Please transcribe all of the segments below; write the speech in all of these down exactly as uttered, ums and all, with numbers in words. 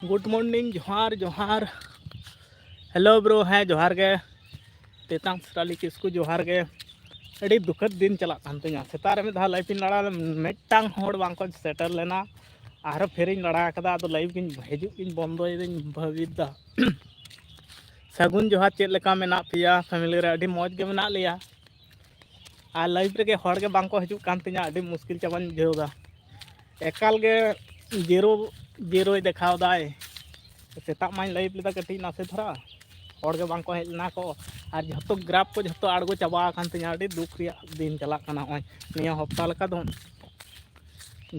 Good morning, ᱡᱚᱦᱟᱨ ᱡᱚᱦᱟᱨ᱾ Hello bro, ᱦᱮᱸ ᱡᱚᱦᱟᱨ ᱜᱮ᱾ ᱛᱮᱛᱟᱝ ᱥᱨᱟᱞᱤ ᱠᱤᱥᱠᱩ ᱡᱚᱦᱟᱨ ᱜᱮ᱾ ᱟᱹᱰᱤ ᱫᱩᱠᱷᱟᱹᱛ ᱫᱤᱱ ᱪᱟᱞᱟᱜ ᱠᱟᱱ ᱛᱤᱧᱟᱹ᱾ ᱥᱮᱛᱟᱜ ᱨᱮ ᱢᱤᱫ ᱫᱷᱟᱣ ᱞᱟᱭᱤᱵᱷ ᱤᱧ ᱞᱟᱲᱟ ᱞᱮᱫᱟ, ᱢᱤᱫᱴᱟᱝ ᱦᱚᱲ ᱵᱟᱝ ᱠᱚ ᱥᱮᱴᱮᱨ ᱞᱮᱱᱟ᱾ ᱟᱨᱦᱚᱸ ᱯᱷᱮᱨᱤᱧ ᱞᱟᱲᱟ ᱟᱠᱟᱫᱟ, ᱟᱫᱚ ᱞᱟᱭᱤᱵᱷ ᱜᱤᱧ ᱦᱤᱡᱩᱜ ᱜᱤᱧ ᱵᱚᱱᱫᱚᱭᱮᱫᱟᱹᱧ ᱵᱷᱟᱹᱵᱤᱛ ᱫᱟ᱾ ᱥᱟᱹᱜᱩᱱ ᱡᱚᱦᱟᱨ, ᱪᱮᱫ ᱞᱮᱠᱟ ᱢᱮᱱᱟᱜ ᱯᱮᱭᱟ? ᱯᱷᱮᱢᱤᱞᱤ ᱨᱮ ᱟᱹᱰᱤ ᱢᱚᱡᱽ ᱜᱮ ᱢᱮᱱᱟᱜ ᱞᱮᱭᱟ᱾ ᱟᱨ ᱞᱟᱭᱤᱵᱷ ᱨᱮᱜᱮ ᱦᱚᱲ ᱜᱮ ᱵᱟᱝ ᱠᱚ ᱦᱤᱡᱩᱜ ᱠᱟᱱ ᱛᱤᱧᱟᱹ, ᱟᱹᱰᱤ ᱢᱩᱥᱠᱤᱞ ᱪᱟᱵᱟᱧ ᱵᱩᱡᱷᱟᱹᱣ ᱮᱫᱟ᱾ ᱮᱠᱟᱞ ᱜᱮ ᱡᱤᱨᱳ ᱡᱤᱨᱳᱭ ᱫᱮᱠᱷᱟᱣ ᱫᱟᱭ᱾ ᱥᱮᱛᱟᱜ ᱢᱟᱧ ᱞᱟᱭᱤᱵᱷ ᱞᱮᱫᱟ ᱠᱟᱹᱴᱤᱡ ᱱᱟᱥᱮ ᱫᱷᱟᱨᱟ, ᱦᱚᱲ ᱜᱮ ᱵᱟᱝ ᱠᱚ ᱦᱮᱡ ᱞᱮᱱᱟ ᱠᱚ᱾ ᱟᱨ ᱡᱷᱚᱛᱚ ᱜᱨᱟᱯᱷ ᱠᱚ ᱡᱷᱚᱛᱚ ᱟᱬᱜᱚ ᱪᱟᱵᱟ ᱟᱠᱟᱱ ᱛᱤᱧᱟᱹ᱾ ᱟᱹᱰᱤ ᱫᱩᱠ ᱨᱮᱭᱟᱜ ᱫᱤᱱ ᱪᱟᱞᱟᱜ ᱠᱟᱱᱟ ᱱᱚᱜᱼᱚᱭ ᱱᱤᱭᱟᱹ ᱦᱚᱯᱛᱟ ᱞᱮᱠᱟ ᱫᱚ᱾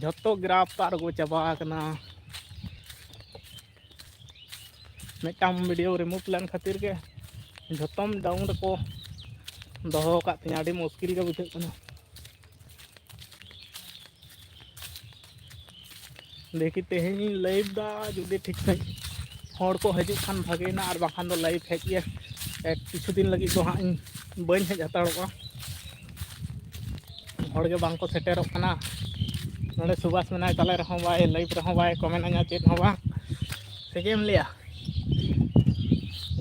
ᱡᱷᱚᱛᱚ ᱜᱨᱟᱯᱷ ᱟᱬᱜᱚ ᱪᱟᱵᱟ ᱟᱠᱟᱱᱟ᱾ ᱢᱤᱫᱴᱟᱝ ᱵᱷᱤᱰᱤᱭᱳ ᱨᱤᱢᱩᱵᱷ ᱞᱮᱱ ᱠᱷᱟᱹᱛᱤᱨ ᱜᱮ ᱡᱷᱚᱛᱚᱢ ᱰᱟᱣᱩᱱ ᱨᱮᱠᱚ ᱫᱚᱦᱚ ᱟᱠᱟᱫ ᱛᱤᱧᱟᱹ᱾ ᱟᱹᱰᱤ ᱢᱩᱥᱠᱤᱞ ᱜᱮ ᱵᱩᱡᱷᱟᱹᱜ ᱠᱟᱱᱟ᱾ ᱫᱮᱠᱷᱤ, ᱛᱮᱦᱮᱧ ᱤᱧ ᱞᱟᱭᱤᱵᱷ ᱫᱟ, ᱡᱩᱫᱤ ᱴᱷᱤᱠ ᱥᱟᱺᱦᱤᱡ ᱦᱚᱲ ᱠᱚ ᱦᱤᱡᱩᱜ ᱠᱷᱟᱱ ᱵᱷᱟᱜᱮᱭᱮᱱᱟ, ᱟᱨ ᱵᱟᱠᱷᱟᱱ ᱫᱚ ᱞᱟᱭᱤᱵᱷ ᱦᱮᱡ ᱜᱮ ᱮᱠ ᱠᱤᱪᱷᱩ ᱫᱤᱱ ᱞᱟᱹᱜᱤᱫ ᱫᱚ ᱦᱟᱸᱜ ᱤᱧ ᱵᱟᱹᱧ ᱦᱮᱡ ᱦᱟᱛᱟᱲᱚᱜᱼᱟ᱾ ᱦᱚᱲ ᱜᱮ ᱵᱟᱝ ᱠᱚ ᱥᱮᱴᱮᱨᱚᱜ ᱠᱟᱱᱟ᱾ ᱱᱚᱰᱮ ᱥᱩᱵᱷᱟᱥ ᱢᱮᱱᱟᱭ ᱛᱟᱞᱮ ᱨᱮᱦᱚᱸ ᱵᱟᱭ ᱞᱟᱭᱤᱵᱷ ᱨᱮᱦᱚᱸ ᱵᱟᱭ ᱠᱚᱢᱮᱱᱴ ᱟᱹᱧᱟ ᱪᱮᱫ ᱦᱚᱸ ᱵᱟᱝ᱾ ᱥᱮ ᱪᱮᱫ ᱮᱢ ᱞᱟᱹᱭᱟ?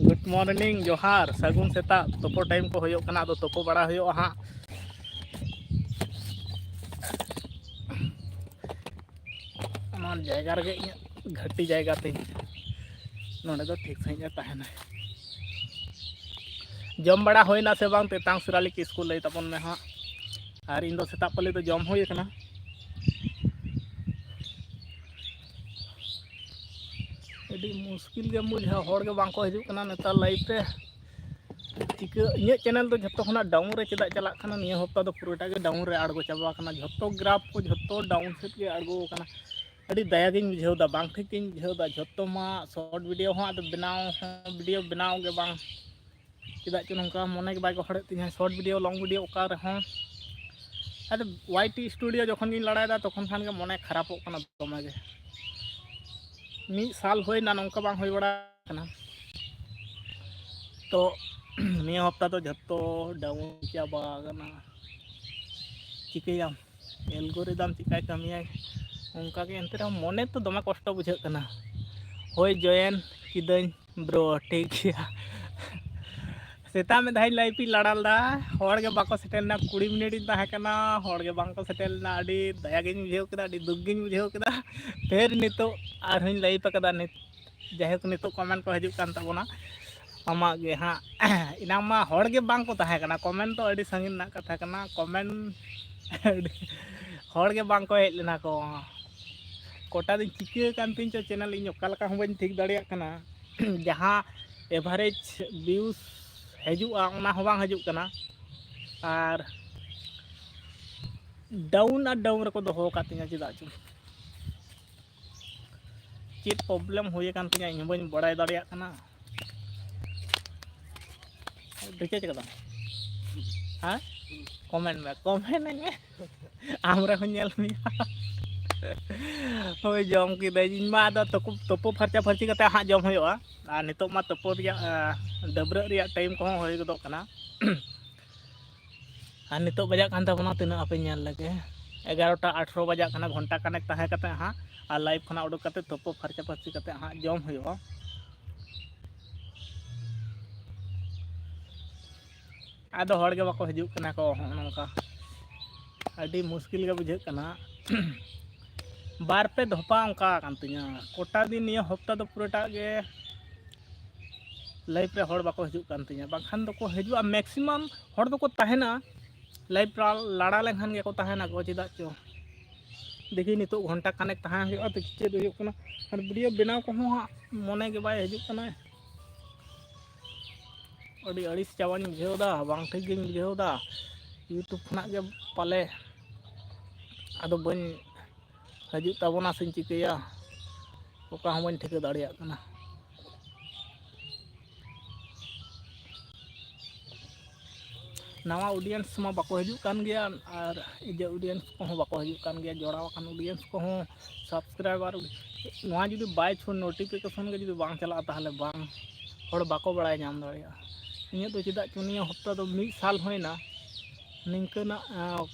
Good morning, ᱡᱚᱦᱟᱨ, ᱥᱟᱹᱜᱩᱱ ᱥᱮᱛᱟᱜ᱾ ᱛᱩᱯᱩ ᱴᱟᱭᱤᱢ ᱠᱚ ᱦᱩᱭᱩᱜ ᱠᱟᱱᱟ, ᱟᱫᱚ ᱛᱩᱯᱩ ᱵᱟᱲᱟ ᱦᱩᱭᱩᱜᱼᱟ ᱦᱟᱸᱜ᱾ ᱚᱱᱟ ᱡᱟᱭᱜᱟ ᱨᱮᱜᱮ ᱤᱧᱟᱹᱜ ᱜᱷᱟᱹᱴᱤ ᱡᱟᱭᱜᱟ ᱛᱤᱧ, ᱱᱚᱰᱮ ᱫᱚ ᱴᱷᱤᱠ ᱥᱟᱺᱦᱤᱡ ᱮ ᱛᱟᱦᱮᱱᱟ᱾ ᱡᱚᱢ ᱵᱟᱲᱟ ᱦᱩᱭᱱᱟ ᱥᱮ ᱵᱟᱝ? ᱛᱮᱛᱟᱝ ᱥᱩᱨᱟᱞᱤ ᱠᱤᱥᱠᱩ ᱞᱟᱹᱭ ᱛᱟᱵᱚᱱ ᱢᱮ ᱦᱟᱸᱜ᱾ ᱟᱨ ᱤᱧ ᱫᱚ ᱥᱮᱛᱟᱜ ᱯᱟᱹᱞᱤ ᱫᱚ ᱡᱚᱢ ᱦᱩᱭ ᱟᱠᱟᱱᱟ᱾ ᱟᱹᱰᱤ ᱢᱩᱥᱠᱤᱞ ᱜᱮᱢ ᱵᱩᱡᱷᱟᱹᱣᱟ, ᱦᱚᱲ ᱜᱮ ᱵᱟᱝ ᱠᱚ ᱦᱤᱡᱩᱜ ᱠᱟᱱᱟ ᱱᱮᱛᱟᱨ ᱞᱟᱭᱤᱵᱷ ᱨᱮ᱾ ᱪᱤᱠᱟᱹ, ᱤᱧᱟᱹᱜ ᱪᱮᱱᱮᱞ ᱫᱚ ᱡᱷᱚᱛᱚ ᱠᱷᱚᱱᱟᱜ ᱰᱟᱣᱩᱱ ᱨᱮ ᱪᱮᱫᱟᱜ ᱪᱟᱞᱟᱜ ᱠᱟᱱᱟ? ᱱᱤᱭᱟᱹ ᱦᱚᱯᱛᱟ ᱫᱚ ᱯᱩᱨᱟᱹᱴᱟ ᱜᱮ ᱰᱟᱣᱩᱱ ᱨᱮ ᱟᱬᱜᱚ ᱪᱟᱵᱟ ᱟᱠᱟᱱᱟ᱾ ᱡᱷᱚᱛᱚ ᱜᱨᱟᱯᱷ ᱠᱚ ᱡᱷᱚᱛᱚ ᱰᱟᱣᱩᱱ ᱥᱮᱫ ᱜᱮ ᱟᱬᱜᱚ ᱟᱠᱟᱱᱟ᱾ ᱟᱹᱰᱤ ᱫᱟᱭᱟ ᱜᱤᱧ ᱵᱩᱡᱷᱟᱹᱣ ᱮᱫᱟ, ᱵᱟᱝ ᱴᱷᱤᱠ ᱜᱤᱧ ᱵᱩᱡᱷᱟᱹᱣ ᱮᱫᱟ᱾ ᱡᱷᱚᱛᱚ ᱢᱟ ᱥᱚᱨᱴ ᱵᱷᱤᱰᱤᱭᱳ ᱦᱚᱸ ᱟᱫᱚ ᱵᱮᱱᱟᱣ ᱦᱚᱸ ᱵᱷᱤᱰᱤᱭᱳ ᱵᱮᱱᱟᱣ ᱜᱮ ᱵᱟᱝ, ᱪᱮᱫᱟᱜ ᱪᱚ ᱱᱚᱝᱠᱟ ᱢᱚᱱᱮ ᱜᱮ ᱵᱟᱭ ᱜᱚᱦᱚᱲᱮᱫ ᱛᱤᱧᱟᱹ ᱥᱚᱨᱴ ᱵᱷᱤᱰᱤᱭᱳ, ᱞᱚᱝ ᱵᱷᱤᱰᱤᱭᱳ ᱚᱠᱟ ᱨᱮᱦᱚᱸ᱾ ᱟᱫᱚ ᱣᱟᱭ ᱴᱤ ᱥᱴᱩᱰᱤᱭᱳ ᱡᱚᱠᱷᱚᱱ ᱜᱤᱧ ᱞᱟᱲᱟᱭᱮᱫᱟ, ᱛᱚᱠᱷᱚᱱ ᱠᱷᱟᱱ ᱜᱮ ᱢᱚᱱᱮ ᱠᱷᱟᱨᱟᱯᱚᱜ ᱠᱟᱱᱟ ᱫᱚᱢᱮ ᱜᱮ᱾ ᱢᱤᱫ ᱥᱟᱞ ᱦᱩᱭᱱᱟ ᱱᱚᱝᱠᱟ ᱵᱟᱝ ᱦᱩᱭ ᱵᱟᱲᱟ ᱠᱟᱱᱟ᱾ ᱛᱚ ᱱᱤᱭᱟᱹ ᱦᱚᱯᱛᱟ ᱫᱚ ᱡᱷᱚᱛᱚ ᱰᱟᱣᱩᱱ ᱪᱟᱵᱟ ᱟᱠᱟᱱᱟ᱾ ᱪᱤᱠᱟᱹᱭᱟᱢ, ᱮᱞᱜᱳᱨᱤᱫᱟᱢ ᱪᱤᱠᱟᱭ ᱠᱟᱹᱢᱤᱭᱟᱭ ᱚᱱᱠᱟ ᱜᱮ᱾ ᱮᱱᱛᱮ ᱨᱮᱦᱚᱸ ᱢᱚᱱᱮ ᱛᱚ ᱫᱚᱢᱮ ᱠᱚᱥᱴᱚ ᱵᱩᱡᱷᱟᱹᱜ ᱠᱟᱱᱟ᱾ ᱦᱳᱭ, ᱡᱚᱭᱮᱱ ᱠᱤᱫᱟᱹᱧ ᱵᱨᱳ, ᱴᱷᱤᱠ ᱜᱮᱭᱟ᱾ ᱥᱮᱛᱟᱜ ᱢᱤᱫ ᱫᱷᱟᱣ ᱤᱧ ᱞᱟᱭᱤᱵᱷ ᱤᱧ ᱞᱟᱲᱟ ᱞᱮᱫᱟ, ᱦᱚᱲ ᱜᱮ ᱵᱟᱠᱚ ᱥᱮᱴᱮᱨ ᱞᱮᱱᱟ᱾ ᱠᱩᱲᱤ ᱢᱤᱱᱤᱴ ᱤᱧ ᱛᱟᱦᱮᱸ ᱠᱟᱱᱟ, ᱦᱚᱲ ᱜᱮ ᱵᱟᱝ ᱠᱚ ᱥᱮᱴᱮᱨ ᱞᱮᱱᱟ᱾ ᱟᱹᱰᱤ ᱫᱟᱭᱟ ᱜᱤᱧ ᱵᱩᱡᱷᱟᱹᱣ ᱠᱮᱫᱟ, ᱟᱹᱰᱤ ᱫᱩᱠ ᱜᱤᱧ ᱵᱩᱡᱷᱟᱹᱣ ᱠᱮᱫᱟ᱾ ᱯᱷᱮᱨ ᱱᱤᱛᱚᱜ ᱟᱨᱦᱚᱸᱧ ᱞᱟᱭᱤᱵᱷ ᱟᱠᱟᱫᱟ᱾ ᱱᱤᱛ ᱡᱟᱭᱦᱳᱠ, ᱱᱤᱛᱚᱜ ᱠᱚᱢᱮᱱᱴ ᱠᱚ ᱦᱤᱡᱩᱜ ᱠᱟᱱ ᱛᱟᱵᱚᱱᱟ, ᱟᱢᱟᱜ ᱜᱮ ᱦᱟᱸᱜ᱾ ᱮᱱᱟᱝ ᱢᱟ ᱦᱚᱲ ᱜᱮ ᱵᱟᱝ ᱠᱚ ᱛᱟᱦᱮᱸ ᱠᱟᱱᱟ, ᱠᱚᱢᱮᱱᱴ ᱫᱚ ᱟᱹᱰᱤ ᱥᱟᱺᱜᱤᱧ ᱨᱮᱱᱟᱜ ᱠᱟᱛᱷᱟ ᱠᱟᱱᱟ, ᱠᱚᱢᱮᱱᱴ ᱦᱚᱲ ᱜᱮ ᱵᱟᱝ ᱠᱚ ᱦᱮᱡ ᱞᱮᱱᱟ ᱠᱚ᱾ ᱠᱚᱴᱟ ᱫᱤᱱ ᱪᱤᱠᱟᱹ ᱠᱟᱱ ᱛᱤᱧ ᱪᱚ ᱪᱮᱱᱮᱞ, ᱤᱧ ᱚᱠᱟ ᱞᱮᱠᱟ ᱦᱚᱸ ᱵᱟᱹᱧ ᱴᱷᱤᱠ ᱫᱟᱲᱮᱭᱟᱜ ᱠᱟᱱᱟ᱾ ᱡᱟᱦᱟᱸ ᱮᱵᱷᱟᱨᱮᱡᱽ ᱵᱷᱤᱭᱩᱥ ᱦᱤᱡᱩᱜᱼᱟ, ᱚᱱᱟ ᱦᱚᱸ ᱵᱟᱝ ᱦᱤᱡᱩᱜ ᱠᱟᱱᱟ, ᱟᱨ ᱰᱟᱣᱩᱱ ᱟᱨ ᱰᱟᱣᱩᱱ ᱨᱮᱠᱚ ᱫᱚᱦᱚ ᱟᱠᱟᱫ ᱛᱤᱧᱟ᱾ ᱪᱮᱫᱟᱜ ᱪᱚ ᱪᱮᱫ ᱯᱨᱚᱵᱞᱮᱢ ᱦᱩᱭ ᱟᱠᱟᱱ ᱛᱤᱧᱟ, ᱤᱧ ᱦᱚᱸ ᱵᱟᱹᱧ ᱵᱟᱲᱟᱭ ᱫᱟᱲᱮᱭᱟᱜ ᱠᱟᱱᱟ᱾ ᱨᱤᱪᱟᱨᱡᱽ ᱠᱟᱫᱟᱢ? ᱦᱮᱸ, ᱠᱚᱢᱮᱱᱴ ᱢᱮ, ᱠᱚᱢᱮᱱᱴ ᱟᱹᱧ ᱢᱮ᱾ ᱟᱢ ᱨᱮᱦᱚᱸ ᱧᱮᱞ ᱢᱮᱭᱟ᱾ ᱦᱳᱭ, ᱡᱚᱢ ᱠᱤᱫᱟᱹᱧ ᱤᱧ ᱢᱟ᱾ ᱟᱫᱚ ᱛᱩᱯᱩ, ᱛᱩᱯᱩ ᱯᱷᱟᱨᱪᱟ ᱯᱷᱟᱹᱨᱪᱤ ᱠᱟᱛᱮ ᱦᱟᱸᱜ ᱡᱚᱢ ᱦᱩᱭᱩᱜᱼᱟ᱾ ᱟᱨ ᱱᱤᱛᱚᱜ ᱢᱟ ᱛᱩᱯᱩ ᱨᱮᱭᱟᱜ, ᱟᱸ, ᱰᱟᱹᱵᱽᱨᱟᱹᱜ ᱨᱮᱭᱟᱜ ᱴᱟᱭᱤᱢ ᱠᱚᱦᱚᱸ ᱦᱩᱭ ᱜᱚᱫᱚᱜ ᱠᱟᱱᱟ᱾ ᱟᱨ ᱱᱤᱛᱚᱜ ᱵᱟᱡᱟᱜ ᱠᱟᱱ ᱛᱟᱵᱚᱱᱟ ᱛᱤᱱᱟᱹᱜ, ᱦᱟᱯᱮ ᱧᱮᱞ ᱞᱮᱜᱮ, ᱮᱜᱟᱨᱚᱴᱟ ᱟᱴᱷᱨᱚ ᱵᱟᱡᱟᱜ ᱠᱟᱱᱟ᱾ ᱜᱷᱚᱱᱴᱟ ᱠᱟᱱᱮᱠ ᱛᱟᱦᱮᱸ ᱠᱟᱛᱮ ᱦᱟᱸᱜ ᱟᱨ ᱞᱟᱭᱤᱵᱷ ᱠᱷᱚᱱᱟᱜ ᱩᱰᱩᱠ ᱠᱟᱛᱮ ᱛᱩᱯᱩ ᱯᱷᱟᱨᱪᱟ ᱯᱷᱟᱹᱨᱪᱤ ᱠᱟᱛᱮ ᱦᱟᱸᱜ ᱡᱚᱢ ᱦᱩᱭᱩᱜᱼᱟ᱾ ᱟᱫᱚ ᱦᱚᱲ ᱜᱮ ᱵᱟᱠᱚ ᱦᱤᱡᱩᱜ ᱠᱟᱱᱟ ᱠᱚ, ᱦᱚᱸᱜᱼᱚ ᱱᱚᱝᱠᱟ᱾ ᱟᱹᱰᱤ ᱢᱩᱥᱠᱤᱞ ᱜᱮ ᱵᱩᱡᱷᱟᱹᱜ ᱠᱟᱱᱟ᱾ ᱵᱟᱨ ᱯᱮ ᱫᱷᱚᱯᱟ ᱚᱱᱠᱟ ᱟᱠᱟᱱ ᱛᱤᱧᱟᱹ᱾ ᱠᱚᱴᱟ ᱫᱤᱱ ᱱᱤᱭᱟᱹ ᱦᱚᱯᱛᱟ ᱫᱚ ᱯᱩᱨᱟᱹᱴᱟᱜ ᱜᱮ ᱞᱟᱭᱤᱵᱷ ᱨᱮ ᱦᱚᱲ ᱵᱟᱠᱚ ᱦᱤᱡᱩᱜ ᱠᱟᱱ ᱛᱤᱧᱟᱹ, ᱵᱟᱝᱠᱷᱟᱱ ᱫᱚᱠᱚ ᱦᱤᱡᱩᱜᱼᱟ, ᱢᱮᱠᱥᱤᱢᱟᱢ ᱦᱚᱲ ᱫᱚᱠᱚ ᱛᱟᱦᱮᱱᱟ᱾ ᱞᱟᱭᱤᱵᱷ ᱞᱟᱲᱟ ᱞᱮᱱᱠᱷᱟᱱ ᱜᱮᱠᱚ ᱛᱟᱦᱮᱱᱟ ᱠᱚ, ᱪᱮᱫᱟᱜ ᱪᱚ᱾ ᱫᱮᱠᱷᱤ, ᱱᱤᱛᱚᱜ ᱜᱷᱚᱱᱴᱟ ᱠᱷᱟᱱᱮᱠ ᱛᱟᱦᱮᱸ ᱦᱩᱭᱩᱜᱼᱟ, ᱫᱮᱠᱷᱤ ᱪᱮᱫ ᱦᱩᱭᱩᱜ ᱠᱟᱱᱟ᱾ ᱟᱨ ᱵᱷᱤᱰᱤᱭᱳ ᱵᱮᱱᱟᱣ ᱠᱚᱦᱚᱸ ᱦᱟᱸᱜ ᱢᱚᱱᱮ ᱜᱮ ᱵᱟᱭ ᱦᱤᱡᱩᱜ ᱠᱟᱱᱟ᱾ ᱟᱹᱰᱤ ᱟᱹᱲᱤᱥ ᱪᱟᱵᱟᱧ ᱵᱩᱡᱷᱟᱹᱣ ᱮᱫᱟ, ᱵᱟᱝ ᱴᱷᱤᱠ ᱜᱤᱧ ᱵᱩᱡᱷᱟᱹᱣ ᱮᱫᱟ᱾ YouTube ᱠᱷᱚᱱᱟᱜ ᱜᱮ ᱯᱟᱞᱮ ᱟᱫᱚ ᱵᱟᱹᱧ ᱦᱤᱡᱩᱜ ᱛᱟᱵᱚᱱᱟ ᱥᱮᱧ ᱪᱤᱠᱟᱹᱭᱟ, ᱚᱠᱟ ᱦᱚᱸ ᱵᱟᱹᱧ ᱴᱷᱤᱠᱟᱹ ᱫᱟᱲᱮᱭᱟᱜ ᱠᱟᱱᱟ᱾ ᱱᱟᱣᱟ ᱚᱰᱤᱭᱮᱱᱥ ᱢᱟ ᱵᱟᱠᱚ ᱦᱤᱡᱩᱜ ᱠᱟᱱ ᱜᱮᱭᱟ, ᱟᱨ ᱤᱭᱟᱹ ᱚᱰᱤᱭᱮᱱᱥ ᱠᱚᱦᱚᱸ ᱵᱟᱠᱚ ᱦᱤᱡᱩᱜ ᱠᱟᱱ ᱜᱮᱭᱟ, ᱡᱚᱲᱟᱣ ᱟᱠᱟᱱ ᱚᱰᱤᱭᱮᱱᱥ ᱠᱚᱦᱚᱸ, ᱥᱟᱵᱥᱠᱨᱟᱭᱵᱟᱨ, ᱱᱚᱣᱟ ᱡᱩᱫᱤ ᱵᱟᱭ ᱪᱷᱩ ᱱᱳᱴᱤᱯᱷᱤᱠᱮᱥᱚᱱ ᱜᱮ ᱡᱩᱫᱤ ᱵᱟᱝ ᱪᱟᱞᱟᱜᱼᱟ, ᱛᱟᱦᱚᱞᱮ ᱵᱟᱝ, ᱦᱚᱲ ᱵᱟᱠᱚ ᱵᱟᱲᱟᱭ ᱧᱟᱢ ᱫᱟᱲᱮᱭᱟᱜᱼᱟ᱾ ᱤᱧᱟᱹᱜ ᱫᱚ ᱪᱮᱫᱟᱜ ᱪᱚ ᱱᱤᱭᱟᱹ ᱦᱚᱯᱛᱟ ᱫᱚ ᱢᱤᱫ ᱥᱟᱞ ᱦᱩᱭᱱᱟ, ᱱᱤᱝᱠᱟᱹᱱᱟᱜ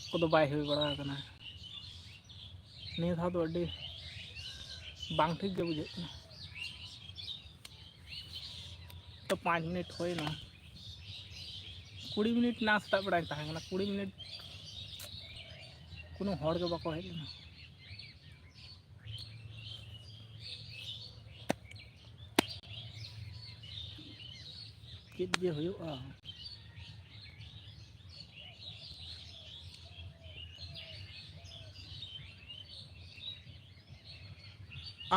ᱠᱚᱫᱚ ᱵᱟᱭ ᱦᱩᱭ ᱵᱟᱲᱟ ᱟᱠᱟᱱᱟ᱾ ᱱᱤᱭᱟᱹ ᱫᱷᱟᱣ ᱫᱚ ᱟᱹᱰᱤ ᱵᱟᱝ ᱴᱷᱤᱠ ᱜᱮ ᱵᱩᱡᱷᱟᱹᱜ ᱠᱟᱱᱟ᱾ ᱛᱚ ᱯᱟᱸᱪ ᱢᱤᱱᱤᱴ ᱦᱩᱭᱱᱟ᱾ ᱠᱩᱲᱤ ᱢᱤᱱᱤᱴ ᱱᱟ ᱥᱮᱛᱟᱜ ᱵᱮᱲᱟᱧ ᱛᱟᱦᱮᱸ ᱠᱟᱱᱟ, ᱠᱩᱲᱤ ᱢᱤᱱᱤᱴ ᱠᱳᱱᱳ ᱦᱚᱲ ᱜᱮ ᱵᱟᱠᱚ ᱦᱮᱡ ᱞᱮᱱᱟ᱾ ᱪᱮᱫ ᱡᱮ ᱦᱩᱭᱩᱜᱼᱟ᱾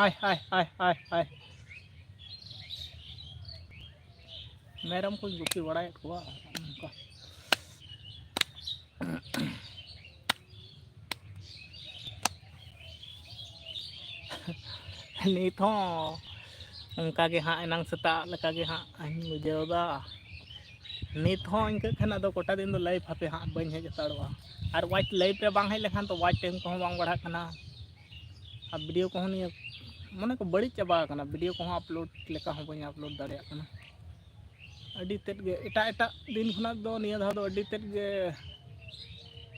ᱟᱭ ᱦᱟᱭ ᱦᱟᱭ ᱦᱟᱭ ᱦᱟᱭ᱾ ᱢᱮᱨᱚᱢ ᱠᱚᱧ ᱜᱩᱯᱤ ᱵᱟᱲᱟᱭᱮᱫ ᱠᱚᱣᱟ ᱚᱱᱠᱟ᱾ ᱱᱤᱛ ᱦᱚᱸ ᱚᱱᱠᱟ ᱜᱮ ᱦᱟᱸᱜ, ᱮᱱᱟᱝ ᱥᱮᱛᱟᱜ ᱞᱮᱠᱟ ᱜᱮ ᱦᱟᱸᱜ ᱤᱧ ᱵᱩᱡᱷᱟᱹᱣ ᱮᱫᱟ᱾ ᱱᱤᱛ ᱦᱚᱸ ᱤᱱᱠᱟᱹᱜ ᱠᱷᱟᱱ ᱟᱫᱚ ᱠᱚᱴᱟ ᱫᱤᱱ ᱫᱚ ᱞᱟᱭᱤᱵᱷ ᱦᱟᱯᱮ ᱦᱟᱸᱜ ᱵᱟᱹᱧ ᱦᱮᱡ ᱦᱟᱛᱟᱲᱚᱜᱼᱟ᱾ ᱟᱨ ᱣᱟᱪ ᱞᱟᱭᱤᱵᱷ ᱨᱮ ᱵᱟᱝ ᱦᱮᱡ ᱞᱮᱠᱷᱟᱱ ᱛᱚ ᱣᱟᱪ ᱴᱟᱭᱤᱢ ᱠᱚᱦᱚᱸ ᱵᱟᱝ ᱵᱟᱲᱦᱟᱜ ᱠᱟᱱᱟ᱾ ᱟᱨ ᱵᱷᱤᱰᱤᱭᱳ ᱠᱚᱦᱚᱸ ᱱᱤᱭᱟᱹ ᱢᱚᱱᱮ ᱠᱚ ᱵᱟᱹᱲᱤᱡ ᱪᱟᱵᱟ ᱟᱠᱟᱱᱟ, ᱵᱷᱤᱰᱤᱭᱳ ᱠᱚᱦᱚᱸ ᱟᱯᱞᱳᱰ ᱞᱮᱠᱟ ᱦᱚᱸ ᱵᱟᱹᱧ ᱟᱯᱞᱳᱰ ᱫᱟᱲᱮᱭᱟᱜ ᱠᱟᱱᱟ᱾ ᱟᱹᱰᱤ ᱛᱮᱫ ᱜᱮ ᱮᱴᱟᱜ ᱮᱴᱟᱜ ᱫᱤᱱ ᱠᱷᱚᱱᱟᱜ ᱫᱚ ᱱᱤᱭᱟᱹ ᱫᱷᱟᱣ ᱫᱚ ᱟᱹᱰᱤ ᱛᱮᱫ ᱜᱮ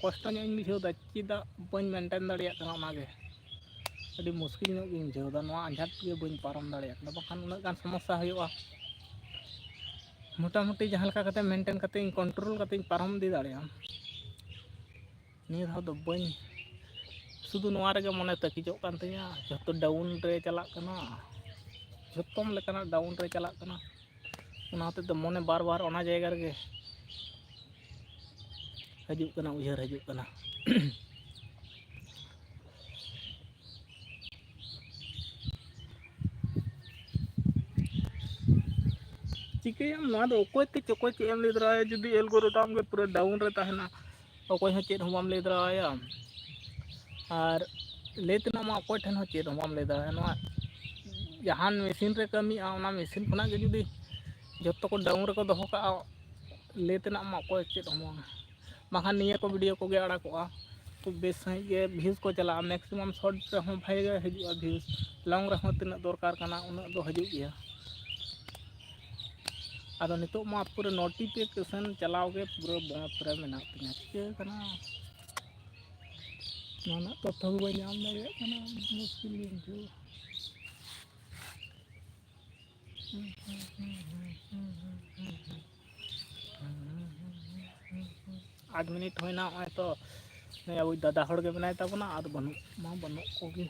ᱠᱚᱥᱴᱚ ᱧᱚᱜ ᱤᱧ ᱵᱩᱡᱷᱟᱹᱣ ᱮᱫᱟ, ᱪᱮᱫᱟᱜ ᱵᱟᱹᱧ ᱢᱮᱱᱴᱮᱱ ᱫᱟᱲᱮᱭᱟᱜ ᱠᱟᱱᱟ, ᱚᱱᱟᱜᱮ ᱟᱹᱰᱤ ᱢᱩᱥᱠᱤᱞ ᱧᱚᱜ ᱜᱤᱧ ᱵᱩᱡᱷᱟᱹᱣ ᱮᱫᱟ᱾ ᱱᱚᱣᱟ ᱟᱸᱡᱷᱟᱴ ᱜᱮ ᱵᱟᱹᱧ ᱯᱟᱨᱚᱢ ᱫᱟᱲᱮᱭᱟᱜ ᱠᱟᱱᱟ, ᱵᱟᱠᱷᱟᱱ ᱩᱱᱟᱹᱜ ᱜᱟᱱ ᱥᱚᱢᱚᱥᱥᱟ ᱦᱩᱭᱩᱜᱼᱟ᱾ ᱢᱚᱴᱟᱢᱩᱴᱤ ᱡᱟᱦᱟᱸ ᱞᱮᱠᱟ ᱠᱟᱛᱮ ᱢᱮᱱᱴᱮᱱ ᱠᱟᱛᱮ ᱤᱧ ᱠᱚᱱᱴᱨᱳᱞ ᱠᱟᱛᱮ ᱤᱧ ᱯᱟᱨᱚᱢ ᱤᱫᱤ ᱫᱟᱲᱮᱭᱟᱜᱼᱟ᱾ ᱱᱤᱭᱟᱹ ᱫᱷᱟᱣ ᱫᱚ ᱵᱟᱹᱧ, ᱥᱩᱫᱷᱩ ᱱᱚᱣᱟ ᱨᱮᱜᱮ ᱢᱚᱱᱮ ᱛᱟᱹᱠᱤᱡᱚᱜ ᱠᱟᱱ ᱛᱤᱧᱟᱹ, ᱡᱷᱚᱛᱚ ᱰᱟᱣᱩᱱ ᱨᱮ ᱪᱟᱞᱟᱜ ᱠᱟᱱᱟ, ᱡᱷᱚᱛᱚᱢ ᱞᱮᱠᱟᱱᱟᱜ ᱰᱟᱣᱩᱱ ᱨᱮ ᱪᱟᱞᱟᱜ ᱠᱟᱱᱟ᱾ ᱚᱱᱟ ᱦᱚᱛᱮᱡ ᱛᱮ ᱢᱚᱱᱮ ᱵᱟᱨ ᱵᱟᱨ ᱚᱱᱟ ᱡᱟᱭᱜᱟ ᱨᱮᱜᱮ ᱦᱤᱡᱩᱜ ᱠᱟᱱᱟ, ᱩᱭᱦᱟᱹᱨ ᱦᱤᱡᱩᱜ ᱠᱟᱱᱟ᱾ ᱪᱤᱠᱟᱹᱭᱟᱢ, ᱱᱚᱣᱟ ᱫᱚ ᱚᱠᱚᱭ ᱛᱮ ᱚᱠᱚᱭ ᱪᱮᱫ ᱮᱢ ᱞᱟᱹᱭ ᱫᱟᱲᱮᱭᱟᱭᱟ? ᱡᱩᱫᱤ ᱮᱞᱜᱳᱨᱤᱫᱟᱢ ᱜᱮ ᱯᱩᱨᱟᱹ ᱰᱟᱣᱩᱱ ᱨᱮ ᱛᱟᱦᱮᱱᱟ, ᱚᱠᱚᱭ ᱦᱚᱸ ᱪᱮᱫ ᱦᱚᱸ ᱵᱟᱢ ᱞᱟᱹᱭ ᱫᱟᱲᱮᱭᱟᱭᱟ᱾ ᱟᱨ ᱞᱟᱹᱭ ᱛᱮᱱᱟᱜ ᱢᱟ ᱚᱠᱚᱭ ᱴᱷᱮᱱ ᱦᱚᱸ ᱪᱮᱫ ᱦᱚᱸ ᱵᱟᱢ ᱞᱟᱹᱭ ᱫᱟᱲᱮᱭᱟᱜᱼᱟ᱾ ᱱᱚᱣᱟ ᱡᱟᱦᱟᱱ ᱢᱮᱥᱤᱱ ᱨᱮ ᱠᱟᱹᱢᱤᱜᱼᱟ, ᱚᱱᱟ ᱢᱮᱥᱤᱱ ᱠᱷᱚᱱᱟᱜ ᱜᱮ ᱡᱩᱫᱤ ᱡᱚᱛᱚ ᱠᱚ ᱰᱟᱣᱩᱱ ᱨᱮᱠᱚ ᱫᱚᱦᱚ ᱠᱟᱜᱼᱟ, ᱞᱟᱹᱭ ᱛᱮᱱᱟᱜ ᱢᱟ ᱚᱠᱚᱭ ᱪᱮᱫ ᱦᱚᱸ ᱵᱟᱝ᱾ ᱵᱟᱝᱠᱷᱟᱱ ᱱᱤᱭᱟᱹ ᱠᱚ ᱵᱷᱤᱰᱤᱭᱳ ᱠᱚᱜᱮ ᱟᱲᱟᱜᱚᱜᱼᱟ, ᱠᱷᱩᱵ ᱵᱮᱥ ᱥᱟᱺᱦᱤᱡ ᱜᱮ ᱵᱷᱤᱭᱩᱡᱽ ᱠᱚ ᱪᱟᱞᱟᱜᱼᱟ, ᱢᱮᱠᱥᱤᱢᱟᱢ ᱥᱚᱨᱴ ᱨᱮᱦᱚᱸ ᱵᱷᱟᱜᱮ ᱜᱮ ᱦᱤᱡᱩᱜᱼᱟ ᱵᱷᱤᱭᱩᱡᱽ, ᱞᱚᱝ ᱨᱮᱦᱚᱸ ᱛᱤᱱᱟᱹᱜ ᱫᱚᱨᱠᱟᱨ ᱠᱟᱱᱟ ᱩᱱᱟᱹᱜ ᱫᱚ ᱦᱤᱡᱩᱜ ᱜᱮᱭᱟ᱾ ᱟᱫᱚ ᱱᱤᱛᱚᱜ ᱢᱟ ᱯᱩᱨᱟᱹ ᱱᱳᱴᱤᱯᱷᱤᱠᱮᱥᱚᱱ ᱪᱟᱞᱟᱣ ᱜᱮ ᱯᱩᱨᱟᱹ ᱵᱚᱸᱫᱽ ᱨᱮ ᱢᱮᱱᱟᱜ ᱛᱤᱧᱟᱹ, ᱪᱤᱠᱟᱹ ᱠᱟᱱᱟ ᱱᱚᱣᱟ ᱨᱮᱱᱟᱜ ᱛᱚᱛᱛᱷᱚ ᱜᱮ ᱵᱟᱹᱧ ᱧᱟᱢ ᱫᱟᱲᱮᱭᱟᱜ ᱠᱟᱱᱟ, ᱢᱩᱥᱠᱤᱞ ᱜᱮᱧ ᱵᱩᱡᱷᱟᱹᱣᱟ᱾ ᱟᱴ ᱢᱤᱱᱤᱴ ᱦᱩᱭᱱᱟ, ᱱᱚᱜᱼᱚᱭ ᱛᱚ ᱱᱩᱭ ᱟᱵᱚ ᱫᱟᱫᱟ ᱦᱚᱲ ᱜᱮ ᱢᱮᱱᱟᱭ ᱛᱟᱵᱚᱱᱟ, ᱟᱨ ᱵᱟᱹᱱᱩᱜ ᱢᱟ ᱵᱟᱹᱱᱩᱜ ᱠᱚᱜᱮ᱾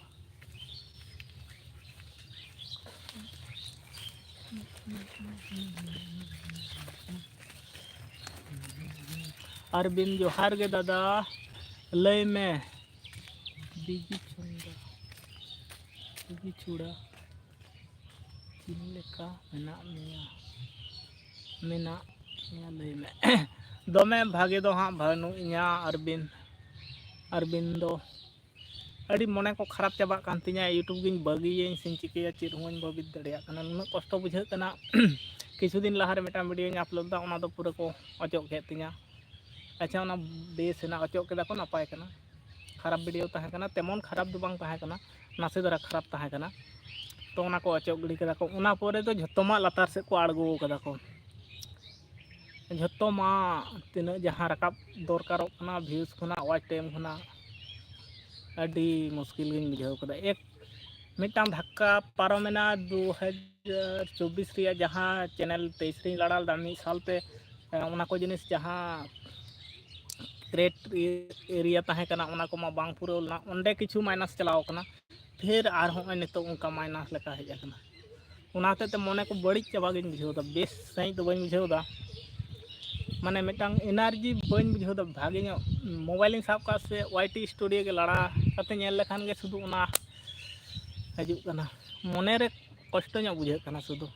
ᱟᱨᱵᱤᱱ, ᱡᱚᱦᱟᱨ ᱜᱮ ᱫᱟᱫᱟ, ᱞᱟᱹᱭ ᱢᱮ᱾ ᱵᱤᱡᱤ ᱪᱷᱩᱲᱟ, ᱵᱤᱡᱤ ᱪᱷᱩᱲᱟ, ᱪᱮᱫ ᱞᱮᱠᱟ ᱢᱮᱱᱟᱜ ᱢᱮᱭᱟ? ᱢᱮᱱᱟᱜ ᱢᱮᱭᱟ, ᱞᱟᱹᱭ ᱢᱮ᱾ ᱫᱚᱢᱮ ᱵᱷᱟᱜᱮ ᱫᱚ ᱦᱟᱸᱜ ᱵᱟᱹᱱᱩᱜ ᱤᱧᱟ, ᱟᱨᱵᱤᱱ, ᱟᱨᱵᱤᱱ ᱫᱚ᱾ ᱟᱹᱰᱤ ᱢᱚᱱᱮ ᱠᱚ ᱠᱷᱟᱨᱟᱯ ᱪᱟᱵᱟᱜ ᱠᱟᱱ ᱛᱤᱧᱟ᱾ YouTube ᱜᱤᱧ ᱵᱟᱹᱜᱤᱭᱟᱹᱧ ᱥᱮᱧ ᱪᱤᱠᱟᱹᱭᱟ, ᱪᱮᱫ ᱦᱚᱸ ᱵᱟᱹᱧ ᱵᱷᱟᱵᱤᱛ ᱫᱟᱲᱮᱭᱟᱜ ᱠᱟᱱᱟ᱾ ᱱᱩᱱᱟᱹᱜ ᱠᱚᱥᱴᱚ ᱵᱩᱡᱷᱟᱹᱜ ᱠᱟᱱᱟ᱾ ᱠᱤᱪᱷᱩ ᱫᱤᱱ ᱞᱟᱦᱟᱨᱮ ᱢᱤᱫᱴᱟᱝ ᱵᱷᱤᱰᱤᱭᱳᱧ ᱟᱯᱞᱳᱰ ᱫᱟ, ᱚᱱᱟ ᱫᱚ ᱯᱩᱨᱟᱹ ᱠᱚ ᱚᱪᱚᱜ ᱠᱮᱫ ᱛᱤᱧᱟ᱾ ᱟᱪᱪᱷᱟ, ᱚᱱᱟ ᱵᱮᱥ ᱮᱱᱟ, ᱚᱪᱚᱜ ᱠᱮᱫᱟ ᱠᱚ, ᱱᱟᱯᱟᱭ ᱠᱟᱱᱟ᱾ ᱠᱷᱟᱨᱟᱯ ᱵᱷᱤᱰᱤᱭᱳ ᱛᱟᱦᱮᱸ ᱠᱟᱱᱟ, ᱛᱮᱢᱚᱱ ᱠᱷᱟᱨᱟᱯ ᱫᱚ ᱵᱟᱝ ᱛᱟᱦᱮᱸ ᱠᱟᱱᱟ, ᱱᱟᱥᱮ ᱫᱷᱟᱨᱟ ᱠᱷᱟᱨᱟᱯ ᱛᱟᱦᱮᱸ ᱠᱟᱱᱟ᱾ ᱛᱚ ᱚᱱᱟ ᱠᱚ ᱚᱪᱚᱜ ᱜᱤᱰᱤ ᱠᱮᱫᱟ ᱠᱚ᱾ ᱚᱱᱟ ᱯᱚᱨᱮ ᱫᱚ ᱡᱷᱚᱛᱚ ᱢᱟ ᱞᱟᱛᱟᱨ ᱥᱮᱫ ᱠᱚ ᱟᱬᱜᱚ ᱠᱟᱫᱟ ᱠᱚ᱾ ᱡᱷᱚᱛᱚ ᱢᱟ ᱛᱤᱱᱟᱹᱜ ᱡᱟᱦᱟᱸ ᱨᱟᱠᱟᱵ ᱫᱚᱨᱠᱟᱨᱚᱜ ᱠᱟᱱᱟ, views ᱠᱷᱚᱱᱟᱜ, watch time ᱠᱷᱚᱱᱟᱜ, ᱟᱹᱰᱤ ᱢᱩᱥᱠᱤᱞ ᱜᱤᱧ ᱵᱩᱡᱷᱟᱹᱣ ᱠᱟᱫᱟ᱾ ᱮᱠ, ᱢᱤᱫᱴᱟᱝ ᱫᱷᱟᱠᱠᱟ ᱯᱟᱨᱚᱢᱮᱱᱟ ᱫᱩ ᱦᱟᱡᱟᱨ ᱪᱚᱵᱵᱤᱥ ᱨᱮᱭᱟᱜ, ᱡᱟᱦᱟᱸ ᱪᱮᱱᱮᱞ ᱛᱮᱭᱤᱥ ᱨᱤᱧ ᱞᱟᱲᱟ ᱞᱮᱫᱟ ᱢᱤᱫ ᱥᱟᱞᱛᱮ, ᱚᱱᱟ ᱠᱚ ᱡᱤᱱᱤᱥ ᱡᱟᱦᱟᱸ ᱠᱨᱮᱴ ᱮᱨᱤᱭᱟ ᱛᱟᱦᱮᱸ ᱠᱟᱱᱟ, ᱚᱱᱟ ᱠᱚᱢᱟ ᱵᱟᱝ ᱯᱩᱨᱟᱹᱣ ᱞᱮᱱᱟ, ᱚᱸᱰᱮ ᱠᱤᱪᱷᱩ ᱢᱟᱭᱱᱟᱥ ᱪᱟᱞᱟᱣ ᱠᱟᱱᱟ᱾ ᱯᱷᱤᱨ ᱟᱨ ᱦᱚᱸᱜᱼᱚᱭ ᱱᱤᱛᱚᱜ ᱚᱱᱠᱟ ᱢᱟᱭᱱᱟᱥ ᱞᱮᱠᱟ ᱦᱮᱡ ᱟᱠᱟᱱᱟ᱾ ᱚᱱᱟ ᱦᱚᱛᱮᱡ ᱛᱮ ᱢᱚᱱᱮ ᱠᱚ ᱵᱟᱹᱲᱤᱡ ᱪᱟᱵᱟ ᱜᱤᱧ ᱵᱩᱡᱷᱟᱹᱣ ᱮᱫᱟ, ᱵᱮᱥ ᱥᱟᱺᱦᱤᱡ ᱫᱚ ᱵᱟᱹᱧ ᱵᱩᱡᱷᱟᱹᱣ ᱮᱫᱟ᱾ ᱢᱟᱱᱮ ᱢᱤᱫᱴᱟᱝ ᱮᱱᱟᱨᱡᱤ ᱵᱟᱹᱧ ᱵᱩᱡᱷᱟᱹᱣ ᱮᱫᱟ ᱵᱷᱟᱜᱮ ᱧᱚᱜ᱾ ᱢᱳᱵᱟᱭᱤᱞᱤᱧ ᱥᱟᱵ ᱠᱟᱜ ᱥᱮ ᱳᱣᱟᱭ ᱴᱤ ᱥᱴᱩᱰᱤᱭᱳ ᱜᱮ ᱞᱟᱲᱟ ᱠᱟᱛᱮ ᱧᱮᱞ ᱞᱮᱠᱷᱟᱱ ᱜᱮ ᱥᱩᱫᱷᱩ ᱚᱱᱟ ᱦᱤᱡᱩᱜ ᱠᱟᱱᱟ, ᱢᱚᱱᱮᱨᱮ ᱠᱚᱥᱴᱚ ᱧᱚᱜ ᱵᱩᱡᱷᱟᱹᱜ ᱠᱟᱱᱟ ᱥᱩᱫᱷᱩ᱾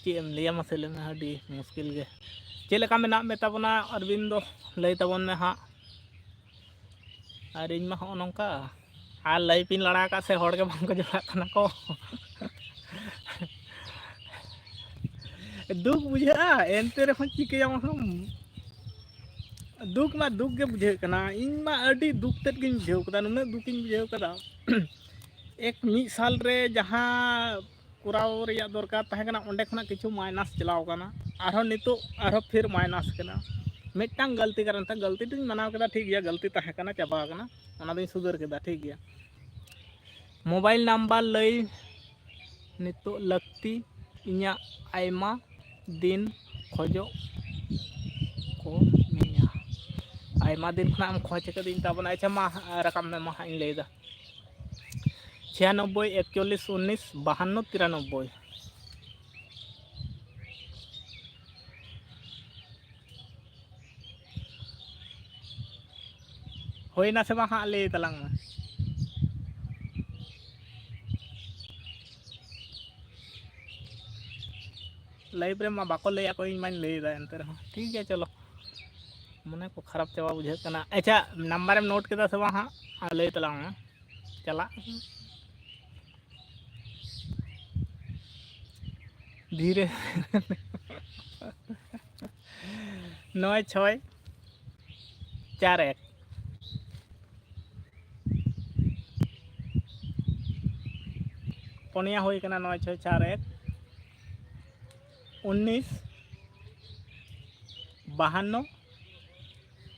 ᱪᱮᱫ ᱮᱢ ᱞᱟᱹᱭᱟ ᱢᱟᱥᱮ ᱞᱟᱹᱭ ᱢᱮ, ᱟᱹᱰᱤ ᱢᱩᱥᱠᱤᱞ ᱜᱮ᱾ ᱪᱮᱫ ᱞᱮᱠᱟ ᱢᱮᱱᱟᱜ ᱢᱮ ᱛᱟᱵᱚᱱᱟ ᱟᱨᱵᱤᱱᱫᱚ? ᱞᱟᱹᱭ ᱛᱟᱵᱚᱱ ᱢᱮ ᱦᱟᱸᱜ᱾ ᱟᱨ ᱤᱧ ᱢᱟ ᱦᱚᱸᱜᱼᱚ ᱱᱚᱝᱠᱟ, ᱟᱨ ᱞᱟᱭᱤᱯ ᱤᱧ ᱞᱟᱲᱟ ᱟᱠᱟᱫ ᱥᱮ ᱦᱚᱲ ᱜᱮ ᱵᱟᱝ ᱠᱚ ᱡᱚᱲᱟᱜ ᱠᱟᱱᱟ ᱠᱚ᱾ ᱫᱩᱠ ᱵᱩᱡᱷᱟᱹᱜᱼᱟ, ᱮᱱᱛᱮ ᱨᱮᱦᱚᱸ ᱪᱤᱠᱟᱹᱭᱟᱢ ᱟᱢ? ᱫᱩᱠ ᱢᱟ ᱫᱩᱠ ᱜᱮ ᱵᱩᱡᱷᱟᱹᱜ ᱠᱟᱱᱟ᱾ ᱤᱧ ᱢᱟ ᱟᱹᱰᱤ ᱫᱩᱠ ᱛᱮᱫ ᱜᱤᱧ ᱵᱩᱡᱷᱟᱹᱣ ᱠᱟᱫᱟ, ᱱᱩᱱᱟᱹᱜ ᱫᱩᱠᱤᱧ ᱵᱩᱡᱷᱟᱹᱣ ᱠᱟᱫᱟ᱾ ᱮᱠ ᱢᱤᱫ ᱥᱟᱞ ᱨᱮ ᱡᱟᱦᱟᱸ ᱠᱚᱨᱟᱣ ᱨᱮᱭᱟᱜ ᱫᱚᱨᱠᱟᱨ ᱛᱟᱦᱮᱸ ᱠᱟᱱᱟ, ᱚᱸᱰᱮ ᱠᱷᱚᱱᱟᱜ ᱠᱤᱪᱷᱩ ᱢᱟᱭᱱᱟᱥ ᱪᱟᱞᱟᱣ ᱠᱟᱱᱟ᱾ ᱟᱨᱦᱚᱸ ᱱᱤᱛᱚᱜ ᱟᱨᱦᱚᱸ ᱯᱷᱤᱨ ᱢᱟᱭᱱᱟᱥ ᱠᱟᱱᱟ᱾ ᱢᱤᱫᱴᱟᱝ ᱜᱟᱹᱞᱛᱤ ᱠᱟᱨᱚᱱ ᱛᱮ, ᱜᱟᱹᱞᱛᱤ ᱫᱩᱧ ᱢᱟᱱᱟᱣ ᱠᱮᱫᱟ, ᱴᱷᱤᱠ ᱜᱮᱭᱟ, ᱜᱟᱹᱞᱛᱤ ᱛᱟᱦᱮᱸ ᱠᱟᱱᱟ, ᱪᱟᱵᱟ ᱟᱠᱟᱱᱟ, ᱚᱱᱟ ᱫᱩᱧ ᱥᱩᱫᱷᱟᱹᱨ ᱠᱮᱫᱟ, ᱴᱷᱤᱠ ᱜᱮᱭᱟ᱾ ᱢᱳᱵᱟᱭᱤᱞ ᱱᱟᱢᱵᱟᱨ ᱞᱟᱹᱭ ᱱᱤᱛᱚᱜ ᱞᱟᱹᱠᱛᱤ ᱤᱧᱟᱹᱜ ᱟᱭᱢᱟ ᱫᱤᱱ ᱠᱷᱚᱡᱚᱜ ᱠᱚ ᱢᱮᱭᱟ᱾ ᱟᱭᱢᱟ ᱫᱤᱱ ᱠᱷᱚᱱᱟᱜ ᱮᱢ ᱠᱷᱚᱡᱽ ᱠᱟᱹᱫᱤᱧ ᱛᱟᱵᱚᱱᱟ᱾ ᱟᱪᱪᱷᱟ, ᱢᱟ ᱨᱟᱠᱟᱵ ᱢᱮ, ᱢᱟ ᱦᱟᱸᱜ ᱤᱧ ᱞᱟᱹᱭᱫᱟ᱾ ᱪᱷᱤᱭᱟᱱᱚᱵᱵᱳᱭ, ᱮᱠᱪᱚᱞᱞᱤᱥ, ᱩᱱᱱᱤᱥ, ᱵᱟᱦᱟᱱᱱᱚ, ᱛᱤᱨᱟᱱᱚᱵᱵᱳᱭ᱾ ᱦᱩᱭᱱᱟ ᱥᱮ ᱵᱟᱝ ᱦᱟᱸᱜ, ᱞᱟᱹᱭ ᱛᱟᱞᱟᱝ ᱢᱮ᱾ ᱞᱟᱭᱤᱵᱷ ᱨᱮᱢᱟ ᱵᱟᱠᱚ ᱞᱟᱹᱭᱟ ᱠᱚ, ᱤᱧ ᱢᱟᱧ ᱞᱟᱹᱭᱫᱟ ᱮᱱᱛᱮ ᱨᱮᱦᱚᱸ᱾ ᱴᱷᱤᱠ ᱜᱮᱭᱟ, ᱪᱚᱞᱚ, ᱢᱚᱱᱮ ᱠᱚ ᱠᱷᱟᱨᱟᱯ ᱪᱟᱵᱟ ᱵᱩᱡᱷᱟᱹᱜ ᱠᱟᱱᱟ᱾ ᱟᱪᱪᱷᱟ, ᱱᱟᱢᱵᱟᱨᱮᱢ ᱱᱳᱴ ᱠᱮᱫᱟ ᱥᱮ ᱵᱟᱝ ᱦᱟᱸᱜ? ᱟᱨ ᱞᱟᱹᱭ ᱛᱟᱞᱟᱝ ᱢᱮ, ᱪᱟᱞᱟᱜ ᱫᱷᱤᱨᱮ᱾ ᱱᱚᱭ ᱪᱷᱚᱭ ᱪᱟᱨ ᱮᱠ᱾ ᱯᱩᱱᱭᱟ ᱦᱩᱭ ᱠᱟᱱᱟ, ᱱᱚᱭ ᱪᱷᱚᱭ ᱪᱟᱨ ᱮᱠ, ᱩᱱᱱᱤᱥ, ᱵᱟᱦᱟᱱᱱᱚ,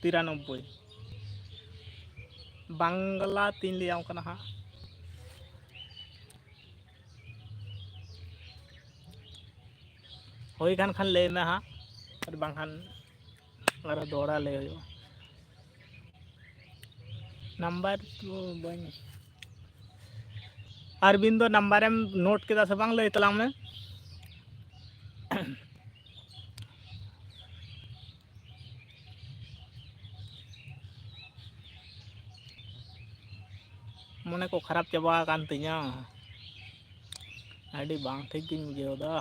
ᱛᱤᱨᱟᱱᱚᱵᱵᱳᱭ᱾ ᱵᱟᱝᱞᱟ ᱛᱤᱧ ᱞᱟᱹᱭᱟᱢ ᱠᱟᱱᱟ ᱦᱟᱸᱜ᱾ ᱦᱩᱭ ᱠᱟᱱ ᱠᱷᱟᱱ ᱞᱟᱹᱭ ᱢᱮ ᱦᱟᱸᱜ, ᱟᱨ ᱵᱟᱝᱠᱷᱟᱱ ᱟᱨᱦᱚᱸ ᱫᱚᱦᱲᱟ ᱞᱟᱹᱭ ᱦᱩᱭᱩᱜᱼᱟ᱾ ᱱᱟᱢᱵᱟᱨ ᱫᱚ ᱵᱟᱹᱧ, ᱟᱨᱵᱤᱱ ᱫᱚ ᱱᱟᱢᱵᱟᱨᱮᱢ ᱱᱳᱴ ᱠᱮᱫᱟ ᱥᱮ ᱵᱟᱝ? ᱞᱟᱹᱭ ᱛᱟᱞᱟᱝ ᱢᱮ᱾ ᱢᱚᱱᱮ ᱠᱚ ᱠᱷᱟᱨᱟᱯ ᱪᱟᱵᱟ ᱟᱠᱟᱱ ᱛᱤᱧᱟᱹ, ᱟᱹᱰᱤ ᱵᱟᱝ ᱴᱷᱤᱠ ᱜᱤᱧ ᱵᱩᱡᱷᱟᱹᱣ ᱮᱫᱟ᱾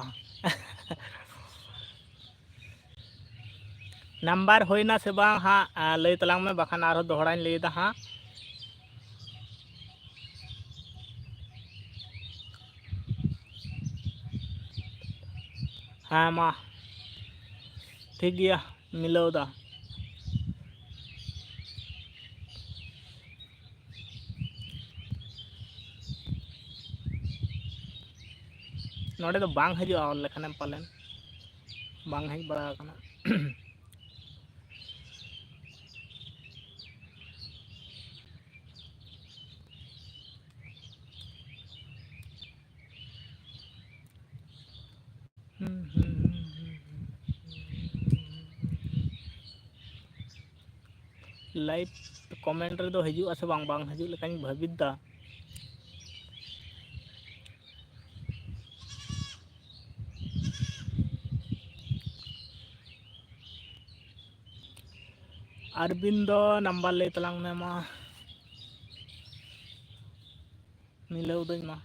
ᱱᱟᱢᱵᱟᱨ ᱦᱩᱭᱱᱟ ᱥᱮ ᱵᱟᱝ ᱦᱟᱸᱜ, ᱟᱸ, ᱞᱟᱹᱭ ᱛᱟᱞᱟᱝ ᱢᱮ, ᱵᱟᱠᱷᱟᱱ ᱟᱨᱦᱚᱸ ᱫᱚᱦᱲᱟᱧ ᱞᱟᱹᱭᱫᱟ ᱦᱟᱸᱜ᱾ ᱦᱮᱸ, ᱢᱟ, ᱴᱷᱤᱠ ᱜᱮᱭᱟ, ᱢᱤᱞᱟᱹᱣ ᱫᱟ᱾ ᱱᱚᱰᱮ ᱫᱚ ᱵᱟᱝ ᱦᱤᱡᱩᱜᱼᱟ, ᱚᱞ ᱞᱮᱠᱷᱟᱱᱮᱢ ᱯᱟᱞᱮᱱ ᱵᱟᱝ ᱦᱮᱡ ᱵᱟᱲᱟ ᱟᱠᱟᱱᱟ᱾ ᱞᱟᱭᱤᱵᱷ ᱠᱚᱢᱮᱱᱴ ᱨᱮᱫᱚ ᱦᱤᱡᱩᱜ ᱟᱥᱮ ᱵᱟᱝ, ᱵᱟᱝ ᱦᱤᱡᱩᱜ ᱞᱮᱠᱟᱧ ᱵᱷᱟᱹᱵᱤᱛ ᱫᱟ᱾ ᱟᱨᱵᱤᱱᱫᱚ, ᱱᱟᱢᱵᱟᱨ ᱞᱟᱹᱭ ᱛᱟᱞᱟᱝ ᱢᱮ ᱢᱟ᱾ ᱢᱤᱞᱟᱹᱣ ᱫᱟᱹᱧ ᱢᱟ᱾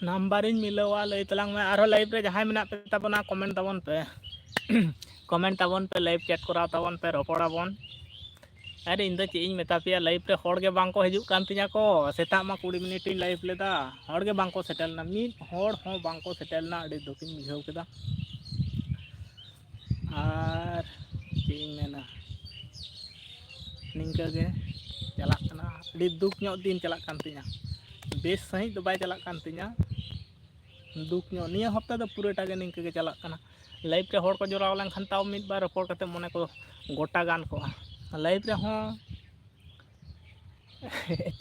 ᱱᱟᱢᱵᱟᱨᱤᱧ ᱢᱤᱞᱟᱹᱣᱟ, ᱞᱟᱹᱭ ᱛᱟᱞᱟᱝ ᱢᱮ᱾ ᱟᱨᱦᱚᱸ ᱞᱟᱭᱤᱵᱷ ᱨᱮ ᱡᱟᱦᱟᱸᱭ ᱢᱮᱱᱟᱜ ᱯᱮ ᱛᱟᱵᱚᱱᱟ, ᱠᱚᱢᱮᱱᱴ ᱛᱟᱵᱚᱱ ᱯᱮ᱾ ᱠᱚᱢᱮᱱᱴ ᱛᱟᱵᱚᱱ ᱯᱮ, ᱞᱟᱭᱤᱵᱷ ᱪᱮᱴ ᱠᱚᱨᱟᱣ ᱛᱟᱵᱚᱱ ᱯᱮ, ᱨᱚᱯᱚᱲᱟᱵᱚᱱ᱾ ᱟᱨ ᱤᱧ ᱫᱚ ᱪᱮᱫ ᱤᱧ ᱢᱮᱛᱟ ᱯᱮᱭᱟ, ᱞᱟᱭᱤᱵᱷ ᱨᱮ ᱦᱚᱲ ᱜᱮ ᱵᱟᱝ ᱠᱚ ᱦᱤᱡᱩᱜ ᱠᱟᱱ ᱛᱤᱧᱟ ᱠᱚ᱾ ᱥᱮᱛᱟᱜ ᱢᱟ ᱠᱩᱲᱤ ᱢᱤᱱᱤᱴ ᱤᱧ ᱞᱟᱭᱤᱵᱷ ᱞᱮᱫᱟ, ᱦᱚᱲ ᱜᱮ ᱵᱟᱝ ᱠᱚ ᱥᱮᱴᱮᱨ ᱞᱮᱱᱟ, ᱢᱤᱫ ᱦᱚᱲ ᱦᱚᱸ ᱵᱟᱝ ᱠᱚ ᱥᱮᱴᱮᱨ ᱞᱮᱱᱟ᱾ ᱟᱹᱰᱤ ᱫᱩᱠᱤᱧ ᱵᱩᱡᱷᱟᱹᱣ ᱠᱮᱫᱟ᱾ ᱟᱨ ᱪᱮᱫ ᱤᱧ ᱢᱮᱱᱟ, ᱱᱤᱝᱠᱟᱹ ᱜᱮ ᱪᱟᱞᱟᱜ ᱠᱟᱱᱟ᱾ ᱟᱹᱰᱤ ᱫᱩᱠ ᱧᱚᱜ ᱫᱤᱱ ᱪᱟᱞᱟᱜ ᱠᱟᱱ ᱛᱤᱧᱟ, ᱵᱮᱥ ᱥᱟᱺᱦᱤᱡ ᱫᱚ ᱵᱟᱭ ᱪᱟᱞᱟᱜ ᱠᱟᱱ ᱛᱤᱧᱟ᱾ ᱫᱩᱠ ᱧᱚᱜ, ᱱᱤᱭᱟᱹ ᱦᱚᱯᱛᱟ ᱫᱚ ᱯᱩᱨᱟᱹᱴᱟ ᱜᱮ ᱱᱤᱝᱠᱟᱹ ᱜᱮ ᱪᱟᱞᱟᱜ ᱠᱟᱱᱟ᱾ ᱞᱟᱭᱤᱵᱷ ᱨᱮ ᱦᱚᱲ ᱠᱚ ᱡᱚᱲᱟᱣ ᱞᱮᱱᱠᱷᱟᱱ ᱛᱟᱣ ᱢᱤᱫ ᱵᱟᱨ ᱨᱚᱯᱚᱲ ᱠᱟᱛᱮ ᱢᱚᱱᱮ ᱠᱚ ᱜᱚᱴᱟ ᱜᱟᱱ ᱠᱚᱜᱼᱟ᱾ ᱞᱟᱭᱤᱵᱷ ᱨᱮᱦᱚᱸ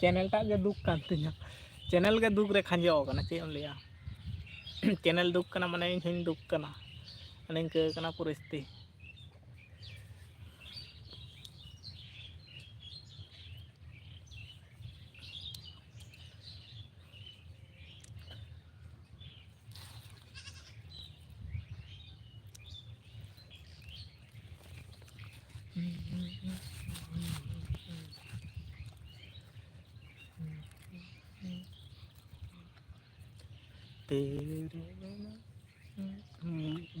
ᱪᱮᱱᱮᱞ ᱴᱟᱜ ᱜᱮ ᱫᱩᱠ ᱠᱟᱱ ᱛᱤᱧᱟ᱾ ᱪᱮᱱᱮᱞ ᱜᱮ ᱫᱩᱠ ᱨᱮ ᱠᱷᱟᱸᱡᱚ ᱟᱠᱟᱱᱟ, ᱪᱮᱫ ᱮᱢ ᱞᱟᱹᱭᱟ? ᱪᱮᱱᱮᱞ ᱫᱩᱠ ᱠᱟᱱᱟ ᱢᱟᱱᱮ ᱤᱧ ᱦᱚᱸᱧ ᱫᱩᱠ ᱠᱟᱱᱟ᱾ ᱱᱤᱝᱠᱟᱹ ᱠᱟᱱᱟ ᱯᱚᱨᱤᱥᱛᱷᱤᱛᱤ᱾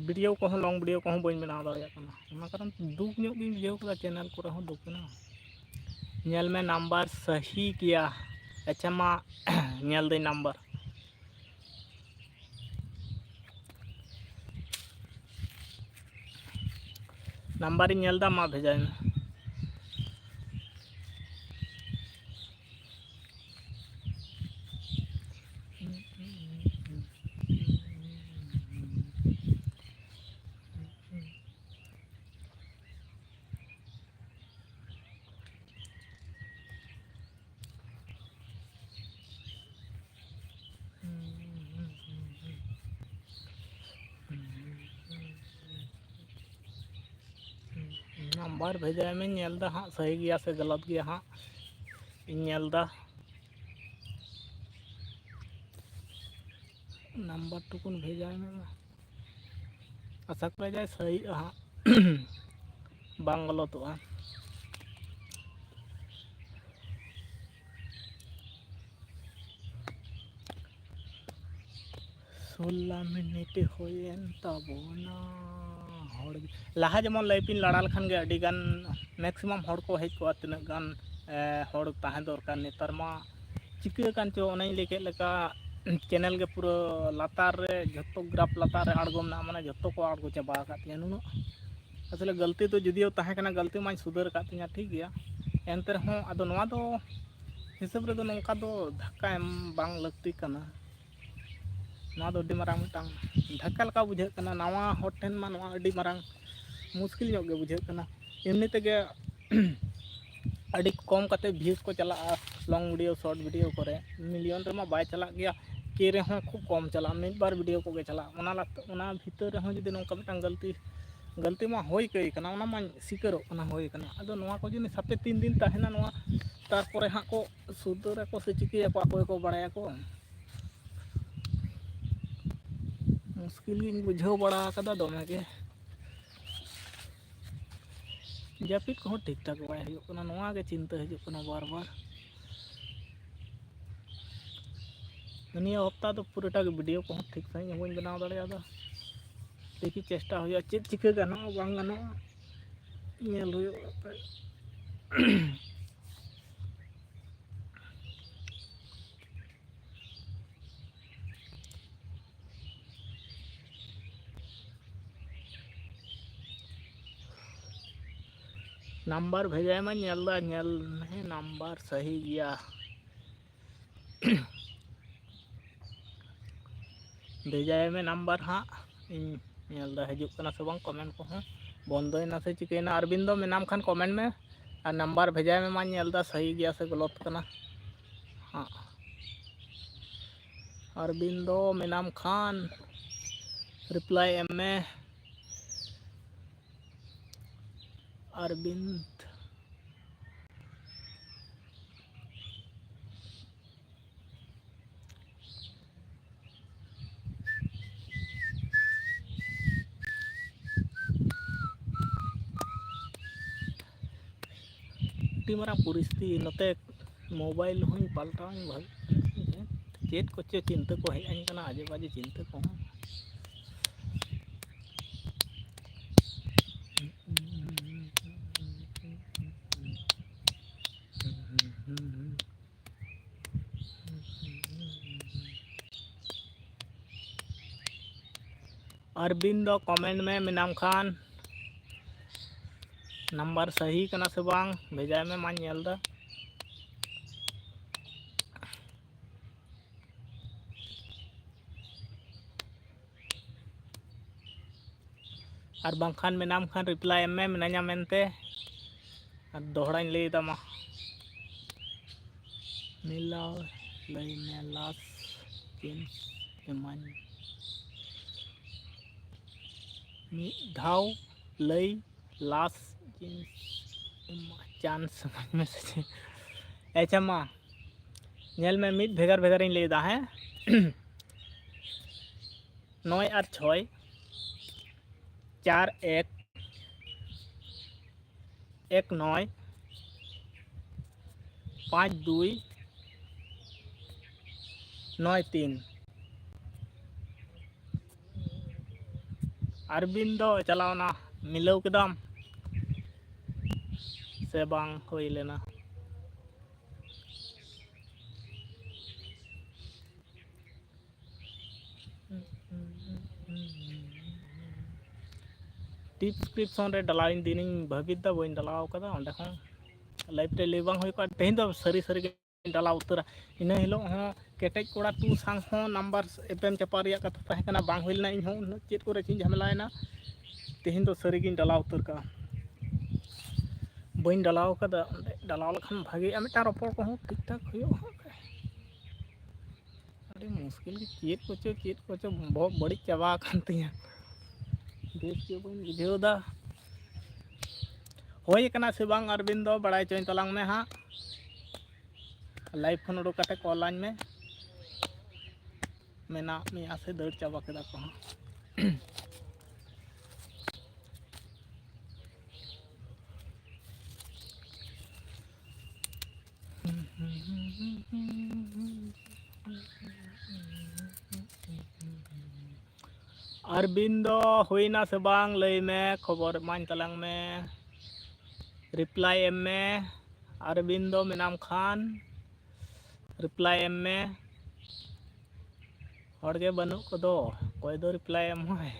ᱵᱷᱤᱰᱤᱭᱳ ᱠᱚᱦᱚᱸ, ᱞᱚᱝ ᱵᱷᱤᱰᱤᱭᱳ ᱠᱚᱦᱚᱸ ᱵᱟᱹᱧ ᱵᱮᱱᱟᱣ ᱫᱟᱲᱮᱭᱟᱜ ᱠᱟᱱᱟ᱾ ᱚᱱᱟ ᱠᱟᱨᱚᱱ ᱛᱮ ᱫᱩᱠ ᱧᱚᱜ ᱜᱤᱧ ᱵᱩᱡᱷᱟᱹᱣ ᱠᱮᱫᱟ, ᱪᱮᱱᱮᱞ ᱠᱚᱨᱮ ᱦᱚᱸ ᱫᱩᱠ ᱢᱮᱱᱟᱜᱼᱟ᱾ ᱧᱮᱞ ᱢᱮ, ᱱᱟᱢᱵᱟᱨ ᱥᱟᱹᱦᱤ ᱜᱮᱭᱟ᱾ ᱟᱪᱪᱷᱟ, ᱢᱟ ᱧᱮᱞ ᱫᱟᱹᱧ ᱱᱟᱢᱵᱟᱨ᱾ ᱱᱟᱢᱵᱟᱨᱤᱧ ᱧᱮᱞ ᱫᱟ, ᱢᱟ ᱵᱷᱮᱡᱟᱭ ᱢᱮ᱾ ᱱᱟᱢᱵᱟᱨ ᱵᱷᱮᱡᱟᱭ ᱢᱮ, ᱧᱮᱞ ᱫᱟ ᱦᱟᱸᱜ ᱥᱟᱹᱦᱤ ᱜᱮᱭᱟ ᱥᱮ ᱜᱟᱞᱟᱛ ᱜᱮᱭᱟ ᱦᱟᱸᱜ ᱤᱧ ᱧᱮᱞ ᱫᱟ᱾ ᱱᱟᱢᱵᱟᱨ ᱴᱩᱠᱩᱱ ᱵᱷᱮᱡᱟᱭ ᱢᱮ ᱢᱟ᱾ ᱟᱥᱟ ᱠᱚᱨᱮ ᱡᱟᱭ ᱥᱟᱹᱦᱤᱜᱼᱟ ᱦᱟᱸᱜ, ᱵᱟᱝ ᱜᱟᱞᱟᱛᱚᱜᱼᱟ᱾ ᱥᱳᱞᱞᱳ ᱢᱤᱱᱤᱴ ᱦᱩᱭᱮᱱ ᱛᱟᱵᱚᱱᱟ᱾ ᱦᱚᱲ ᱞᱟᱦᱟ ᱡᱮᱢᱚᱱ ᱞᱟᱭᱤᱵᱷ ᱤᱧ ᱞᱟᱲᱟ ᱞᱮᱠᱷᱟᱱ ᱜᱮ ᱟᱹᱰᱤ ᱜᱟᱱ, ᱢᱮᱠᱥᱤᱢᱟᱢ ᱦᱚᱲ ᱠᱚ ᱦᱮᱡ ᱠᱚᱜᱼᱟ, ᱛᱤᱱᱟᱹᱜ ᱜᱟᱱ ᱮ, ᱦᱚᱲ ᱛᱟᱦᱮᱸ ᱫᱚᱨᱠᱟᱨ᱾ ᱱᱮᱛᱟᱨ ᱢᱟ ᱪᱤᱠᱟᱹ ᱟᱠᱟᱱ ᱪᱚ, ᱚᱱᱮᱧ ᱞᱟᱹᱭ ᱠᱮᱫ ᱞᱮᱠᱟ, ᱪᱮᱱᱮᱞ ᱜᱮ ᱯᱩᱨᱟᱹ ᱞᱟᱛᱟᱨ ᱨᱮ, ᱡᱷᱚᱛᱚ ᱜᱨᱟᱯᱷ ᱞᱟᱛᱟᱨ ᱨᱮ ᱟᱬᱜᱚ ᱢᱮᱱᱟᱜᱼᱟ, ᱢᱟᱱᱮ ᱡᱷᱚᱛᱚ ᱠᱚ ᱟᱬᱜᱚ ᱪᱟᱵᱟ ᱟᱠᱟᱫ ᱛᱤᱧᱟᱹ᱾ ᱱᱩᱱᱟᱹᱜ ᱟᱥᱚᱞᱮ ᱜᱟᱹᱞᱛᱤ ᱫᱚ ᱡᱩᱫᱤᱭᱳ ᱛᱟᱦᱮᱸ ᱠᱟᱱᱟ, ᱜᱟᱹᱞᱛᱤ ᱢᱟᱧ ᱥᱩᱫᱷᱟᱹᱨ ᱟᱠᱟᱫ ᱛᱤᱧᱟᱹ, ᱴᱷᱤᱠ ᱜᱮᱭᱟ᱾ ᱮᱱᱛᱮ ᱨᱮᱦᱚᱸ ᱟᱫᱚ ᱱᱚᱣᱟ ᱫᱚ ᱦᱤᱥᱟᱹᱵ ᱨᱮᱫᱚ ᱱᱚᱝᱠᱟ ᱫᱚ ᱫᱷᱟᱠᱠᱟ ᱮᱢ ᱵᱟᱝ ᱞᱟᱹᱠᱛᱤ ᱠᱟᱱᱟ᱾ ᱱᱚᱣᱟ ᱫᱚ ᱟᱹᱰᱤ ᱢᱟᱨᱟᱝ ᱢᱤᱫᱴᱟᱝ ᱫᱷᱟᱠᱠᱟ ᱞᱮᱠᱟ ᱵᱩᱡᱷᱟᱹᱜ ᱠᱟᱱᱟ᱾ ᱱᱟᱣᱟ ᱦᱚᱲ ᱴᱷᱮᱱ ᱢᱟ ᱱᱚᱣᱟ ᱟᱹᱰᱤ ᱢᱟᱨᱟᱝ ᱢᱩᱥᱠᱤᱞ ᱧᱚᱜ ᱜᱮ ᱵᱩᱡᱷᱟᱹᱜ ᱠᱟᱱᱟ᱾ ᱮᱢᱱᱤ ᱛᱮᱜᱮ ᱟᱹᱰᱤ ᱠᱚᱢ ᱠᱟᱛᱮ ᱵᱷᱤᱭᱩᱡᱽ ᱠᱚ ᱪᱟᱞᱟᱜᱼᱟ ᱞᱚᱝ ᱵᱷᱤᱰᱤᱭᱳ, ᱥᱚᱨᱴ ᱵᱷᱤᱰᱤᱭᱳ ᱠᱚᱨᱮ᱾ ᱢᱤᱞᱤᱭᱚᱱ ᱨᱮᱢᱟ ᱵᱟᱭ ᱪᱟᱞᱟᱜ ᱜᱮᱭᱟ, ᱠᱮ ᱨᱮᱦᱚᱸ ᱠᱷᱩᱵ ᱠᱚᱢ ᱪᱟᱞᱟᱜᱼᱟ, ᱢᱤᱫ ᱵᱟᱨ ᱵᱷᱤᱰᱤᱭᱳ ᱠᱚᱜᱮ ᱪᱟᱞᱟᱜᱼᱟ᱾ ᱚᱱᱟ ᱞᱟᱹᱠᱛᱤ, ᱚᱱᱟ ᱵᱷᱤᱛᱟᱹᱨ ᱨᱮᱦᱚᱸ ᱡᱩᱫᱤ ᱱᱚᱝᱠᱟ ᱢᱤᱫᱴᱟᱝ ᱜᱟᱹᱞᱛᱤ, ᱜᱟᱹᱞᱛᱤ ᱢᱟ ᱦᱩᱭ ᱠᱟᱹᱭ ᱠᱟᱱᱟ, ᱚᱱᱟ ᱢᱟᱧ ᱥᱤᱠᱟᱹᱨᱚᱜ ᱠᱟᱱᱟ, ᱦᱩᱭ ᱠᱟᱱᱟ᱾ ᱟᱫᱚ ᱱᱚᱣᱟ ᱠᱚ ᱡᱤᱱᱤᱥ ᱦᱟᱯᱮ ᱛᱤᱱ ᱫᱤᱱ ᱛᱟᱦᱮᱱᱟ, ᱱᱚᱣᱟ ᱛᱟᱨᱯᱚᱨᱮ ᱦᱟᱸᱜ ᱠᱚ ᱥᱩᱫᱷᱟᱹᱨᱟᱠᱚ ᱥᱮ ᱪᱤᱠᱟᱹᱭᱟᱠᱚ, ᱟᱠᱚ ᱜᱮᱠᱚ ᱵᱟᱲᱟᱭᱟᱠᱚ᱾ ᱢᱩᱥᱠᱤᱞ ᱜᱤᱧ ᱵᱩᱡᱷᱟᱹᱣ ᱵᱟᱲᱟ ᱟᱠᱟᱫᱟ ᱫᱚᱢᱮ ᱜᱮ᱾ ᱡᱟᱹᱯᱤᱫ ᱠᱚᱦᱚᱸ ᱴᱷᱤᱠ ᱴᱷᱟᱠ ᱵᱟᱭ ᱦᱩᱭᱩᱜ ᱠᱟᱱᱟ, ᱱᱚᱣᱟ ᱜᱮ ᱪᱤᱱᱛᱟᱹ ᱦᱤᱡᱩᱜ ᱠᱟᱱᱟ ᱵᱟᱨ ᱵᱟᱨ᱾ ᱱᱤᱭᱟᱹ ᱦᱚᱯᱛᱟ ᱫᱚ ᱯᱩᱨᱟᱹᱴᱟ ᱜᱮ ᱵᱷᱤᱰᱤᱭᱳ ᱠᱚᱦᱚᱸ ᱴᱷᱤᱠ ᱥᱟᱺᱦᱤᱡ ᱦᱚᱸ ᱵᱟᱹᱧ ᱵᱮᱱᱟᱣ ᱫᱟᱲᱮᱭᱟᱫᱟ᱾ ᱫᱮᱠᱷᱤ, ᱪᱮᱥᱴᱟ ᱦᱩᱭᱩᱜᱼᱟ, ᱪᱮᱫ ᱪᱤᱠᱟᱹ ᱜᱟᱱᱚᱜᱼᱟ ᱵᱟᱝ ᱜᱟᱱᱚᱜᱼᱟ, ᱧᱮᱞ ᱦᱩᱭᱩᱜᱼᱟ᱾ ᱱᱟᱢᱵᱟᱨ ᱵᱷᱮᱡᱟᱭ ᱢᱟ, ᱧᱮᱞ ᱫᱟ, ᱧᱮᱞ ᱢᱮ, ᱱᱟᱢᱵᱟᱨ ᱥᱟᱹᱦᱤ ᱜᱮᱭᱟ᱾ ᱵᱷᱮᱡᱟᱭ ᱢᱮ ᱱᱟᱢᱵᱟᱨ ᱦᱟᱸᱜ, ᱤᱧ ᱧᱮᱞ ᱫᱟ ᱦᱤᱡᱩᱜ ᱠᱟᱱᱟ ᱥᱮ ᱵᱟᱝ, ᱠᱚᱢᱮᱱᱴ ᱠᱚᱦᱚᱸ ᱵᱚᱱᱫᱚᱭᱮᱱᱟ ᱥᱮ ᱪᱤᱠᱟᱹᱭᱮᱱᱟ᱾ ᱟᱨᱵᱤᱱ ᱫᱚ ᱢᱮᱱᱟᱢ ᱠᱷᱟᱱ ᱠᱚᱢᱮᱱᱴ ᱢᱮ, ᱟᱨ ᱱᱟᱢᱵᱟᱨ ᱵᱷᱮᱡᱟᱭ ᱢᱮ, ᱢᱟᱧ ᱧᱮᱞ ᱫᱟ ᱥᱟᱹᱦᱤ ᱜᱮᱭᱟ ᱥᱮ ᱜᱟᱞᱟᱛ ᱠᱟᱱᱟ ᱦᱟᱸᱜ᱾ ᱟᱨᱵᱤᱱ ᱫᱚ ᱢᱮᱱᱟᱢ ᱠᱷᱟᱱ ᱨᱤᱯᱞᱟᱭ ᱮᱢ ᱢᱮ᱾ ᱟᱨᱵᱤᱱᱫ᱾ ᱟᱹᱰᱤ ᱢᱟᱨᱟᱝ ᱯᱚᱨᱤᱥᱛᱷᱤᱛᱤ ᱱᱚᱛᱮ᱾ ᱢᱳᱵᱟᱭᱤᱞ ᱦᱚᱸᱧ ᱯᱟᱞᱴᱟᱣᱟᱹᱧ ᱵᱷᱟᱹᱜᱤ᱾ ᱪᱮᱫ ᱠᱚᱪᱚ ᱪᱤᱱᱛᱟᱹ ᱠᱚ ᱦᱮᱡ ᱟᱹᱧ ᱠᱟᱱᱟ, ᱟᱡᱮ ᱵᱟᱡᱮ ᱪᱤᱱᱛᱟᱹ ᱠᱚᱦᱚᱸ᱾ ᱟᱨᱵᱤᱱ ᱫᱚ comment ᱢᱮ, ᱢᱮᱱᱟᱢ ᱠᱷᱟᱱ᱾ ᱱᱟᱢᱵᱟᱨ ᱥᱟᱹᱦᱤ ᱠᱟᱱᱟ ᱥᱮ ᱵᱟᱝ ᱵᱷᱮᱡᱟᱭ ᱢᱮ, ᱢᱟᱧ ᱧᱮᱞ ᱮᱫᱟ᱾ ᱟᱨ ᱵᱟᱝᱠᱷᱟᱱ ᱢᱮᱱᱟᱢ ᱠᱷᱟᱱ reply ᱮᱢ ᱢᱮ, ᱢᱮᱱᱟᱧᱟ ᱢᱮᱱᱛᱮ᱾ ᱟᱨ ᱫᱚᱦᱲᱟᱧ ᱞᱟᱹᱭ ᱮᱫᱟ, ᱢᱟ᱾ ᱢᱤᱞᱟᱣ ᱞᱟᱹᱭ ᱢᱮ, last chance ᱮᱢᱟᱹᱧ᱾ ᱢᱤᱫ ᱫᱷᱟᱣ ᱞᱟᱹᱭ last chance ᱮᱢᱟ-, chance ᱮᱢᱟᱹᱧ ᱢᱮ ᱥᱮ ᱪᱮᱫ? ᱟᱪᱪᱷᱟ, ᱢᱟ ᱧᱮᱞ ᱢᱮ, ᱢᱤᱫ ᱵᱷᱮᱜᱟᱨ ᱵᱷᱮᱜᱟᱨᱤᱧ ᱞᱟᱹᱭ ᱮᱫᱟ, ᱦᱮᱸ᱾ ᱱᱚᱭ ᱟᱨ ᱪᱷᱚᱭ, ᱪᱟᱨ ᱮᱠ, ᱮᱠ ᱱᱚᱭ, ᱯᱟᱸᱪ ᱫᱩᱭ, ᱱᱚᱭ ᱛᱤᱱ᱾ ᱟᱨᱵᱤᱱ ᱫᱚ ᱪᱟᱞᱟᱣᱱᱟ, ᱢᱤᱞᱟᱹᱣ ᱠᱮᱫᱟᱢ ᱥᱮ ᱵᱟᱝ ᱦᱩᱭ ᱞᱮᱱᱟ? Description ᱨᱮ ᱰᱟᱞᱟᱣᱤᱧ ᱫᱤᱱᱤᱧ ᱵᱷᱟᱹᱵᱤᱛ ᱫᱟ, ᱵᱟᱹᱧ ᱰᱟᱞᱟᱣ ᱠᱟᱫᱟ᱾ ᱚᱸᱰᱮ ᱦᱚᱸ live ᱨᱮ ᱞᱟᱹᱭ ᱵᱟᱝ ᱦᱩᱭ ᱠᱚᱜᱼᱟ᱾ ᱛᱮᱦᱮᱧ ᱫᱚ ᱥᱟᱹᱨᱤ ᱥᱟᱹᱨᱤ ᱜᱮᱧ ᱰᱟᱞᱟᱣ ᱩᱛᱟᱹᱨᱟ᱾ ᱤᱱᱟᱹ ᱦᱤᱞᱳᱜ ᱦᱚᱸ ᱠᱮᱴᱮᱡ ᱠᱚᱲᱟ ᱴᱩ ᱥᱟᱝ ᱦᱚᱸ ᱱᱟᱢᱵᱟᱨ ᱮᱯᱮᱢ ᱪᱟᱯᱟᱞ ᱨᱮᱭᱟᱜ ᱠᱟᱛᱷᱟ ᱛᱟᱦᱮᱸ ᱠᱟᱱᱟ, ᱵᱟᱝ ᱦᱩᱭ ᱞᱮᱱᱟ᱾ ᱤᱧ ᱦᱚᱸ ᱩᱱᱟᱹᱜ ᱪᱮᱫ ᱠᱚᱨᱮ ᱪᱚᱧ ᱡᱷᱟᱢᱮᱞᱟᱭᱮᱱᱟ᱾ ᱛᱮᱦᱮᱧ ᱫᱚ ᱥᱟᱹᱨᱤ ᱜᱤᱧ ᱰᱟᱞᱟᱣ ᱩᱛᱟᱹᱨ ᱠᱟᱜᱼᱟ᱾ ᱵᱟᱹᱧ ᱰᱟᱞᱟᱣ ᱠᱟᱫᱟ, ᱚᱸᱰᱮ ᱰᱟᱞᱟᱣ ᱞᱮᱠᱷᱟᱱ ᱵᱷᱟᱜᱮᱜᱼᱟ, ᱢᱤᱫᱴᱟᱝ ᱨᱚᱯᱚᱲ ᱠᱚᱦᱚᱸ ᱴᱷᱤᱠ ᱴᱷᱟᱠ ᱦᱩᱭᱩᱜᱼᱟ᱾ ᱟᱹᱰᱤ ᱢᱩᱥᱠᱤᱞ ᱜᱮ, ᱪᱮᱫ ᱠᱚᱪᱚ, ᱪᱮᱫ ᱠᱚᱪᱚ ᱵᱚᱦᱚᱜ ᱵᱟᱹᱲᱤᱡ ᱪᱟᱵᱟ ᱟᱠᱟᱱ ᱛᱤᱧᱟᱹ, ᱵᱮᱥ ᱜᱮ ᱵᱟᱹᱧ ᱵᱩᱡᱷᱟᱹᱣ ᱮᱫᱟ᱾ ᱦᱩᱭ ᱟᱠᱟᱱᱟ ᱥᱮ ᱵᱟᱝ ᱟᱨᱵᱤᱱ ᱫᱚ ᱵᱟᱲᱟᱭ ᱦᱚᱪᱚᱧ ᱛᱟᱞᱟᱝ ᱢᱮ ᱦᱟᱸᱜ᱾ ᱞᱟᱭᱤᱵᱷ ᱠᱷᱚᱱ ᱩᱰᱩᱠ ᱠᱟᱛᱮ ᱠᱚᱞ ᱟᱹᱧ ᱢᱮ᱾ ᱢᱮᱱᱟᱜ ᱢᱮᱭᱟ ᱥᱮ ᱫᱟᱹᱲ ᱪᱟᱵᱟ ᱠᱮᱫᱟ ᱠᱚ ᱦᱟᱸᱜ᱾ ᱟᱨᱵᱤᱱ ᱫᱚ ᱦᱩᱭᱱᱟ ᱥᱮ ᱵᱟᱝ ᱞᱟᱹᱭ ᱢᱮ, ᱠᱷᱚᱵᱚᱨ ᱮᱢᱟᱹᱧ ᱛᱟᱞᱟᱝ ᱢᱮ, ᱨᱤᱯᱞᱟᱭ ᱮᱢ ᱢᱮ᱾ ᱟᱨᱵᱤᱱ ᱫᱚ ᱢᱮᱱᱟᱢ ᱠᱷᱟᱱ ᱨᱤᱯᱞᱟᱭ ᱮᱢ ᱢᱮ᱾ ᱦᱚᱲ ᱜᱮ ᱵᱟᱹᱱᱩᱜ ᱠᱚᱫᱚ, ᱚᱠᱚᱭ ᱫᱚ ᱨᱤᱯᱞᱟᱭ ᱮᱢ ᱦᱚᱸᱭ᱾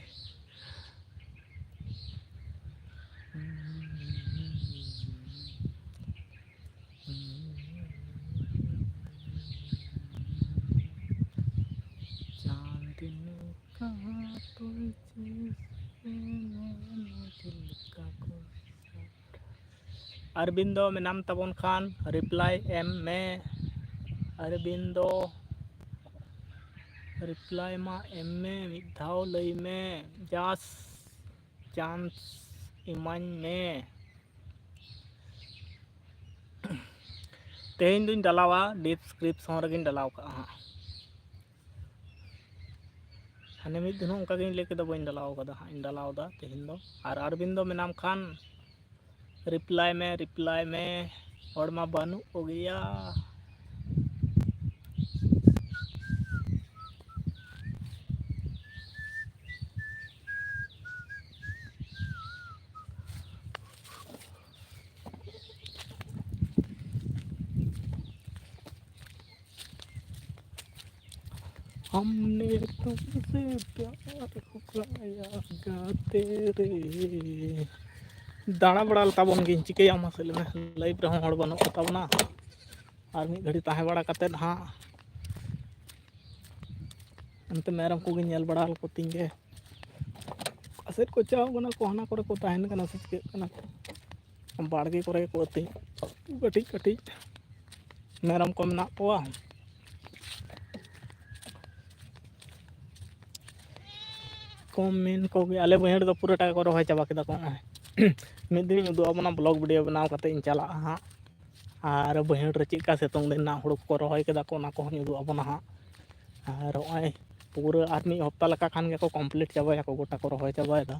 चांदनी कहाँ तुझसे नैनों दिल का गुस्सा। ᱟᱨᱵᱤᱱ ᱫᱚ ᱢᱮᱱᱟᱢ ᱛᱟᱵᱚᱱ ᱠᱷᱟᱱ ᱨᱤᱯᱞᱟᱭ ᱮᱢ ᱢᱮ᱾ ᱟᱨᱵᱤᱱ ᱫᱚ ᱨᱤᱯᱞᱟᱭ ᱢᱟ ᱮᱢ ᱢᱮ, ᱢᱤᱫ ᱫᱷᱟᱣ ᱞᱟᱹᱭ ᱢᱮ, ᱡᱟᱥ ᱪᱟᱱᱥ ᱮᱢᱟᱹᱧ ᱢᱮ᱾ ᱛᱮᱦᱮᱧ ᱫᱚᱧ ᱰᱟᱞᱟᱣᱟ, ᱰᱤᱥᱠᱨᱤᱯᱥᱚᱱ ᱨᱮᱜᱮᱧ ᱰᱟᱞᱟᱣ ᱠᱟᱜᱼᱟ ᱦᱟᱸᱜ᱾ ᱦᱟᱱᱮ ᱢᱤᱫ ᱫᱤᱱ ᱦᱚᱸ ᱚᱱᱠᱟ ᱜᱤᱧ ᱞᱟᱹᱭ ᱠᱮᱫᱟ, ᱵᱟᱹᱧ ᱰᱟᱞᱟᱣ ᱠᱟᱫᱟ, ᱦᱟᱸᱜ ᱤᱧ ᱰᱟᱞᱟᱣ ᱫᱟ ᱛᱮᱦᱮᱧ ᱫᱚ᱾ ᱟᱨ ᱟᱨᱵᱤᱱ ᱫᱚ ᱢᱮᱱᱟᱢ ᱠᱷᱟᱱ ᱨᱤᱯᱞᱟᱭ ᱢᱮ, ᱨᱤᱯᱞᱟᱭ ᱢᱮ, ᱦᱚᱲ ᱢᱟ ᱵᱟᱹᱱᱩᱜ ᱠᱚᱜᱮᱭᱟ᱾ हमने तुमसे प्यार को पाया गाते रे। ᱫᱟᱬᱟ ᱵᱟᱲᱟ ᱛᱟᱵᱚᱱ ᱜᱤᱧ, ᱪᱤᱠᱟᱹᱭᱟ ᱢᱟᱥᱮ ᱞᱟᱹᱭ ᱢᱮ, ᱞᱟᱭᱤᱵᱷ ᱨᱮᱦᱚᱸ ᱦᱚᱲ ᱵᱟᱹᱱᱩᱜ ᱠᱚ ᱛᱟᱵᱚᱱᱟ᱾ ᱟᱨ ᱢᱤᱫ ᱜᱷᱟᱹᱲᱤ ᱛᱟᱦᱮᱸ ᱵᱟᱲᱟ ᱠᱟᱛᱮᱫ ᱦᱟᱸᱜ ᱚᱱᱛᱮ ᱢᱮᱨᱚᱢ ᱠᱚᱜᱮ ᱧᱮᱞ ᱵᱟᱲᱟ ᱞᱮᱠᱚ ᱛᱤᱧ ᱜᱮ᱾ ᱚᱠᱟ ᱥᱮᱫ ᱠᱚ ᱪᱟᱣ ᱠᱟᱱᱟ ᱠᱚ, ᱦᱟᱱᱟ ᱠᱚᱨᱮ ᱠᱚ ᱛᱟᱦᱮᱱ ᱠᱟᱱᱟ ᱥᱮ ᱪᱤᱠᱟᱹᱜ ᱠᱟᱱᱟ ᱠᱚ, ᱵᱟᱲᱜᱮ ᱠᱚᱨᱮ ᱜᱮᱠᱚ ᱟᱹᱛᱤᱧ, ᱠᱟᱹᱴᱤᱡ ᱠᱟᱹᱴᱤᱡ ᱢᱮᱨᱚᱢ ᱠᱚ ᱢᱮᱱᱟᱜ ᱠᱚᱣᱟ᱾ ᱠᱚᱢ ᱢᱮᱱ ᱠᱚᱜᱮ, ᱟᱞᱮ ᱵᱟᱹᱭᱦᱟᱹᱲ ᱫᱚ ᱯᱩᱨᱟᱹᱴᱟ ᱜᱮᱠᱚ ᱨᱚᱦᱚᱭ ᱪᱟᱵᱟ ᱠᱮᱫᱟ ᱠᱚ᱾ ᱱᱚᱜᱼᱚᱭ ᱢᱤᱫ ᱫᱤᱱᱤᱧ ᱩᱫᱩᱜ ᱟᱵᱚᱱᱟ, ᱵᱞᱚᱜ ᱵᱷᱤᱰᱤᱭᱳ ᱵᱮᱱᱟᱣ ᱠᱟᱛᱮ ᱤᱧ ᱪᱟᱞᱟᱜᱼᱟ ᱦᱟᱸᱜ᱾ ᱟᱨ ᱵᱟᱹᱭᱦᱟᱹᱲ ᱨᱮ ᱪᱮᱫ ᱞᱮᱠᱟ ᱥᱤᱛᱩᱝ ᱫᱤᱱ ᱨᱮᱱᱟᱜ ᱦᱩᱲᱩ ᱠᱚᱠᱚ ᱨᱚᱦᱚᱭ ᱠᱮᱫᱟ ᱠᱚ, ᱚᱱᱟ ᱠᱚᱦᱚᱸᱧ ᱩᱫᱩᱜ ᱟᱵᱚᱱᱟ ᱦᱟᱸᱜ᱾ ᱟᱨ ᱱᱚᱜᱼᱚᱭ ᱯᱩᱨᱟᱹ ᱟᱨ ᱢᱤᱫ ᱦᱚᱯᱛᱟ ᱞᱮᱠᱟ ᱠᱷᱟᱱ ᱜᱮᱠᱚ ᱠᱚᱢᱯᱞᱤᱴ ᱪᱟᱵᱟᱭᱟᱠᱚ, ᱜᱚᱴᱟ ᱠᱚ ᱨᱚᱦᱚᱭ ᱪᱟᱵᱟᱭᱮᱫᱟ᱾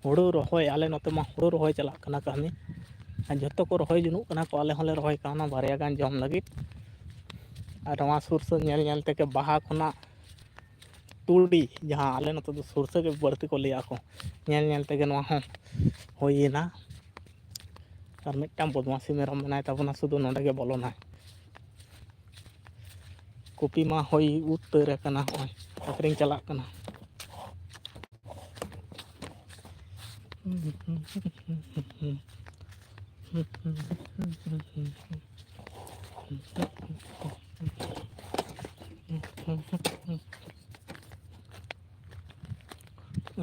ᱦᱩᱲᱩ ᱨᱚᱦᱚᱭ, ᱟᱞᱮ ᱱᱚᱛᱮ ᱢᱟ ᱦᱩᱲᱩ ᱨᱚᱦᱚᱭ ᱪᱟᱞᱟᱜ ᱠᱟᱱᱟ ᱠᱟᱹᱢᱤ, ᱟᱨ ᱡᱚᱛᱚ ᱠᱚ ᱨᱚᱦᱚᱭ ᱡᱩᱱᱩᱜ ᱠᱟᱱᱟ ᱠᱚ, ᱟᱞᱮ ᱦᱚᱸᱞᱮ ᱨᱚᱦᱚᱭ ᱠᱟᱣᱱᱟ ᱵᱟᱨᱭᱟ ᱜᱟᱱ ᱡᱚᱢ ᱞᱟᱹᱜᱤᱫ᱾ ᱟᱨ ᱱᱚᱣᱟ ᱥᱩᱨ ᱥᱩᱨ ᱧᱮᱞ ᱧᱮᱞ ᱛᱮᱜᱮ ᱵᱟᱦᱟ ᱠᱷᱚᱱᱟᱜ ᱛᱩᱲᱤ, ᱡᱟᱦᱟᱸ ᱟᱞᱮ ᱱᱚᱛᱮ ᱫᱚ ᱥᱩᱨᱥᱟᱹ ᱜᱮ ᱵᱟᱹᱲᱛᱤ ᱠᱚ ᱞᱟᱹᱭᱟ ᱠᱚ, ᱧᱮᱞ ᱧᱮᱞ ᱛᱮᱜᱮ ᱱᱚᱣᱟ ᱦᱚᱸ ᱦᱩᱭᱮᱱᱟ᱾ ᱟᱨ ᱢᱤᱫᱴᱟᱝ ᱵᱚᱫᱢᱟᱥᱤ ᱢᱮᱨᱚᱢ ᱢᱮᱱᱟᱭ ᱛᱟᱵᱚᱱᱟ, ᱥᱩᱫᱷᱩ ᱱᱚᱰᱮ ᱜᱮ ᱵᱚᱞᱚᱱᱟᱭ᱾ ᱠᱚᱯᱤ ᱢᱟ ᱦᱩᱭ ᱩᱛᱟᱹᱨ ᱟᱠᱟᱱᱟ, ᱦᱚᱸᱜᱼᱚᱭ ᱟᱹᱠᱷᱨᱤᱧ ᱪᱟᱞᱟᱜ ᱠᱟᱱᱟ᱾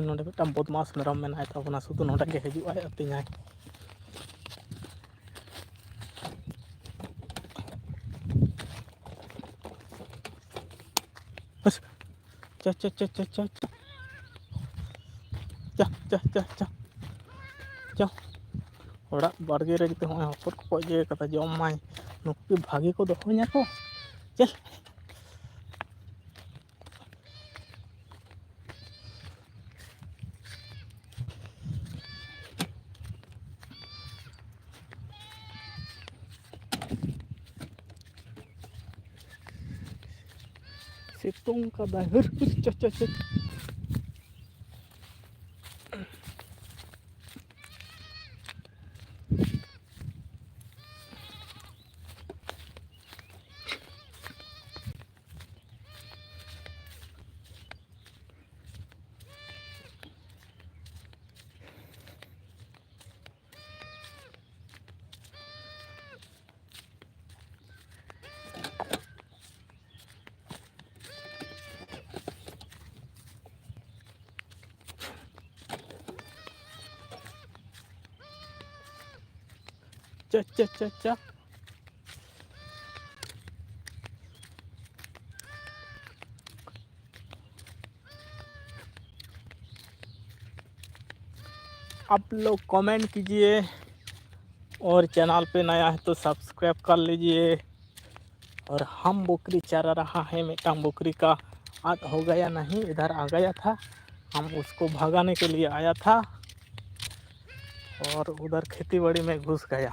ᱱᱚᱰᱮ ᱢᱤᱫᱴᱟᱝ ᱵᱚᱫᱢᱟᱥ ᱢᱮᱨᱚᱢ ᱢᱮᱱᱟᱭ ᱛᱟᱵᱚᱱᱟ, ᱥᱩᱫᱷᱩ ᱱᱚᱰᱮ ᱜᱮ ᱦᱤᱡᱩᱜ ᱟᱭ, ᱟᱹᱛᱤᱧᱟᱭ᱾ ᱦᱟᱹᱥ᱾ ᱪᱟ, ᱪᱟ, ᱪᱟ᱾ ᱪᱟ, ᱪᱟ, ᱪᱟ, ᱪᱟ᱾ ᱪᱟ᱾ ᱚᱲᱟᱜ ᱵᱟᱲᱜᱮ ᱨᱮ ᱡᱩᱫᱤ ᱦᱚᱸᱜᱼᱚᱭ ᱦᱚᱛᱚᱫ ᱠᱚᱠᱚ ᱤᱭᱟᱹ ᱠᱟᱫᱟ, ᱡᱚᱢ ᱢᱟᱭ᱾ ᱱᱩᱠᱩ ᱵᱷᱟᱜᱮ ᱠᱚ ᱫᱚᱦᱚᱧᱟ ᱠᱚ᱾ ᱪᱮᱫ? ᱥᱤᱛᱩᱝ ᱠᱟᱫᱟᱭ, ᱦᱟᱹᱨ, ᱦᱟᱹᱨ, ᱪᱚ, ᱪᱚ, ᱪᱚ᱾ ᱪᱟ, ᱪᱟ, ᱪᱟ, ᱪᱟ᱾ आप लोग कमेंट कीजिए और चैनल पे नया है तो सब्सक्राइब कर लीजिए। और हम बकरी चरा रहा है, ᱢᱤᱫᱴᱟᱝ ᱵᱚᱠᱨᱤ ᱠᱟ ᱟᱫ ᱦᱚ ᱜᱟᱭᱟ ᱱᱟᱦᱤ, ᱤᱫᱷᱟᱨ ᱟ ᱜᱟᱭᱟ ᱛᱷᱟ, ᱦᱟᱢ ᱩᱥᱠᱳ ᱵᱷᱟᱜᱟᱱᱮ ᱠᱮ ᱞᱤᱭᱮ ᱟᱭᱟ ᱛᱷᱟ ᱚᱨ ᱩᱫᱷᱟᱨ ᱠᱷᱮᱛᱤ ᱵᱟᱲᱤ ᱢᱮ ᱜᱷᱩᱥ ᱜᱟᱭᱟ᱾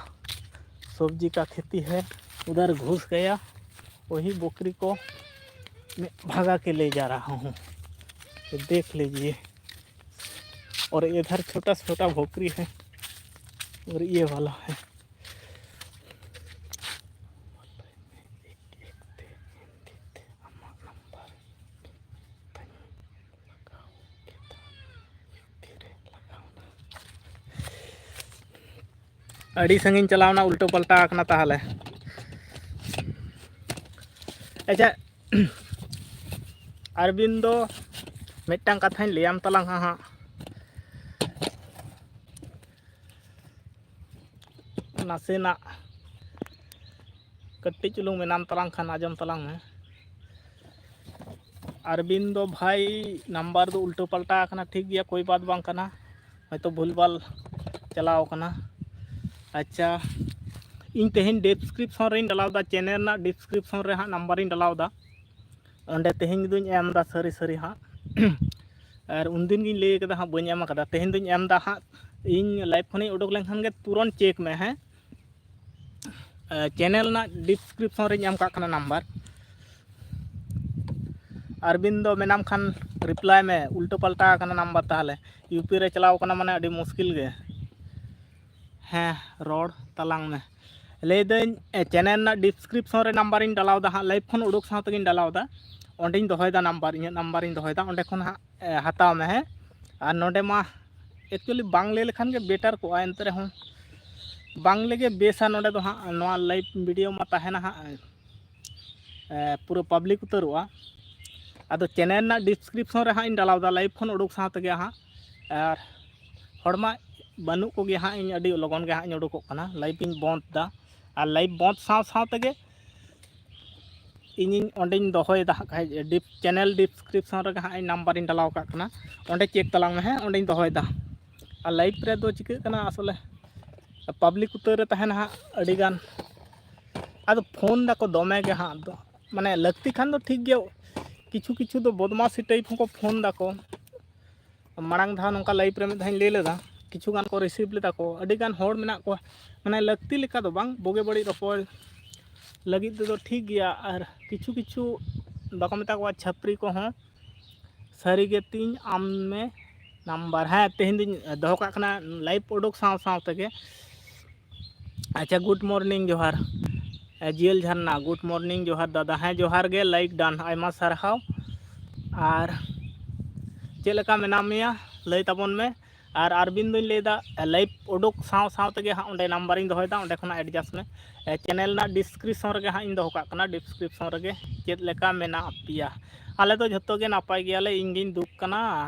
ᱥᱚᱵᱽᱡᱤ ᱠᱟ ᱠᱷᱮᱛᱤ ᱦᱮ, ᱩᱫᱷᱟᱨ ᱜᱷᱩᱥ ᱜᱟᱭᱟ, ᱚᱦᱤ ᱵᱚᱠᱨᱤ ᱠᱚ ᱢᱮ ᱵᱷᱟᱜᱟ ᱠᱮ ᱞᱮ ᱡᱟ ᱨᱟᱦᱟ ᱦᱩ, ᱛᱚ ᱫᱮᱠᱷ ᱞᱤᱡᱤᱭᱮ᱾ ᱚᱨ ᱤᱫᱷᱟᱨ ᱪᱷᱳᱴᱟ ᱪᱷᱳᱴᱟ ᱵᱚᱠᱨᱤ ᱦᱮ, ᱚᱨ ᱤᱭᱮ ᱵᱷᱟᱞᱟ ᱦᱮ᱾ ᱟᱹᱰᱤ ᱥᱟᱺᱜᱤᱧ ᱪᱟᱞᱟᱣᱱᱟ, ᱩᱞᱴᱟᱹ ᱯᱟᱞᱴᱟ ᱟᱠᱟᱱᱟ ᱛᱟᱦᱚᱞᱮ᱾ ᱟᱪᱪᱷᱟ, ᱟᱨᱵᱤᱱ ᱫᱚ ᱢᱤᱫᱴᱟᱝ ᱠᱟᱛᱷᱟᱧ ᱞᱟᱹᱭᱟᱢ ᱛᱟᱞᱟᱝ ᱦᱟᱸᱜ᱾ ᱱᱟᱥᱮᱱᱟᱜ ᱠᱟᱹᱴᱤᱡ ᱪᱩᱞᱩᱝ ᱢᱮᱱᱟᱢ ᱛᱟᱞᱟᱝ ᱠᱷᱟᱱ ᱟᱸᱡᱚᱢ ᱛᱟᱞᱟᱝ ᱢᱮ᱾ ᱟᱨᱵᱤᱱᱫᱚ ᱵᱷᱟᱭ, ᱱᱟᱢᱵᱟᱨ ᱫᱚ ᱩᱞᱴᱟᱹ ᱯᱟᱞᱴᱟ ᱟᱠᱟᱱᱟ, ᱴᱷᱤᱠ ᱜᱮᱭᱟ, ᱠᱳᱭ ᱵᱟᱛ ᱵᱟᱝ ᱠᱟᱱᱟ, ᱦᱚᱭᱛᱳ ᱵᱷᱩᱞᱵᱷᱟᱞ ᱪᱟᱞᱟᱣ ᱟᱠᱟᱱᱟ᱾ ᱟᱪᱪᱷᱟ, ᱤᱧ ᱛᱮᱦᱮᱧ ᱰᱤᱥᱠᱨᱤᱯᱥᱚᱱ ᱨᱮᱧ ᱰᱟᱞᱟᱣ ᱮᱫᱟ, ᱪᱮᱱᱮᱞ ᱨᱮᱱᱟᱜ ᱰᱤᱥᱠᱨᱤᱯᱥᱚᱱ ᱨᱮ ᱦᱟᱸᱜ ᱱᱟᱢᱵᱟᱨᱤᱧ ᱰᱟᱞᱟᱣ ᱮᱫᱟ, ᱚᱸᱰᱮ ᱛᱮᱦᱮᱧ ᱫᱚᱧ ᱮᱢ ᱮᱫᱟ ᱥᱟᱹᱨᱤ ᱥᱟᱹᱨᱤ ᱦᱟᱸᱜ᱾ ᱟᱨ ᱩᱱᱫᱤᱱ ᱜᱤᱧ ᱞᱟᱹᱭ ᱠᱟᱫᱟ ᱦᱟᱸᱜ, ᱵᱟᱹᱧ ᱮᱢ ᱠᱟᱫᱟ, ᱛᱮᱦᱮᱧ ᱫᱚᱧ ᱮᱢ ᱮᱫᱟ ᱦᱟᱸᱜ᱾ ᱤᱧ ᱞᱟᱭᱤᱵᱷ ᱠᱷᱚᱱᱤᱧ ᱩᱰᱩᱠ ᱞᱮᱱᱠᱷᱟᱱ ᱜᱮ ᱛᱩᱨᱚᱱᱛ ᱪᱮᱠ ᱢᱮ, ᱦᱮᱸ᱾ ᱪᱮᱱᱮᱞ ᱨᱮᱱᱟᱜ ᱰᱤᱥᱠᱨᱤᱯᱥᱚᱱ ᱨᱤᱧ ᱮᱢ ᱠᱟᱜ ᱠᱟᱱᱟ ᱱᱟᱢᱵᱟᱨ᱾ ᱟᱨᱵᱤᱱ ᱫᱚ ᱢᱮᱱᱟᱢ ᱠᱷᱟᱱ ᱨᱤᱯᱞᱟᱭ ᱢᱮ, ᱩᱞᱴᱟᱹ ᱯᱟᱞᱴᱟ ᱟᱠᱟᱱᱟ ᱱᱟᱢᱵᱟᱨ ᱛᱟᱦᱚᱞᱮ᱾ ᱤᱭᱩ ᱯᱤ ᱨᱮ ᱪᱟᱞᱟᱣ ᱠᱟᱱᱟ ᱢᱟᱱᱮ ᱟᱹᱰᱤ ᱢᱩᱥᱠᱤᱞ ᱜᱮ᱾ ᱦᱮᱸ, ᱨᱚᱲ ᱛᱟᱞᱟᱝ ᱢᱮ᱾ ᱞᱟᱹᱭᱫᱟᱹᱧ, ᱮ, ᱪᱮᱱᱮᱞ ᱨᱮᱱᱟᱜ ᱰᱤᱥᱠᱨᱤᱯᱥᱚᱱ ᱨᱮ ᱱᱟᱢᱵᱟᱨᱤᱧ ᱰᱟᱞᱟᱣ ᱮᱫᱟ ᱦᱟᱸᱜ, ᱞᱟᱭᱤᱵᱷ ᱠᱷᱚᱱ ᱩᱰᱩᱠ ᱥᱟᱶ ᱛᱮᱜᱤᱧ ᱰᱟᱞᱟᱣ ᱮᱫᱟ᱾ ᱚᱸᱰᱮᱧ ᱫᱚᱦᱚᱭᱮᱫᱟ ᱱᱟᱢᱵᱟᱨ, ᱤᱧᱟᱹᱜ ᱱᱟᱢᱵᱟᱨᱤᱧ ᱫᱚᱦᱚᱭᱮᱫᱟ, ᱚᱸᱰᱮ ᱠᱷᱚᱱ ᱦᱟᱸᱜ, ᱮ, ᱦᱟᱛᱟᱣ ᱢᱮ, ᱦᱮᱸ᱾ ᱟᱨ ᱱᱚᱰᱮ ᱢᱟ ᱮᱠᱪᱩᱭᱮᱞᱤ ᱵᱟᱝ ᱞᱟᱹᱭ ᱞᱮᱠᱷᱟᱱ ᱜᱮ ᱵᱮᱴᱟᱨ ᱠᱚᱜᱼᱟ, ᱮᱱᱛᱮ ᱨᱮᱦᱚᱸ ᱵᱟᱝ ᱞᱟᱹᱭ ᱜᱮ ᱵᱮᱥᱟ᱾ ᱱᱚᱰᱮ ᱫᱚ ᱦᱟᱸᱜ ᱱᱚᱣᱟ ᱞᱟᱭᱤᱵᱷ ᱵᱷᱤᱰᱤᱭᱳ ᱢᱟ ᱛᱟᱦᱮᱱᱟ ᱦᱟᱸᱜ, ᱮ, ᱯᱩᱨᱟᱹ ᱯᱟᱵᱽᱞᱤᱠ ᱩᱛᱟᱹᱨᱚᱜᱼᱟ᱾ ᱟᱫᱚ ᱪᱮᱱᱮᱞ ᱨᱮᱱᱟᱜ ᱰᱤᱥᱠᱨᱤᱯᱥᱚᱱ ᱨᱮ ᱦᱟᱸᱜ ᱤᱧ ᱰᱟᱞᱟᱣ ᱮᱫᱟ, ᱞᱟᱭᱤᱵᱷ ᱠᱷᱚᱱ ᱩᱰᱩᱠ ᱥᱟᱶ ᱛᱮᱜᱮ ᱦᱟᱸᱜ᱾ ᱟᱨ ᱦᱚᱲ ᱢᱟ ᱵᱟᱹᱱᱩᱜ ᱠᱚᱜᱮ ᱦᱟᱸᱜ, ᱤᱧ ᱟᱹᱰᱤ ᱞᱚᱜᱚᱱ ᱜᱮ ᱦᱟᱸᱜ ᱤᱧ ᱩᱰᱩᱠᱚᱜ ᱠᱟᱱᱟ, ᱞᱟᱭᱤᱵᱷ ᱤᱧ ᱵᱚᱱᱫᱽ ᱮᱫᱟ᱾ ᱟᱨ ᱞᱟᱭᱤᱵᱷ ᱵᱚᱱᱫᱽ ᱥᱟᱶ ᱥᱟᱶ ᱛᱮᱜᱮ ᱤᱧᱤᱧ ᱚᱸᱰᱮᱧ ᱫᱚᱦᱚᱭᱮᱫᱟ ᱦᱟᱸᱜ ᱠᱷᱟᱡ, ᱰᱤᱯ-, ᱪᱮᱱᱮᱞ ᱰᱤᱥᱠᱨᱤᱯᱥᱚᱱ ᱨᱮᱜᱮ ᱦᱟᱸᱜ ᱤᱧ ᱱᱟᱢᱵᱟᱨᱤᱧ ᱰᱟᱞᱟᱣ ᱠᱟᱜ ᱠᱟᱱᱟ, ᱚᱸᱰᱮ ᱪᱮᱠ ᱛᱟᱞᱟᱝ ᱢᱮ, ᱦᱮᱸ, ᱚᱸᱰᱮᱧ ᱫᱚᱦᱚᱭᱮᱫᱟ᱾ ᱟᱨ ᱞᱟᱭᱤᱯᱷ ᱨᱮᱫᱚ ᱪᱤᱠᱟᱹᱜ ᱠᱟᱱᱟ ᱟᱥᱚᱞᱮ, ᱯᱟᱵᱽᱞᱤᱠ ᱩᱛᱟᱹᱨ ᱨᱮ ᱛᱟᱦᱮᱱᱟ ᱦᱟᱸᱜ ᱟᱹᱰᱤᱜᱟᱱ, ᱟᱫᱚ ᱯᱷᱳᱱ ᱫᱟᱠᱚ ᱫᱚᱢᱮ ᱜᱮ ᱦᱟᱸᱜ᱾ ᱫᱚ ᱢᱟᱱᱮ ᱞᱟᱹᱠᱛᱤ ᱠᱷᱟᱱ ᱫᱚ ᱴᱷᱤᱠ ᱜᱮᱭᱟ, ᱠᱤᱪᱷᱩ ᱠᱤᱪᱷᱩ ᱫᱚ ᱵᱚᱫᱢᱟᱥᱤ ᱴᱟᱭᱤᱯ ᱦᱚᱸᱠᱚ ᱯᱷᱳᱱ ᱫᱟᱠᱚ᱾ ᱢᱟᱲᱟᱝ ᱫᱷᱟᱣ ᱱᱚᱝᱠᱟ ᱞᱟᱭᱤᱯᱷ ᱨᱮ ᱢᱤᱫ ᱫᱷᱟᱣ ᱤᱧ ᱞᱟᱹᱭ ᱞᱮᱫᱟ, ᱠᱤᱪᱷᱩ ᱜᱟᱱ ᱠᱚ ᱨᱤᱥᱤᱵᱷ ᱞᱮᱫᱟ ᱠᱚ, ᱟᱹᱰᱤ ᱜᱟᱱ ᱦᱚᱲ ᱢᱮᱱᱟᱜ ᱠᱚᱣᱟ, ᱢᱟᱱᱮ ᱞᱟᱹᱠᱛᱤ ᱞᱮᱠᱟ ᱫᱚ ᱵᱟᱝ, ᱵᱩᱜᱤ ᱵᱟᱹᱲᱤᱡ ᱨᱚᱯᱚᱲ ᱞᱟᱹᱜᱤᱫ ᱛᱮᱫᱚ ᱴᱷᱤᱠ ᱜᱮᱭᱟ᱾ ᱟᱨ ᱠᱤᱪᱷᱩ ᱠᱤᱪᱷᱩ ᱵᱟᱠᱚ ᱢᱮᱛᱟ ᱠᱚᱣᱟ ᱪᱷᱟᱹᱯᱨᱤ ᱠᱚᱦᱚᱸ, ᱥᱟᱹᱨᱤ ᱜᱮ ᱛᱤᱧ ᱟᱢ ᱢᱮ ᱱᱟᱢᱵᱟᱨ, ᱦᱮᱸ, ᱛᱮᱦᱮᱧ ᱫᱚᱧ ᱫᱚᱦᱚ ᱠᱟᱜ ᱠᱟᱱᱟ ᱞᱟᱭᱤᱯᱷ ᱩᱰᱩᱠ ᱥᱟᱶ ᱥᱟᱶ ᱛᱮᱜᱮ᱾ ᱟᱪᱪᱷᱟ, ᱜᱩᱰ ᱢᱚᱨᱱᱤᱝ, ᱡᱚᱦᱟᱨ᱾ ᱮ, ᱡᱤᱭᱮᱞ ᱡᱷᱟᱨᱱᱟ, ᱜᱩᱰ ᱢᱚᱨᱱᱤᱝ, ᱡᱚᱦᱟᱨ ᱫᱟᱫᱟ᱾ ᱦᱮᱸ, ᱡᱚᱦᱟᱨ ᱜᱮ, ᱞᱟᱭᱤᱠ ᱰᱟᱱ, ᱟᱭᱢᱟ ᱥᱟᱨᱦᱟᱣ᱾ ᱟᱨ ᱪᱮᱫ ᱞᱮᱠᱟ ᱢᱮᱱᱟᱜ ᱢᱮᱭᱟ, ᱞᱟᱹᱭ ᱛᱟᱵᱚᱱ ᱢᱮ᱾ ᱟᱨ ᱟᱨᱵᱤᱱ ᱫᱚᱧ ᱞᱟᱹᱭᱫᱟ, ᱮ, ᱞᱟᱭᱤᱵᱷ ᱩᱰᱩᱠ ᱥᱟᱶ ᱥᱟᱶ ᱛᱮᱜᱮ ᱦᱟᱸᱜ ᱚᱸᱰᱮ ᱱᱟᱢᱵᱟᱨᱤᱧ ᱫᱚᱦᱚᱭᱮᱫᱟ, ᱚᱸᱰᱮ ᱠᱷᱚᱱᱟᱜ ᱮᱰᱡᱟᱥᱴ ᱢᱮ᱾ ᱮ, ᱪᱮᱱᱮᱞ ᱨᱮᱱᱟᱜ ᱰᱤᱥᱠᱨᱤᱯᱥᱚᱱ ᱨᱮᱜᱮ ᱦᱟᱸᱜ ᱤᱧ ᱫᱚᱦᱚ ᱠᱟᱜ ᱠᱟᱱᱟ, ᱰᱤᱥᱠᱨᱤᱯᱥᱚᱱ ᱨᱮᱜᱮ ᱪᱮᱫ ᱞᱮᱠᱟ ᱢᱮᱱᱟᱜ ᱯᱮᱭᱟ᱾ ᱟᱞᱮ ᱫᱚ ᱡᱷᱚᱛᱚ ᱜᱮ ᱱᱟᱯᱟᱭ ᱜᱮᱭᱟᱞᱮ, ᱤᱧ ᱜᱤᱧ ᱫᱩᱠ ᱠᱟᱱᱟ,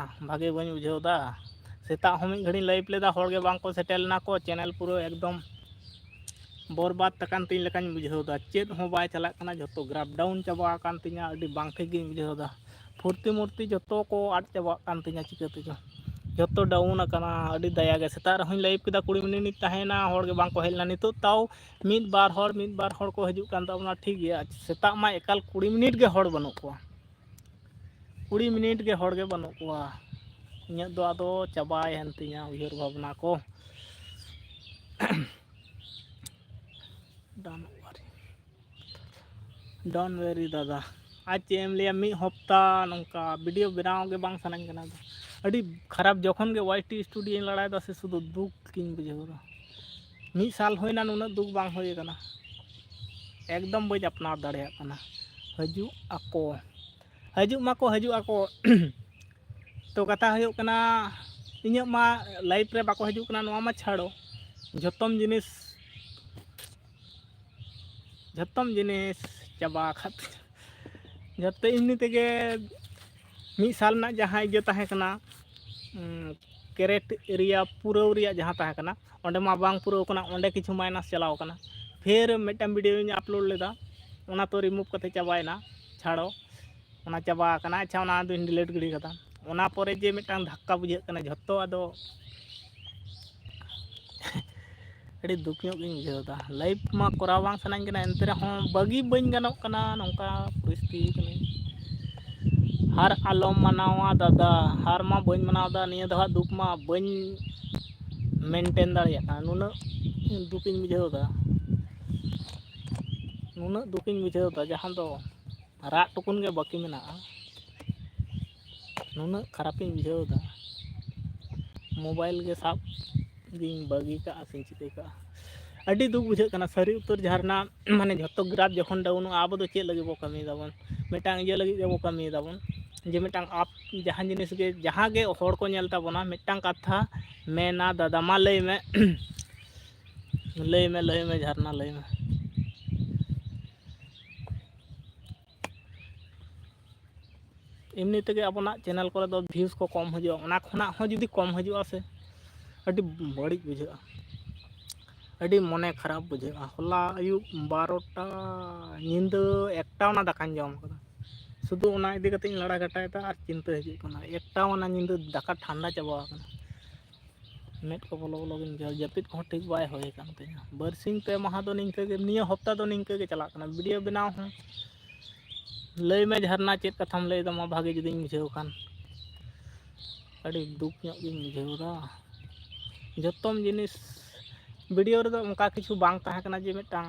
ᱵᱷᱟᱜᱮ ᱵᱟᱹᱧ ᱵᱩᱡᱷᱟᱹᱣ ᱮᱫᱟ᱾ ᱥᱮᱛᱟᱜ ᱦᱚᱸ ᱢᱤᱫ ᱜᱷᱟᱹᱲᱤᱡ ᱞᱟᱭᱤᱵᱷ ᱞᱮᱫᱟ, ᱦᱚᱲ ᱜᱮ ᱵᱟᱝ ᱠᱚ ᱥᱮᱴᱮᱨ ᱞᱮᱱᱟ ᱠᱚ, ᱪᱮᱱᱮᱞ ᱯᱩᱨᱟᱹ ᱮᱠᱫᱚᱢ ᱵᱚᱨᱵᱟᱫ ᱟᱠᱟᱱ ᱛᱤᱧ ᱞᱮᱠᱟᱧ ᱵᱩᱡᱷᱟᱹᱣ ᱮᱫᱟ᱾ ᱪᱮᱫ ᱦᱚᱸ ᱵᱟᱭ ᱪᱟᱞᱟᱜ ᱠᱟᱱᱟ, ᱡᱷᱚᱛᱚ ᱜᱨᱟᱯ ᱰᱟᱣᱩᱱ ᱪᱟᱵᱟ ᱟᱠᱟᱱ ᱛᱤᱧᱟ, ᱟᱹᱰᱤ ᱵᱟᱝ ᱴᱷᱤᱠ ᱜᱤᱧ ᱵᱩᱡᱷᱟᱹᱣ ᱮᱫᱟ᱾ ᱯᱷᱩᱨᱛᱤ ᱢᱩᱨᱛᱤ ᱡᱷᱚᱛᱚ ᱠᱚ ᱟᱫ ᱪᱟᱵᱟᱜ ᱠᱟᱱ ᱛᱤᱧᱟ ᱪᱤᱠᱟᱹ ᱛᱮᱪᱚ, ᱡᱷᱚᱛᱚ ᱰᱟᱣᱩᱱ ᱟᱠᱟᱱᱟ᱾ ᱟᱹᱰᱤ ᱫᱟᱭᱟ ᱜᱮ, ᱥᱮᱛᱟᱜ ᱨᱮᱦᱚᱸᱧ ᱞᱟᱭᱤᱵᱷ ᱠᱮᱫᱟ, ᱠᱩᱲᱤ ᱢᱤᱱᱤᱴ ᱤᱧ ᱛᱟᱦᱮᱸᱭᱮᱱᱟ, ᱦᱚᱲ ᱜᱮ ᱵᱟᱝ ᱠᱚ ᱦᱮᱡ ᱞᱮᱱᱟ᱾ ᱱᱤᱛᱚᱜ ᱛᱟᱣ ᱢᱤᱫ ᱵᱟᱨ ᱦᱚᱲ, ᱢᱤᱫ ᱵᱟᱨ ᱦᱚᱲ ᱠᱚ ᱦᱤᱡᱩᱜ ᱠᱟᱱ ᱛᱟᱵᱚᱱᱟ, ᱴᱷᱤᱠ ᱜᱮᱭᱟ᱾ ᱥᱮᱛᱟᱜ ᱢᱟ ᱮᱠᱟᱞ ᱠᱩᱲᱤ ᱢᱤᱱᱤᱴ ᱜᱮ ᱦᱚᱲ ᱵᱟᱹᱱᱩᱜ ᱠᱚᱣᱟ, ᱠᱩᱲᱤ ᱢᱤᱱᱤᱴ ᱜᱮ ᱦᱚᱲ ᱜᱮ ᱵᱟᱹᱱᱩᱜ ᱠᱚᱣᱟ᱾ ᱤᱧᱟᱹᱜ ᱫᱚ ᱟᱫᱚ ᱪᱟᱵᱟᱭᱮᱱ ᱛᱤᱧᱟ ᱩᱭᱦᱟᱹᱨ ᱵᱷᱟᱵᱽᱱᱟ ᱠᱚ᱾ Don't worry, don't worry ᱫᱟᱫᱟ᱾ ᱟᱨ ᱪᱮᱫ ᱮᱢ ᱞᱟᱹᱭᱟ, ᱢᱤᱫ ᱦᱚᱯᱛᱟ ᱱᱚᱝᱠᱟ ᱵᱷᱤᱰᱤᱭᱳ ᱵᱮᱱᱟᱣ ᱜᱮ ᱵᱟᱝ ᱥᱟᱱᱟᱧ ᱠᱟᱱᱟ᱾ ᱟᱹᱰᱤ ᱠᱷᱟᱨᱟᱯ, ᱡᱚᱠᱷᱚᱱ ᱜᱮ ᱣᱟᱭ ᱴᱤ ᱥᱴᱩᱰᱤᱭᱳᱧ ᱞᱟᱲᱟᱭᱮᱫᱟ ᱥᱮ ᱥᱩᱫᱷᱩ ᱫᱩᱠ ᱜᱤᱧ ᱵᱩᱡᱷᱟᱹᱣ ᱮᱫᱟ᱾ ᱢᱤᱫ ᱥᱟᱞ ᱦᱩᱭᱱᱟ ᱱᱩᱱᱟᱹᱜ ᱫᱩᱠ ᱵᱟᱝ ᱦᱩᱭ ᱟᱠᱟᱱᱟ, ᱮᱠᱫᱚᱢ ᱵᱟᱹᱧ ᱟᱯᱱᱟᱨ ᱫᱟᱲᱮᱭᱟᱜ ᱠᱟᱱᱟ᱾ ᱦᱤᱡᱩᱜ ᱟᱠᱚ, ᱦᱤᱡᱩᱜ ᱢᱟᱠᱚ, ᱦᱤᱡᱩᱜ ᱟᱠᱚ᱾ ᱛᱚ ᱠᱟᱛᱷᱟ ᱦᱩᱭᱩᱜ ᱠᱟᱱᱟ, ᱤᱧᱟᱹᱜ ᱢᱟ ᱞᱟᱭᱤᱯᱷ ᱨᱮ ᱵᱟᱠᱚ ᱦᱤᱡᱩᱜ ᱠᱟᱱᱟ, ᱱᱚᱣᱟ ᱢᱟ ᱪᱷᱟᱲᱚ, ᱡᱷᱚᱛᱚᱢ ᱡᱤᱱᱤᱥ, ᱡᱷᱚᱛᱚᱢ ᱡᱤᱱᱤᱥ ᱪᱟᱵᱟ ᱟᱠᱟᱫ ᱛᱤᱧᱟ᱾ ᱡᱷᱚᱛᱚ ᱮᱢᱱᱤ ᱛᱮᱜᱮ ᱢᱤᱫ ᱥᱟᱞ ᱨᱮᱱᱟᱜ ᱡᱟᱦᱟᱸ ᱤᱭᱟᱹ ᱛᱟᱦᱮᱸ ᱠᱟᱱᱟ, ᱩᱸ, ᱠᱨᱟᱭᱴᱮᱨᱤᱭᱟ ᱯᱩᱨᱟᱹᱣ ᱨᱮᱭᱟᱜ ᱡᱟᱦᱟᱸ ᱛᱟᱦᱮᱸ ᱠᱟᱱᱟ, ᱚᱸᱰᱮ ᱢᱟ ᱵᱟᱝ ᱯᱩᱨᱟᱹᱣ ᱠᱟᱱᱟ, ᱚᱸᱰᱮ ᱠᱤᱪᱷᱩ ᱢᱟᱭᱱᱟᱥ ᱪᱟᱞᱟᱣ ᱠᱟᱱᱟ᱾ ᱯᱷᱤᱨ ᱢᱤᱫᱴᱟᱝ ᱵᱷᱤᱰᱤᱭᱳᱧ ᱟᱯᱞᱳᱰ ᱞᱮᱫᱟ, ᱚᱱᱟ ᱛᱚ ᱨᱤᱢᱩᱵᱷ ᱠᱟᱛᱮ ᱪᱟᱵᱟᱭᱮᱱᱟ, ᱪᱷᱟᱲᱚ, ᱚᱱᱟ ᱪᱟᱵᱟ ᱟᱠᱟᱱᱟ᱾ ᱟᱪᱪᱷᱟ, ᱚᱱᱟ ᱫᱚᱧ ᱰᱤᱞᱤᱴ ᱜᱤᱰᱤ ᱠᱟᱫᱟ᱾ ᱚᱱᱟ ᱯᱚᱨᱮ ᱡᱮ ᱢᱤᱫᱴᱟᱝ ᱫᱷᱟᱠᱠᱟ ᱵᱩᱡᱷᱟᱹᱜ ᱠᱟᱱᱟ, ᱡᱷᱚᱛᱚ ᱟᱫᱚ ᱟᱹᱰᱤ ᱫᱩᱠ ᱧᱚᱜ ᱜᱤᱧ ᱵᱩᱡᱷᱟᱹᱣ ᱮᱫᱟ᱾ ᱞᱟᱭᱤᱵᱷ ᱢᱟ ᱠᱚᱨᱟᱣ ᱵᱟᱝ ᱥᱟᱱᱟᱧ ᱠᱟᱱᱟ, ᱮᱱᱛᱮ ᱨᱮᱦᱚᱸ ᱵᱟᱹᱜᱤ ᱵᱟᱹᱧ ᱜᱟᱱᱚᱜ ᱠᱟᱱᱟ᱾ ᱱᱚᱝᱠᱟ ᱯᱚᱨᱤᱥᱛᱷᱤᱛᱤ ᱠᱟᱱᱟ᱾ ᱦᱟᱨ ᱟᱞᱚᱢ ᱢᱟᱱᱟᱣᱟ ᱫᱟᱫᱟ, ᱦᱟᱨ ᱢᱟ ᱵᱟᱹᱧ ᱢᱟᱱᱟᱣ ᱮᱫᱟ᱾ ᱱᱤᱭᱟᱹ ᱫᱷᱟᱣ ᱫᱩᱠ ᱢᱟ ᱵᱟᱹᱧ ᱢᱮᱱᱴᱮᱱ ᱫᱟᱲᱮᱭᱟᱜ ᱠᱟᱱᱟ᱾ ᱱᱩᱱᱟᱹᱜ ᱫᱩᱠᱤᱧ ᱵᱩᱡᱷᱟᱹᱣ ᱮᱫᱟ, ᱱᱩᱱᱟᱹᱜ ᱫᱩᱠᱤᱧ ᱵᱩᱡᱷᱟᱹᱣ ᱮᱫᱟ, ᱡᱟᱦᱟᱸ ᱫᱚ ᱨᱟᱜ ᱴᱩᱠᱩᱱ ᱜᱮ ᱵᱟᱹᱠᱤ ᱢᱮᱱᱟᱜᱼᱟ᱾ ᱱᱩᱱᱟᱹᱜ ᱠᱷᱟᱨᱟᱯᱤᱧ ᱵᱩᱡᱷᱟᱹᱣ ᱮᱫᱟ, ᱢᱳᱵᱟᱭᱤᱞ ᱜᱮ ᱥᱟᱵ ᱜᱤᱧ ᱵᱟᱹᱜᱤ ᱠᱟᱜᱼᱟ ᱥᱮᱧ ᱪᱤᱠᱟᱹ ᱠᱟᱜᱼᱟ᱾ ᱟᱹᱰᱤ ᱫᱩᱠ ᱵᱩᱡᱷᱟᱹᱜ ᱠᱟᱱᱟ ᱥᱟᱹᱨᱤ ᱩᱛᱟᱹᱨ ᱡᱷᱟᱨᱱᱟ᱾ ᱢᱟᱱᱮ ᱡᱷᱚᱛᱚ ᱜᱨᱟᱯ ᱡᱚᱠᱷᱚᱱ ᱰᱟᱣᱩᱱᱚᱜᱼᱟ, ᱟᱵᱚ ᱫᱚ ᱪᱮᱫ ᱞᱟᱹᱜᱤᱫ ᱵᱚ ᱠᱟᱹᱢᱤᱭᱮᱫᱟ ᱵᱚᱱ? ᱢᱤᱫᱴᱟᱝ ᱤᱭᱟᱹ ᱞᱟᱹᱜᱤᱫ ᱜᱮᱵᱚ ᱠᱟᱹᱢᱤᱭᱮᱫᱟ ᱵᱚᱱ, ᱡᱮ ᱢᱤᱫᱴᱟᱝ ᱟᱯ ᱡᱟᱦᱟᱸ ᱡᱤᱱᱤᱥ ᱜᱮ, ᱡᱟᱦᱟᱸ ᱜᱮ ᱦᱚᱲ ᱠᱚ ᱧᱮᱞ ᱛᱟᱵᱚᱱᱟ, ᱢᱤᱫᱴᱟᱝ ᱠᱟᱛᱷᱟ ᱢᱮᱱᱟ, ᱫᱟᱫᱟ ᱢᱟ ᱞᱟᱹᱭ ᱢᱮ᱾ ᱞᱟᱹᱭ ᱢᱮ, ᱞᱟᱹᱭ ᱢᱮ ᱡᱷᱟᱨᱱᱟ, ᱞᱟᱹᱭ ᱢᱮ᱾ ᱮᱢᱱᱤ ᱛᱮᱜᱮ ᱟᱵᱚᱱᱟᱜ ᱪᱮᱱᱮᱞ ᱠᱚᱨᱮ ᱫᱚ ᱵᱷᱤᱭᱩᱡᱽ ᱠᱚ ᱠᱚᱢ ᱦᱤᱡᱩᱜᱼᱟ, ᱚᱱᱟ ᱠᱷᱚᱱᱟᱜ ᱦᱚᱸ ᱡᱩᱫᱤ ᱠᱚᱢ ᱦᱤᱡᱩᱜᱼᱟ ᱥᱮ, ᱟᱹᱰᱤ ᱵᱟᱹᱲᱤᱡ ᱵᱩᱡᱷᱟᱹᱜᱼᱟ, ᱟᱹᱰᱤ ᱢᱚᱱᱮ ᱠᱷᱟᱨᱟᱯ ᱵᱩᱡᱷᱟᱹᱜᱼᱟ᱾ ᱦᱚᱞᱟ ᱟᱹᱭᱩᱵ ᱵᱟᱨᱚᱴᱟ, ᱧᱤᱫᱟᱹ ᱮᱠᱴᱟ ᱚᱱᱟ ᱫᱟᱠᱟᱧ ᱡᱚᱢ ᱠᱟᱫᱟ᱾ ᱥᱩᱫᱷᱩ ᱚᱱᱟ ᱤᱫᱤ ᱠᱟᱛᱮᱧ ᱞᱟᱲᱟ ᱜᱷᱟᱴᱟᱭᱮᱫᱟ ᱟᱨ ᱪᱤᱱᱛᱟᱹ ᱦᱤᱡᱩᱜ ᱠᱟᱱᱟ᱾ ᱮᱠᱴᱟ ᱚᱱᱟ ᱧᱤᱫᱟᱹ ᱫᱟᱠᱟ ᱴᱷᱟᱱᱰᱟ ᱪᱟᱵᱟ ᱟᱠᱟᱱᱟ᱾ ᱢᱮᱫ ᱠᱚ ᱵᱚᱞᱚ ᱵᱚᱞᱚ ᱜᱤᱧ ᱵᱩᱡᱷᱟᱹᱣᱟ, ᱡᱟᱹᱯᱤᱫ ᱠᱚᱦᱚᱸ ᱴᱷᱤᱠ ᱵᱟᱭ ᱦᱩᱭ ᱟᱠᱟᱱ ᱛᱤᱧᱟᱹ᱾ ᱵᱟᱨᱥᱤᱧ ᱯᱮ ᱢᱟᱦᱟ ᱫᱚ ᱱᱤᱝᱠᱟᱹ ᱜᱮ, ᱱᱤᱭᱟᱹ ᱦᱚᱯᱛᱟ ᱫᱚ ᱱᱤᱝᱠᱟᱹ ᱜᱮ ᱪᱟᱞᱟᱜ ᱠᱟᱱᱟ᱾ ᱵᱷᱤᱰᱤᱭᱳ ᱵᱮᱱᱟᱣ ᱦᱚᱸ ᱞᱟᱹᱭ ᱢᱮ ᱡᱷᱟᱨᱱᱟ, ᱪᱮᱫ ᱠᱟᱛᱷᱟᱢ ᱞᱟᱹᱭ ᱮᱫᱟ? ᱢᱟ ᱵᱷᱟᱜᱮ ᱡᱩᱫᱤᱧ ᱵᱩᱡᱷᱟᱹᱣ ᱠᱷᱟᱱ᱾ ᱟᱹᱰᱤ ᱫᱩᱠ ᱧᱚᱜ ᱜᱤᱧ ᱵᱩᱡᱷᱟᱹᱣ ᱮᱫᱟ᱾ ᱡᱚᱛᱚᱢ ᱡᱤᱱᱤᱥ ᱵᱷᱤᱰᱤᱭᱳ ᱨᱮᱫᱚ ᱚᱱᱠᱟ ᱠᱤᱪᱷᱩ ᱵᱟᱝ ᱛᱟᱦᱮᱸ ᱠᱟᱱᱟ ᱡᱮ ᱢᱤᱫᱴᱟᱝ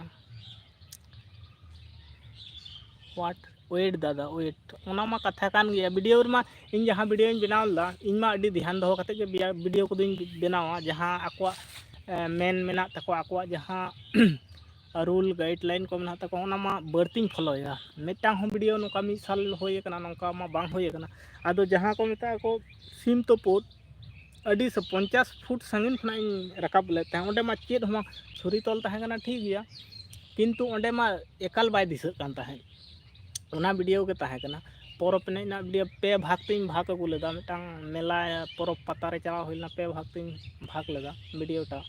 what? Wait ᱫᱟᱫᱟ, wait᱾ ᱚᱱᱟ ᱢᱟ ᱠᱟᱛᱷᱟ ᱠᱟᱱ ᱜᱮᱭᱟ᱾ ᱵᱷᱤᱰᱤᱭᱳ ᱨᱮᱢᱟ ᱤᱧ ᱡᱟᱦᱟᱸ ᱵᱷᱤᱰᱤᱭᱳᱧ ᱵᱮᱱᱟᱣ ᱞᱮᱫᱟ, ᱤᱧ ᱢᱟ ᱟᱹᱰᱤ ᱫᱷᱮᱭᱟᱱ ᱫᱚᱦᱚ ᱠᱟᱛᱮᱫ ᱜᱮ ᱵᱤᱭᱟ-, ᱵᱷᱤᱰᱤᱭᱳ ᱠᱚᱫᱚᱧ ᱵᱮᱱᱟᱣᱟ᱾ ᱡᱟᱦᱟᱸ ᱟᱠᱚᱣᱟᱜ, ᱮ, ᱢᱮᱱ ᱢᱮᱱᱟᱜ ᱛᱟᱠᱚᱣᱟ, ᱟᱠᱚᱣᱟᱜ ᱡᱟᱦᱟᱸ ᱨᱩᱞ ᱜᱟᱭᱤᱰ ᱞᱟᱭᱤᱱ ᱠᱚ ᱢᱮᱱᱟᱜ ᱛᱟᱠᱚᱣᱟ, ᱚᱱᱟ ᱢᱟ ᱵᱟᱹᱲᱛᱤᱧ ᱯᱷᱚᱞᱳᱭᱟ᱾ ᱢᱤᱫᱴᱟᱝ ᱦᱚᱸ ᱵᱷᱤᱰᱤᱭᱳ ᱱᱚᱝᱠᱟ ᱢᱤᱫ ᱥᱟᱞ ᱦᱩᱭ ᱟᱠᱟᱱᱟ, ᱱᱚᱝᱠᱟ ᱢᱟ ᱵᱟᱝ ᱦᱩᱭ ᱟᱠᱟᱱᱟ᱾ ᱟᱫᱚ ᱡᱟᱦᱟᱸ ᱠᱚ ᱢᱮᱛᱟᱜᱼᱟ ᱠᱚ ᱥᱤᱢ ᱛᱩᱯᱩᱫ, ᱟᱹᱰᱤ ᱥᱮ ᱯᱚᱧᱪᱟᱥ ᱯᱷᱩᱴ ᱥᱟᱺᱜᱤᱧ ᱠᱷᱚᱱᱟᱜ ᱤᱧ ᱨᱟᱠᱟᱵ ᱞᱮᱫ ᱛᱟᱦᱮᱸᱫ᱾ ᱚᱸᱰᱮ ᱢᱟ ᱪᱮᱫ ᱦᱚᱸ ᱵᱟᱝ, ᱪᱷᱩᱨᱤ ᱛᱚᱞ ᱛᱟᱦᱮᱸ ᱠᱟᱱᱟ, ᱴᱷᱤᱠ ᱜᱮᱭᱟ, ᱠᱤᱱᱛᱩ ᱚᱸᱰᱮ ᱢᱟ ᱮᱠᱟᱞ ᱵᱟᱭ ᱫᱤᱥᱟᱹᱜ ᱠᱟᱱ ᱛᱟᱦᱮᱸᱫ᱾ ᱚᱱᱟ ᱵᱷᱤᱰᱤᱭᱳ ᱜᱮ ᱛᱟᱦᱮᱸ ᱠᱟᱱᱟ᱾ ᱯᱚᱨᱚᱵᱽ ᱮᱱᱮᱡ ᱨᱮᱱᱟᱜ ᱵᱷᱤᱰᱤᱭᱳ ᱯᱮ ᱵᱷᱟᱜᱽ ᱛᱮᱧ ᱵᱷᱟᱜᱽ ᱟᱹᱜᱩ ᱞᱮᱫᱟ᱾ ᱢᱤᱫᱴᱟᱝ ᱢᱮᱞᱟ ᱯᱚᱨᱚᱵᱽ ᱯᱟᱛᱟ ᱨᱮ ᱪᱟᱞᱟᱣ ᱦᱩᱭ ᱞᱮᱱᱟ, ᱯᱮ ᱵᱷᱟᱜᱽ ᱛᱮᱧ ᱵᱷᱟᱜᱽ ᱞᱮᱫᱟ ᱵᱷᱤᱰᱤᱭᱳᱴᱟ᱾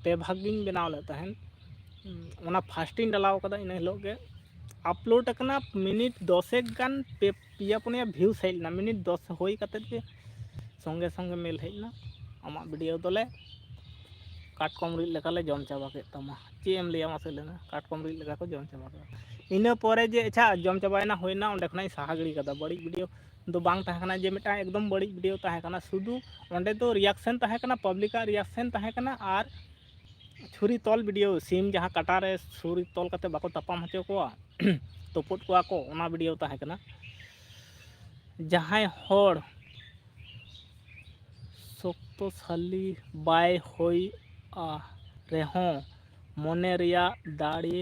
ᱯᱮ ᱵᱷᱟᱜᱽ ᱜᱤᱧ ᱵᱮᱱᱟᱣ ᱞᱮᱫ ᱛᱟᱦᱮᱸᱫ᱾ ᱚᱱᱟ ᱯᱷᱟᱥᱴᱤᱧ ᱰᱟᱞᱟᱣ ᱠᱟᱫᱟ ᱤᱱᱟᱹ ᱦᱤᱞᱳᱜ ᱜᱮ᱾ ᱟᱯᱞᱳᱰ ᱟᱠᱟᱱᱟ, ᱢᱤᱱᱤᱴ ᱫᱚᱥᱮᱠ ᱜᱟᱱ ᱯᱮ, ᱯᱮᱭᱟ ᱯᱩᱱᱭᱟ ᱵᱷᱤᱭᱩ ᱦᱮᱡ ᱞᱮᱱᱟ᱾ ᱢᱤᱱᱤᱴ ᱫᱚᱥ ᱦᱩᱭ ᱠᱟᱛᱮᱫ ᱜᱮ ᱥᱚᱸᱜᱮ ᱥᱚᱸᱜᱮ ᱢᱮᱞ ᱦᱮᱡ ᱮᱱᱟ, ᱟᱢᱟᱜ ᱵᱷᱤᱰᱤᱭᱳ ᱫᱚᱞᱮ ᱠᱟᱴᱠᱚᱢ ᱨᱤᱫ ᱞᱮᱠᱟᱞᱮ ᱡᱚᱢ ᱪᱟᱵᱟ ᱠᱮᱫ ᱛᱟᱢᱟ᱾ ᱪᱮᱫ ᱮᱢ ᱞᱟᱹᱭᱟ ᱢᱟᱥᱮ ᱞᱟᱹᱭ ᱢᱮ, ᱠᱟᱴᱠᱚᱢ ᱨᱤᱫ ᱞᱮᱠᱟ ᱠᱚ ᱡᱚᱢ ᱪᱟᱵᱟ ᱠᱮᱫᱟ᱾ ᱤᱱᱟᱹ ᱯᱚᱨᱮ ᱡᱮ ᱟᱪᱪᱷᱟ ᱡᱚᱢ ᱪᱟᱵᱟᱭᱮᱱᱟ, ᱦᱩᱭᱱᱟ, ᱚᱸᱰᱮ ᱠᱷᱚᱱᱟᱜ ᱤᱧ ᱥᱟᱦᱟ ᱜᱤᱰᱤ ᱠᱟᱫᱟ᱾ ᱵᱟᱹᱲᱤᱡ ᱵᱷᱤᱰᱤᱭᱳ ᱫᱚ ᱵᱟᱝ ᱛᱟᱦᱮᱸ ᱠᱟᱱᱟ ᱡᱮ ᱢᱤᱫᱴᱟᱝ ᱮᱠᱫᱚᱢ ᱵᱟᱹᱲᱤᱡ ᱵᱷᱤᱰᱤᱭᱳ ᱛᱟᱦᱮᱸ ᱠᱟᱱᱟ, ᱥᱩᱫᱷᱩ ᱚᱸᱰᱮ ᱫᱚ ᱨᱤᱭᱟᱠᱥᱮᱱ ᱛᱟᱦᱮᱸ ᱠᱟᱱᱟ, ᱯᱟᱵᱽᱞᱤᱠᱟᱜ ᱨᱤᱭᱟᱠᱥᱮᱱ ᱛᱟᱦᱮᱸ ᱠᱟᱱᱟ, ᱟᱨ ᱪᱷᱩᱨᱤ ᱛᱚᱞ ᱵᱷᱤᱰᱤᱭᱳ, ᱥᱤᱢ ᱡᱟᱦᱟᱸ ᱠᱟᱴᱟ ᱨᱮ ᱪᱷᱩᱨᱤ ᱛᱚᱞ ᱠᱟᱛᱮ ᱵᱟᱠᱚ ᱛᱟᱯᱟᱢ ᱦᱚᱪᱚ ᱠᱚᱣᱟ, ᱛᱩᱯᱩᱫ ᱠᱚᱣᱟ ᱠᱚ, ᱚᱱᱟ ᱵᱷᱤᱰᱤᱭᱳ ᱛᱟᱦᱮᱸ ᱠᱟᱱᱟ᱾ ᱡᱟᱦᱟᱸᱭ ᱦᱚᱲ ᱥᱚᱠᱛᱚᱥᱟᱞᱤ ᱵᱟᱭ ᱦᱩᱭᱩᱜᱼᱟ ᱨᱮᱦᱚᱸ, ᱢᱚᱱᱮ ᱨᱮᱭᱟᱜ ᱫᱟᱲᱮ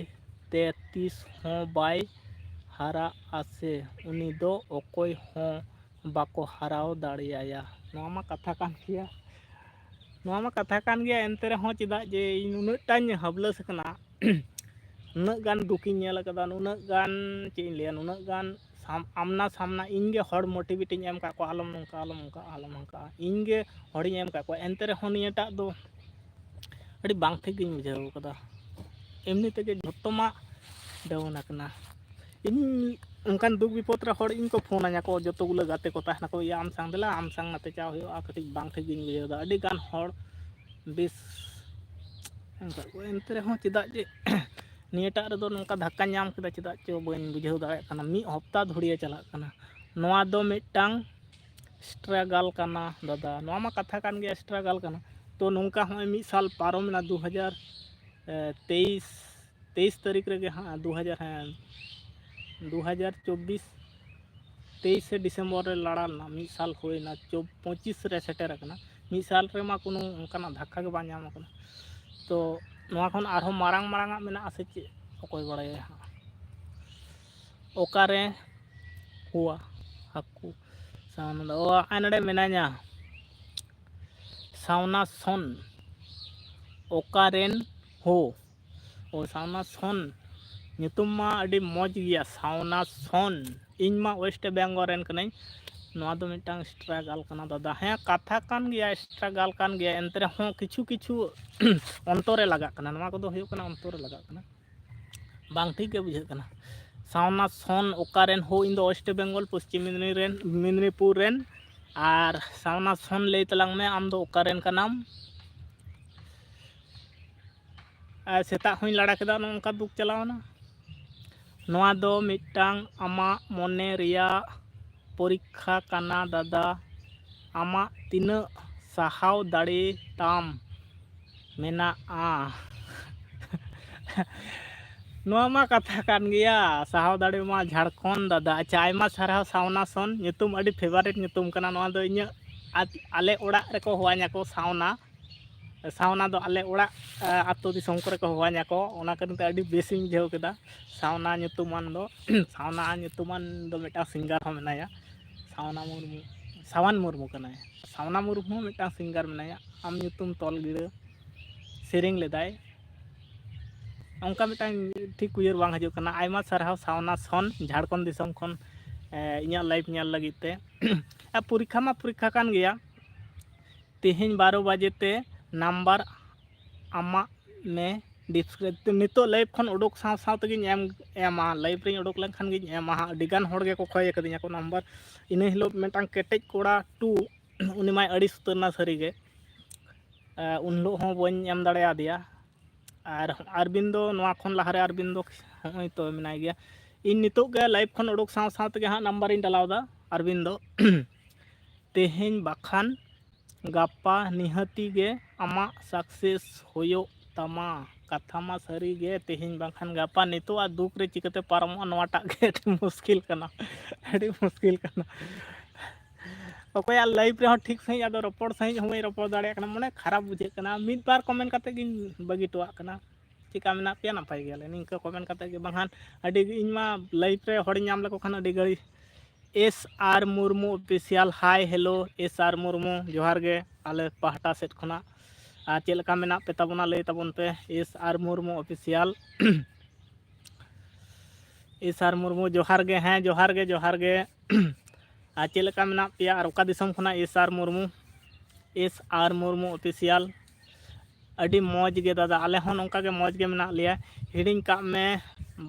ᱛᱮ ᱛᱤᱥ ᱦᱚᱸ ᱵᱟᱭ ᱦᱟᱨᱟᱜᱼᱟ ᱥᱮ, ᱩᱱᱤ ᱫᱚ ᱚᱠᱚᱭ ᱦᱚᱸ ᱵᱟᱠᱚ ᱦᱟᱨᱟᱣ ᱫᱟᱲᱮᱭᱟᱭᱟ᱾ ᱱᱚᱣᱟ ᱢᱟ ᱠᱟᱛᱷᱟ ᱠᱟᱱ ᱜᱮᱭᱟ, ᱱᱚᱣᱟ ᱢᱟ ᱠᱟᱛᱷᱟ ᱠᱟᱱ ᱜᱮᱭᱟ᱾ ᱮᱱᱛᱮ ᱨᱮᱦᱚᱸ ᱪᱮᱫᱟᱜ ᱡᱮ ᱤᱧ ᱱᱩᱱᱟᱹᱜ ᱴᱟᱧ ᱦᱟᱵᱞᱟᱹᱥ ᱟᱠᱟᱱᱟ, ᱱᱩᱱᱟᱹᱜ ᱜᱟᱱ ᱫᱩᱠᱤᱧ ᱧᱮᱞ ᱟᱠᱟᱫᱟ, ᱱᱩᱱᱟᱹᱜ ᱜᱟᱱ, ᱪᱮᱫ ᱤᱧ ᱞᱟᱹᱭᱟ, ᱱᱩᱱᱟᱹᱜ ᱜᱟᱱ ᱥᱟᱢ-, ᱟᱢᱱᱟ ᱥᱟᱢᱱᱟ ᱤᱧ ᱜᱮ ᱦᱚᱲ ᱢᱳᱴᱤᱵᱷᱮᱴ ᱤᱧ ᱮᱢ ᱟᱠᱟᱫ ᱠᱚᱣᱟ, ᱟᱞᱚᱢ ᱱᱚᱝᱠᱟ, ᱟᱞᱚᱢ ᱚᱱᱠᱟ, ᱟᱞᱚᱢ ᱦᱟᱱᱠᱟ, ᱤᱧ ᱜᱮ ᱦᱚᱲᱤᱧ ᱮᱢ ᱟᱠᱟᱫ ᱠᱚᱣᱟ᱾ ᱮᱱᱛᱮ ᱨᱮᱦᱚᱸ ᱱᱤᱭᱟᱹᱴᱟᱜ ᱫᱚ ᱟᱹᱰᱤ ᱵᱟᱝ ᱴᱷᱤᱠ ᱜᱤᱧ ᱵᱩᱡᱷᱟᱹᱣ ᱠᱟᱫᱟ᱾ ᱮᱢᱱᱤ ᱛᱮᱜᱮ ᱡᱷᱚᱛᱚ ᱢᱟ ᱰᱟᱣᱩᱱ ᱟᱠᱟᱱᱟ᱾ ᱤᱧ ᱚᱱᱠᱟᱱ ᱫᱩᱠ ᱵᱤᱯᱚᱫ ᱨᱮ ᱦᱚᱲ ᱤᱧ ᱠᱚ ᱯᱷᱳᱱ ᱟᱹᱧᱟ ᱠᱚ, ᱡᱚᱛᱚ ᱜᱩᱞᱟᱹ ᱜᱟᱛᱮ ᱠᱚ ᱛᱟᱦᱮᱱᱟ ᱠᱚ, ᱤᱭᱟᱹ ᱟᱢ ᱥᱟᱝ ᱫᱮᱞᱟ, ᱟᱢ ᱥᱟᱝ ᱱᱟᱛᱮ ᱪᱟᱣ ᱦᱩᱭᱩᱜᱼᱟ, ᱠᱟᱹᱴᱤᱡ ᱵᱟᱝ ᱴᱷᱤᱠ ᱜᱤᱧ ᱵᱩᱡᱷᱟᱹᱣ ᱮᱫᱟ᱾ ᱟᱹᱰᱤ ᱜᱟᱱ ᱦᱚᱲ ᱵᱮᱥ ᱮᱱᱠᱷᱟᱱ ᱠᱚ, ᱮᱱᱛᱮ ᱨᱮᱦᱚᱸ ᱪᱮᱫᱟᱜ ᱡᱮ ᱱᱤᱭᱟᱹᱴᱟᱜ ᱨᱮᱫᱚ ᱱᱚᱝᱠᱟ ᱫᱷᱟᱠᱠᱟ ᱧᱟᱢ ᱠᱮᱫᱟ, ᱪᱮᱫᱟᱜ ᱪᱚ ᱵᱟᱹᱧ ᱵᱩᱡᱷᱟᱹᱣ ᱫᱟᱲᱮᱭᱟᱜ ᱠᱟᱱᱟ᱾ ᱢᱤᱫ ᱦᱚᱯᱛᱟ ᱫᱷᱩᱨᱭᱟᱹ ᱪᱟᱞᱟᱜ ᱠᱟᱱᱟ᱾ ᱱᱚᱣᱟ ᱫᱚ ᱢᱤᱫᱴᱟᱝ ᱥᱴᱨᱟᱜᱟᱞ ᱠᱟᱱᱟ ᱫᱟᱫᱟ, ᱱᱚᱣᱟ ᱢᱟ ᱠᱟᱛᱷᱟ ᱠᱟᱱ ᱜᱮᱭᱟ, ᱥᱴᱨᱟᱜᱟᱞ ᱠᱟᱱᱟ᱾ ᱛᱚ ᱱᱚᱝᱠᱟ ᱦᱚᱸᱜᱼᱚᱭ ᱢᱤᱫ ᱥᱟᱞ ᱯᱟᱨᱚᱢᱮᱱᱟ, ᱫᱩ ᱦᱟᱡᱟᱨ ᱛᱮᱭᱤᱥ, ᱛᱮᱭᱤᱥ ᱛᱟᱹᱨᱤᱠᱷ ᱨᱮᱜᱮ ᱦᱟᱸᱜ, ᱫᱩ ᱦᱟᱡᱟᱨ, ᱦᱮᱸ, ᱫᱩ ᱦᱟᱡᱟᱨ ᱪᱚᱵᱵᱤᱥ ᱛᱮᱭᱤᱥᱮ ᱰᱤᱥᱮᱢᱵᱚᱨ ᱨᱮ ᱞᱟᱲᱟ ᱞᱮᱱᱟ, ᱢᱤᱫ ᱥᱟᱞ ᱦᱩᱭᱱᱟ, ᱪᱚᱵ-, ᱯᱚᱸᱪᱤᱥ ᱨᱮ ᱥᱮᱴᱮᱨ ᱟᱠᱟᱱᱟ᱾ ᱢᱤᱫ ᱥᱟᱞ ᱨᱮᱢᱟ ᱠᱳᱱᱳ ᱚᱱᱠᱟᱱᱟᱜ ᱫᱷᱟᱠᱠᱟ ᱜᱮ ᱵᱟᱝ ᱧᱟᱢ ᱟᱠᱟᱱᱟ᱾ ᱛᱚ ᱱᱚᱣᱟ ᱠᱷᱚᱱ ᱟᱨᱦᱚᱸ ᱢᱟᱨᱟᱝ ᱢᱟᱨᱟᱝᱟᱜ ᱢᱮᱱᱟᱜᱼᱟ ᱥᱮ ᱪᱮᱫ, ᱚᱠᱚᱭ ᱵᱟᱲᱟᱭᱟ ᱦᱟᱸᱜ᱾ ᱚᱠᱟᱨᱮ ᱦᱩᱣᱟ ᱦᱟᱹᱠᱩ ᱥᱟᱣᱱᱟ ᱫᱚ, ᱚ, ᱟᱭ ᱱᱚᱰᱮ ᱢᱮᱱᱟᱧᱟ᱾ ᱥᱟᱣᱱᱟ ᱥᱚᱱ, ᱚᱠᱟᱨᱮᱱ ᱦᱳ? ᱚ, ᱥᱟᱣᱱᱟ ᱥᱚᱱ, ᱧᱩᱛᱩᱢ ᱢᱟ ᱟᱹᱰᱤ ᱢᱚᱡᱽ ᱜᱮᱭᱟ, ᱥᱟᱣᱱᱟ ᱥᱚᱱ᱾ ᱤᱧ ᱢᱟ ᱳᱭᱮᱥᱴ ᱵᱮᱝᱜᱚᱞ ᱨᱮᱱ ᱠᱟᱹᱱᱟᱹᱧ᱾ ᱱᱚᱣᱟ ᱫᱚ ᱢᱤᱫᱴᱟᱝ ᱥᱴᱨᱟᱜᱟᱞ ᱠᱟᱱᱟ ᱫᱟᱫᱟ᱾ ᱦᱮᱸ, ᱠᱟᱛᱷᱟ ᱠᱟᱱ ᱜᱮᱭᱟ, ᱥᱴᱨᱟᱜᱟᱞ ᱠᱟᱱ ᱜᱮᱭᱟ, ᱮᱱᱛᱮ ᱨᱮᱦᱚᱸ ᱠᱤᱪᱷᱩ ᱠᱤᱪᱷᱩ ᱚᱱᱛᱚᱨ ᱨᱮ ᱞᱟᱜᱟᱜ ᱠᱟᱱᱟ᱾ ᱱᱚᱣᱟ ᱠᱚᱫᱚ ᱦᱩᱭᱩᱜ ᱠᱟᱱᱟ ᱚᱱᱛᱚᱨ ᱨᱮ ᱞᱟᱜᱟᱜ ᱠᱟᱱᱟ, ᱵᱟᱝ ᱴᱷᱤᱠ ᱜᱮ ᱵᱩᱡᱷᱟᱹᱜ ᱠᱟᱱᱟ᱾ ᱥᱟᱣᱱᱟ ᱥᱚᱱ, ᱚᱠᱟᱨᱮᱱ ᱦᱳ? ᱤᱧ ᱫᱚ ᱳᱭᱮᱥᱴ ᱵᱮᱝᱜᱚᱞ, ᱯᱚᱥᱪᱤᱢ ᱢᱮᱫᱽᱱᱤ ᱨᱮᱱ, ᱢᱮᱫᱽᱱᱤᱯᱩᱨ ᱨᱮᱱ᱾ ᱟᱨ ᱥᱟᱣᱱᱟ ᱥᱚᱱ, ᱞᱟᱹᱭ ᱛᱟᱞᱟᱝ ᱢᱮ, ᱟᱢ ᱫᱚ ᱚᱠᱟᱨᱮᱱ ᱠᱟᱱᱟᱢ? ᱟᱨ ᱥᱮᱛᱟᱜ ᱦᱚᱸᱧ ᱞᱟᱲᱟ ᱠᱮᱫᱟ, ᱱᱚᱜᱼᱚ ᱱᱚᱝᱠᱟ ᱫᱩᱠ ᱪᱟᱞᱟᱣᱱᱟ᱾ ᱱᱚᱣᱟ ᱫᱚ ᱢᱤᱫᱴᱟᱝ ᱟᱢᱟᱜ ᱢᱚᱱᱮ ᱨᱮᱭᱟᱜ ᱯᱚᱨᱤᱠᱠᱷᱟ ᱠᱟᱱᱟ ᱫᱟᱫᱟ, ᱟᱢᱟᱜ ᱛᱤᱱᱟᱹᱜ ᱥᱟᱦᱟᱣ ᱫᱟᱲᱮ ᱛᱟᱢ ᱢᱮᱱᱟᱜᱼᱟ᱾ ᱱᱚᱣᱟ ᱢᱟ ᱠᱟᱛᱷᱟ ᱠᱟᱱ ᱜᱮᱭᱟ, ᱥᱟᱦᱟᱣ ᱫᱟᱲᱮ ᱢᱟ ᱡᱷᱟᱲᱠᱷᱚᱸᱰ ᱫᱟᱫᱟ᱾ ᱟᱪᱪᱷᱟ, ᱟᱭᱢᱟ ᱥᱟᱨᱦᱟᱣ ᱥᱟᱣᱱᱟ ᱥᱚᱱ, ᱧᱩᱛᱩᱢ ᱟᱹᱰᱤ favourite ᱧᱩᱛᱩᱢ ᱠᱟᱱᱟ᱾ ᱱᱚᱣᱟ ᱫᱚ ᱤᱧᱟᱹᱜ ᱟᱛ-, ᱟᱞᱮ ᱚᱲᱟᱜ ᱨᱮᱠᱚ ᱦᱚᱦᱚᱣᱟᱹᱧᱟ ᱠᱚ ᱥᱟᱣᱱᱟ᱾ ᱥᱟᱣᱱᱟ ᱫᱚ ᱟᱞᱮ ᱚᱲᱟᱜ, ᱟ, ᱟᱛᱳ ᱫᱤᱥᱚᱢ ᱠᱚᱨᱮ ᱠᱚ ᱦᱚᱦᱚᱣᱟᱹᱧᱟ ᱠᱚ, ᱚᱱᱟ ᱠᱟᱨᱚᱱ ᱛᱮ ᱟᱹᱰᱤ ᱵᱮᱥᱤᱧ ᱵᱩᱡᱷᱟᱹᱣ ᱠᱮᱫᱟ᱾ ᱥᱟᱣᱱᱟ ᱧᱩᱛᱩᱢᱟᱱ ᱫᱚ, ᱥᱟᱣᱱᱟ ᱧᱩᱛᱩᱢᱟᱱ ᱫᱚ ᱢᱤᱫᱴᱟᱝ singer ᱦᱚᱸ ᱢᱮᱱᱟᱭᱟ, ᱥᱟᱣᱱᱟ ᱢᱩᱨᱢᱩ, ᱥᱟᱣᱟᱱ ᱢᱩᱨᱢᱩ ᱠᱟᱱᱟᱭ, ᱥᱟᱣᱱᱟ ᱢᱩᱨᱢᱩ ᱢᱤᱫᱴᱟᱝ singer ᱢᱮᱱᱟᱭᱟ, ᱟᱢ ᱧᱩᱛᱩᱢ ᱛᱚᱞ ᱜᱤᱲᱟᱹ ᱥᱮᱨᱮᱧ ᱞᱮᱫᱟᱭ, ᱚᱱᱠᱟ ᱢᱤᱫᱴᱟᱝ ᱴᱷᱤᱠ ᱩᱭᱦᱟᱹᱨ ᱵᱟᱝ ᱦᱤᱡᱩᱜ ᱠᱟᱱᱟ᱾ ᱟᱭᱢᱟ ᱥᱟᱨᱦᱟᱣ ᱥᱟᱣᱱᱟ ᱥᱚᱱ, ᱡᱷᱟᱲᱠᱷᱚᱸᱰ ᱫᱤᱥᱚᱢ ᱠᱷᱚᱱ, ᱮ, ᱤᱧᱟᱹᱜ live ᱧᱮᱞ ᱞᱟᱹᱜᱤᱫ ᱛᱮ᱾ ᱟᱨ ᱯᱚᱨᱤᱠᱠᱷᱟ ᱢᱟ ᱯᱚᱨᱤᱠᱠᱷᱟ ᱠᱟᱱ ᱜᱮᱭᱟ, ᱛᱮᱦᱮᱧ ᱵᱟᱨᱚ ᱵᱟᱡᱮ ᱛᱮ number ᱟᱢᱟᱜ ᱢᱮ description᱾ ᱱᱤᱛᱚᱜ live ᱠᱷᱚᱱ ᱩᱰᱩᱠ ᱥᱟᱶ ᱥᱟᱶ ᱛᱮᱜᱮᱧ ᱮᱢ, ᱮᱢᱟ, live ᱨᱤᱧ ᱩᱰᱩᱠ ᱞᱮᱱᱠᱷᱟᱱ ᱜᱤᱧ ᱮᱢᱟ ᱦᱟᱸᱜ᱾ ᱟᱹᱰᱤ ᱜᱟᱱ ᱦᱚᱲ ᱜᱮᱠᱚ ᱠᱷᱚᱭ ᱟᱠᱟᱫᱤᱧᱟ ᱠᱚ number᱾ ᱤᱱᱟᱹ ᱦᱤᱞᱳᱜ ᱢᱤᱫᱴᱟᱝ ᱠᱮᱴᱮᱡ ᱠᱚᱲᱟ ᱴᱩ, ᱩᱱᱤ ᱢᱟᱭ ᱟᱹᱲᱤᱥ ᱩᱛᱟᱹᱨ ᱮᱱᱟ ᱥᱟᱹᱨᱤ ᱜᱮ᱾ ᱮ, ᱩᱱ ᱦᱤᱞᱳᱜ ᱦᱚᱸ ᱵᱟᱹᱧ ᱮᱢ ᱫᱟᱲᱮᱭᱟᱫᱮᱭᱟ᱾ ᱟᱨ ᱟᱨᱵᱤᱱᱫᱚ, ᱱᱚᱣᱟ ᱠᱷᱚᱱ ᱞᱟᱦᱟᱨᱮ ᱟᱨᱵᱤᱱᱫᱚ ᱦᱚᱸᱜᱼᱚᱭ ᱛᱚ ᱢᱮᱱᱟᱭ ᱜᱮᱭᱟ᱾ ᱤᱧ ᱱᱤᱛᱚᱜ ᱜᱮ live ᱠᱷᱚᱱ ᱩᱰᱩᱠ ᱥᱟᱶ ᱥᱟᱶ ᱛᱮᱜᱮ ᱦᱟᱸᱜ number ᱤᱧ ᱰᱟᱞᱟᱣ ᱮᱫᱟ ᱟᱨᱵᱤᱱᱫᱚ᱾ ᱛᱮᱦᱮᱧ ᱵᱟᱠᱷᱟᱱ ᱜᱟᱯᱟ ᱱᱤᱦᱟᱹᱛᱤ ᱜᱮ ᱟᱢᱟᱜ success ᱦᱩᱭᱩᱜ ᱛᱟᱢᱟ᱾ ᱠᱟᱛᱷᱟ ᱢᱟ ᱥᱟᱹᱨᱤ ᱜᱮ, ᱛᱮᱦᱮᱧ ᱵᱟᱝᱠᱷᱟᱱ ᱜᱟᱯᱟ᱾ ᱱᱤᱛᱚᱜ ᱟᱜ ᱫᱩᱠ ᱨᱮ ᱪᱤᱠᱟᱹᱛᱮ ᱯᱟᱨᱚᱢᱚᱜᱼᱟ, ᱱᱚᱣᱟᱴᱟᱜ ᱜᱮ ᱟᱹᱰᱤ ᱢᱩᱥᱠᱤᱞ ᱠᱟᱱᱟ, ᱟᱹᱰᱤ ᱢᱩᱥᱠᱤᱞ ᱠᱟᱱᱟ᱾ ᱚᱠᱚᱭᱟᱜ live ᱨᱮᱦᱚᱸ ᱴᱷᱤᱠ ᱥᱟᱺᱦᱤᱡ ᱟᱫᱚ ᱨᱚᱯᱚᱲ ᱥᱟᱺᱦᱤᱡ ᱦᱚᱸ ᱵᱟᱹᱧ ᱨᱚᱯᱚᱲ ᱫᱟᱲᱮᱭᱟᱜ ᱠᱟᱱᱟ, ᱢᱚᱱᱮ ᱠᱷᱟᱨᱟᱯ ᱵᱩᱡᱷᱟᱹᱜ ᱠᱟᱱᱟ᱾ ᱢᱤᱫ ᱵᱟᱨ comment ᱠᱟᱛᱮ ᱜᱤᱧ ᱵᱟᱹᱜᱤ ᱦᱚᱴᱚᱣᱟᱜ ᱠᱟᱱᱟ᱾ ᱪᱮᱠᱟ ᱢᱮᱱᱟᱜ ᱯᱮᱭᱟ? ᱱᱟᱯᱟᱭ ᱜᱮᱭᱟᱞᱮ᱾ ᱱᱤᱝᱠᱟᱹ comment ᱠᱟᱛᱮ ᱜᱮ, ᱵᱟᱝᱠᱷᱟᱱ ᱟᱹᱰᱤ ᱜᱮ, ᱤᱧ ᱢᱟ live ᱨᱮ ᱦᱚᱲᱤᱧ ᱧᱟᱢ ᱞᱮᱠᱚ ᱠᱷᱟᱱ ᱟᱹᱰᱤ ᱜᱷᱟᱹᱲᱤ᱾ S R Murmu Official, hi, hello, S R Murmu, ᱡᱚᱦᱟᱨ ᱜᱮ ᱟᱞᱮ ᱯᱟᱦᱴᱟ ᱥᱮᱫ ᱠᱷᱚᱱᱟᱜ᱾ ᱟᱨ ᱪᱮᱫ ᱞᱮᱠᱟ ᱢᱮᱱᱟᱜ ᱯᱮ ᱛᱟᱵᱚᱱᱟ, ᱞᱟᱹᱭ ᱛᱟᱵᱚᱱ ᱯᱮ᱾ S R Murmu Official, S R Murmu, ᱡᱚᱦᱟᱨ ᱜᱮ, ᱦᱮᱸ, ᱡᱚᱦᱟᱨ ᱜᱮ, ᱡᱚᱦᱟᱨ ᱜᱮ᱾ ᱟᱨ ᱪᱮᱫ ᱞᱮᱠᱟ ᱢᱮᱱᱟᱜ ᱯᱮᱭᱟ? ᱟᱨ ᱚᱠᱟ ᱫᱤᱥᱚᱢ ᱠᱷᱚᱱᱟᱜ? S R Murmu, S R Murmu Official, ᱟᱹᱰᱤ ᱢᱚᱡᱽ ᱜᱮ ᱫᱟᱫᱟ, ᱟᱞᱮ ᱦᱚᱸ ᱱᱚᱝᱠᱟ ᱜᱮ ᱢᱚᱡᱽ ᱜᱮ ᱢᱮᱱᱟᱜ ᱞᱮᱭᱟ᱾ ᱦᱤᱲᱤᱧ ᱠᱟᱜ ᱢᱮ,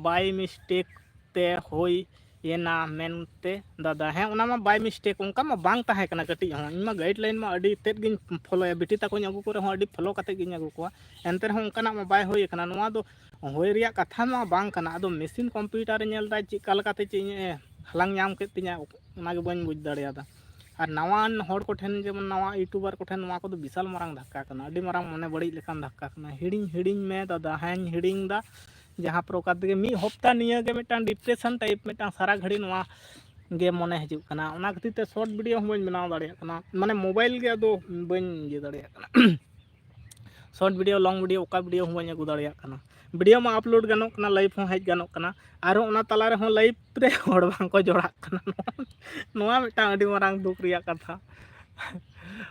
by mistake ᱛᱮ ᱦᱩᱭ ᱮᱱᱟ ᱢᱮᱱᱛᱮ ᱫᱟᱫᱟ᱾ ᱦᱮᱸ, ᱚᱱᱟ ᱢᱟ by mistake, ᱚᱱᱠᱟ ᱢᱟ ᱵᱟᱝ ᱛᱟᱦᱮᱸ ᱠᱟᱱᱟ ᱠᱟᱹᱴᱤᱡ ᱦᱚᱸ᱾ ᱤᱧ ᱢᱟ guideline ᱢᱟ ᱟᱹᱰᱤ ᱛᱮᱫ ᱜᱤᱧ ᱯᱷᱚᱞᱳᱭᱟ, ᱵᱤᱴᱤ ᱛᱟᱠᱚᱧ ᱟᱹᱜᱩ ᱠᱚ ᱨᱮᱦᱚᱸ ᱟᱹᱰᱤ ᱯᱷᱚᱞᱳ ᱠᱟᱛᱮᱫ ᱜᱤᱧ ᱟᱹᱜᱩ ᱠᱚᱣᱟ, ᱮᱱᱛᱮ ᱨᱮᱦᱚᱸ ᱚᱱᱠᱟᱱᱟᱜ ᱢᱟ ᱵᱟᱭ ᱦᱩᱭ ᱠᱟᱱᱟ᱾ ᱱᱚᱣᱟ ᱫᱚ ᱦᱩᱭ ᱨᱮᱭᱟᱜ ᱠᱟᱛᱷᱟ ᱢᱟ ᱵᱟᱝ ᱠᱟᱱᱟ᱾ ᱟᱫᱚ ᱢᱮᱥᱤᱱ ᱠᱚᱢᱯᱤᱭᱩᱴᱟᱨ ᱮ ᱧᱮᱞ ᱫᱟ, ᱪᱮᱫ ᱠᱟ ᱞᱮᱠᱟᱛᱮ ᱪᱮᱫ ᱤᱧ ᱮ ᱦᱟᱞᱟᱝ ᱧᱟᱢ ᱠᱮᱫ ᱛᱤᱧᱟ, ᱚᱱᱟ ᱜᱮ ᱵᱟᱹᱧ ᱵᱩᱡᱽ ᱫᱟᱲᱮᱭᱟᱫᱟ᱾ ᱟᱨ ᱱᱟᱣᱟᱱ ᱦᱚᱲ ᱠᱚᱴᱷᱮᱱ, ᱡᱮᱢᱚᱱ ᱱᱟᱣᱟ ᱤᱭᱩᱴᱩᱵᱟᱨ ᱠᱚᱴᱷᱮᱱ, ᱱᱚᱣᱟ ᱠᱚᱫᱚ ᱵᱤᱥᱟᱞ ᱢᱟᱨᱟᱝ ᱫᱷᱟᱠᱠᱟ ᱠᱟᱱᱟ, ᱟᱹᱰᱤ ᱢᱟᱨᱟᱝ ᱢᱚᱱᱮ ᱵᱟᱹᱲᱤᱡ ᱞᱮᱠᱟᱱ ᱫᱷᱟᱠᱠᱟ ᱠᱟᱱᱟ᱾ ᱦᱤᱲᱤᱧ ᱦᱤᱲᱤᱧ ᱢᱮ ᱫᱟᱫᱟ, ᱦᱮᱸᱧ ᱦᱤᱲᱤᱧ ᱫᱟ᱾ ᱡᱟᱦᱟᱸ ᱯᱨᱚᱠᱟᱨ ᱛᱮᱜᱮ ᱢᱤᱫ ᱦᱚᱯᱛᱟ ᱱᱤᱭᱟᱹ ᱜᱮ ᱢᱤᱫᱴᱟᱝ depression type, ᱢᱤᱫᱴᱟᱝ ᱥᱟᱨᱟ ᱜᱷᱟᱹᱲᱤ ᱱᱚᱣᱟ ᱜᱮ ᱢᱚᱱᱮ ᱦᱤᱡᱩᱜ ᱠᱟᱱᱟ᱾ ᱚᱱᱟ ᱠᱷᱟᱹᱛᱤᱨ ᱛᱮ short video ᱦᱚᱸ ᱵᱟᱹᱧ ᱵᱮᱱᱟᱣ ᱫᱟᱲᱮᱭᱟᱜ ᱠᱟᱱᱟ, ᱢᱟᱱᱮ mobile ᱜᱮ ᱟᱫᱚ ᱵᱟᱹᱧ ᱤᱭᱟᱹ ᱫᱟᱲᱮᱭᱟᱜ ᱠᱟᱱᱟ᱾ Short video, long video, ᱚᱠᱟ video ᱦᱚᱸ ᱵᱟᱹᱧ ᱟᱹᱜᱩ ᱫᱟᱲᱮᱭᱟᱜ ᱠᱟᱱᱟ᱾ Video ᱢᱟ upload ᱜᱟᱱᱚᱜ ᱠᱟᱱᱟ, live ᱦᱚᱸ ᱦᱮᱡ ᱜᱟᱱᱚᱜ ᱠᱟᱱᱟ, ᱟᱨᱦᱚᱸ ᱚᱱᱟ ᱛᱟᱞᱟ ᱨᱮᱦᱚᱸ live ᱨᱮ ᱦᱚᱲ ᱵᱟᱝ ᱠᱚ ᱡᱚᱲᱟᱜ ᱠᱟᱱᱟ᱾ ᱱᱚᱣᱟ ᱢᱤᱫᱴᱟᱝ ᱟᱹᱰᱤ ᱢᱟᱨᱟᱝ ᱫᱩᱠ ᱨᱮᱭᱟᱜ ᱠᱟᱛᱷᱟ᱾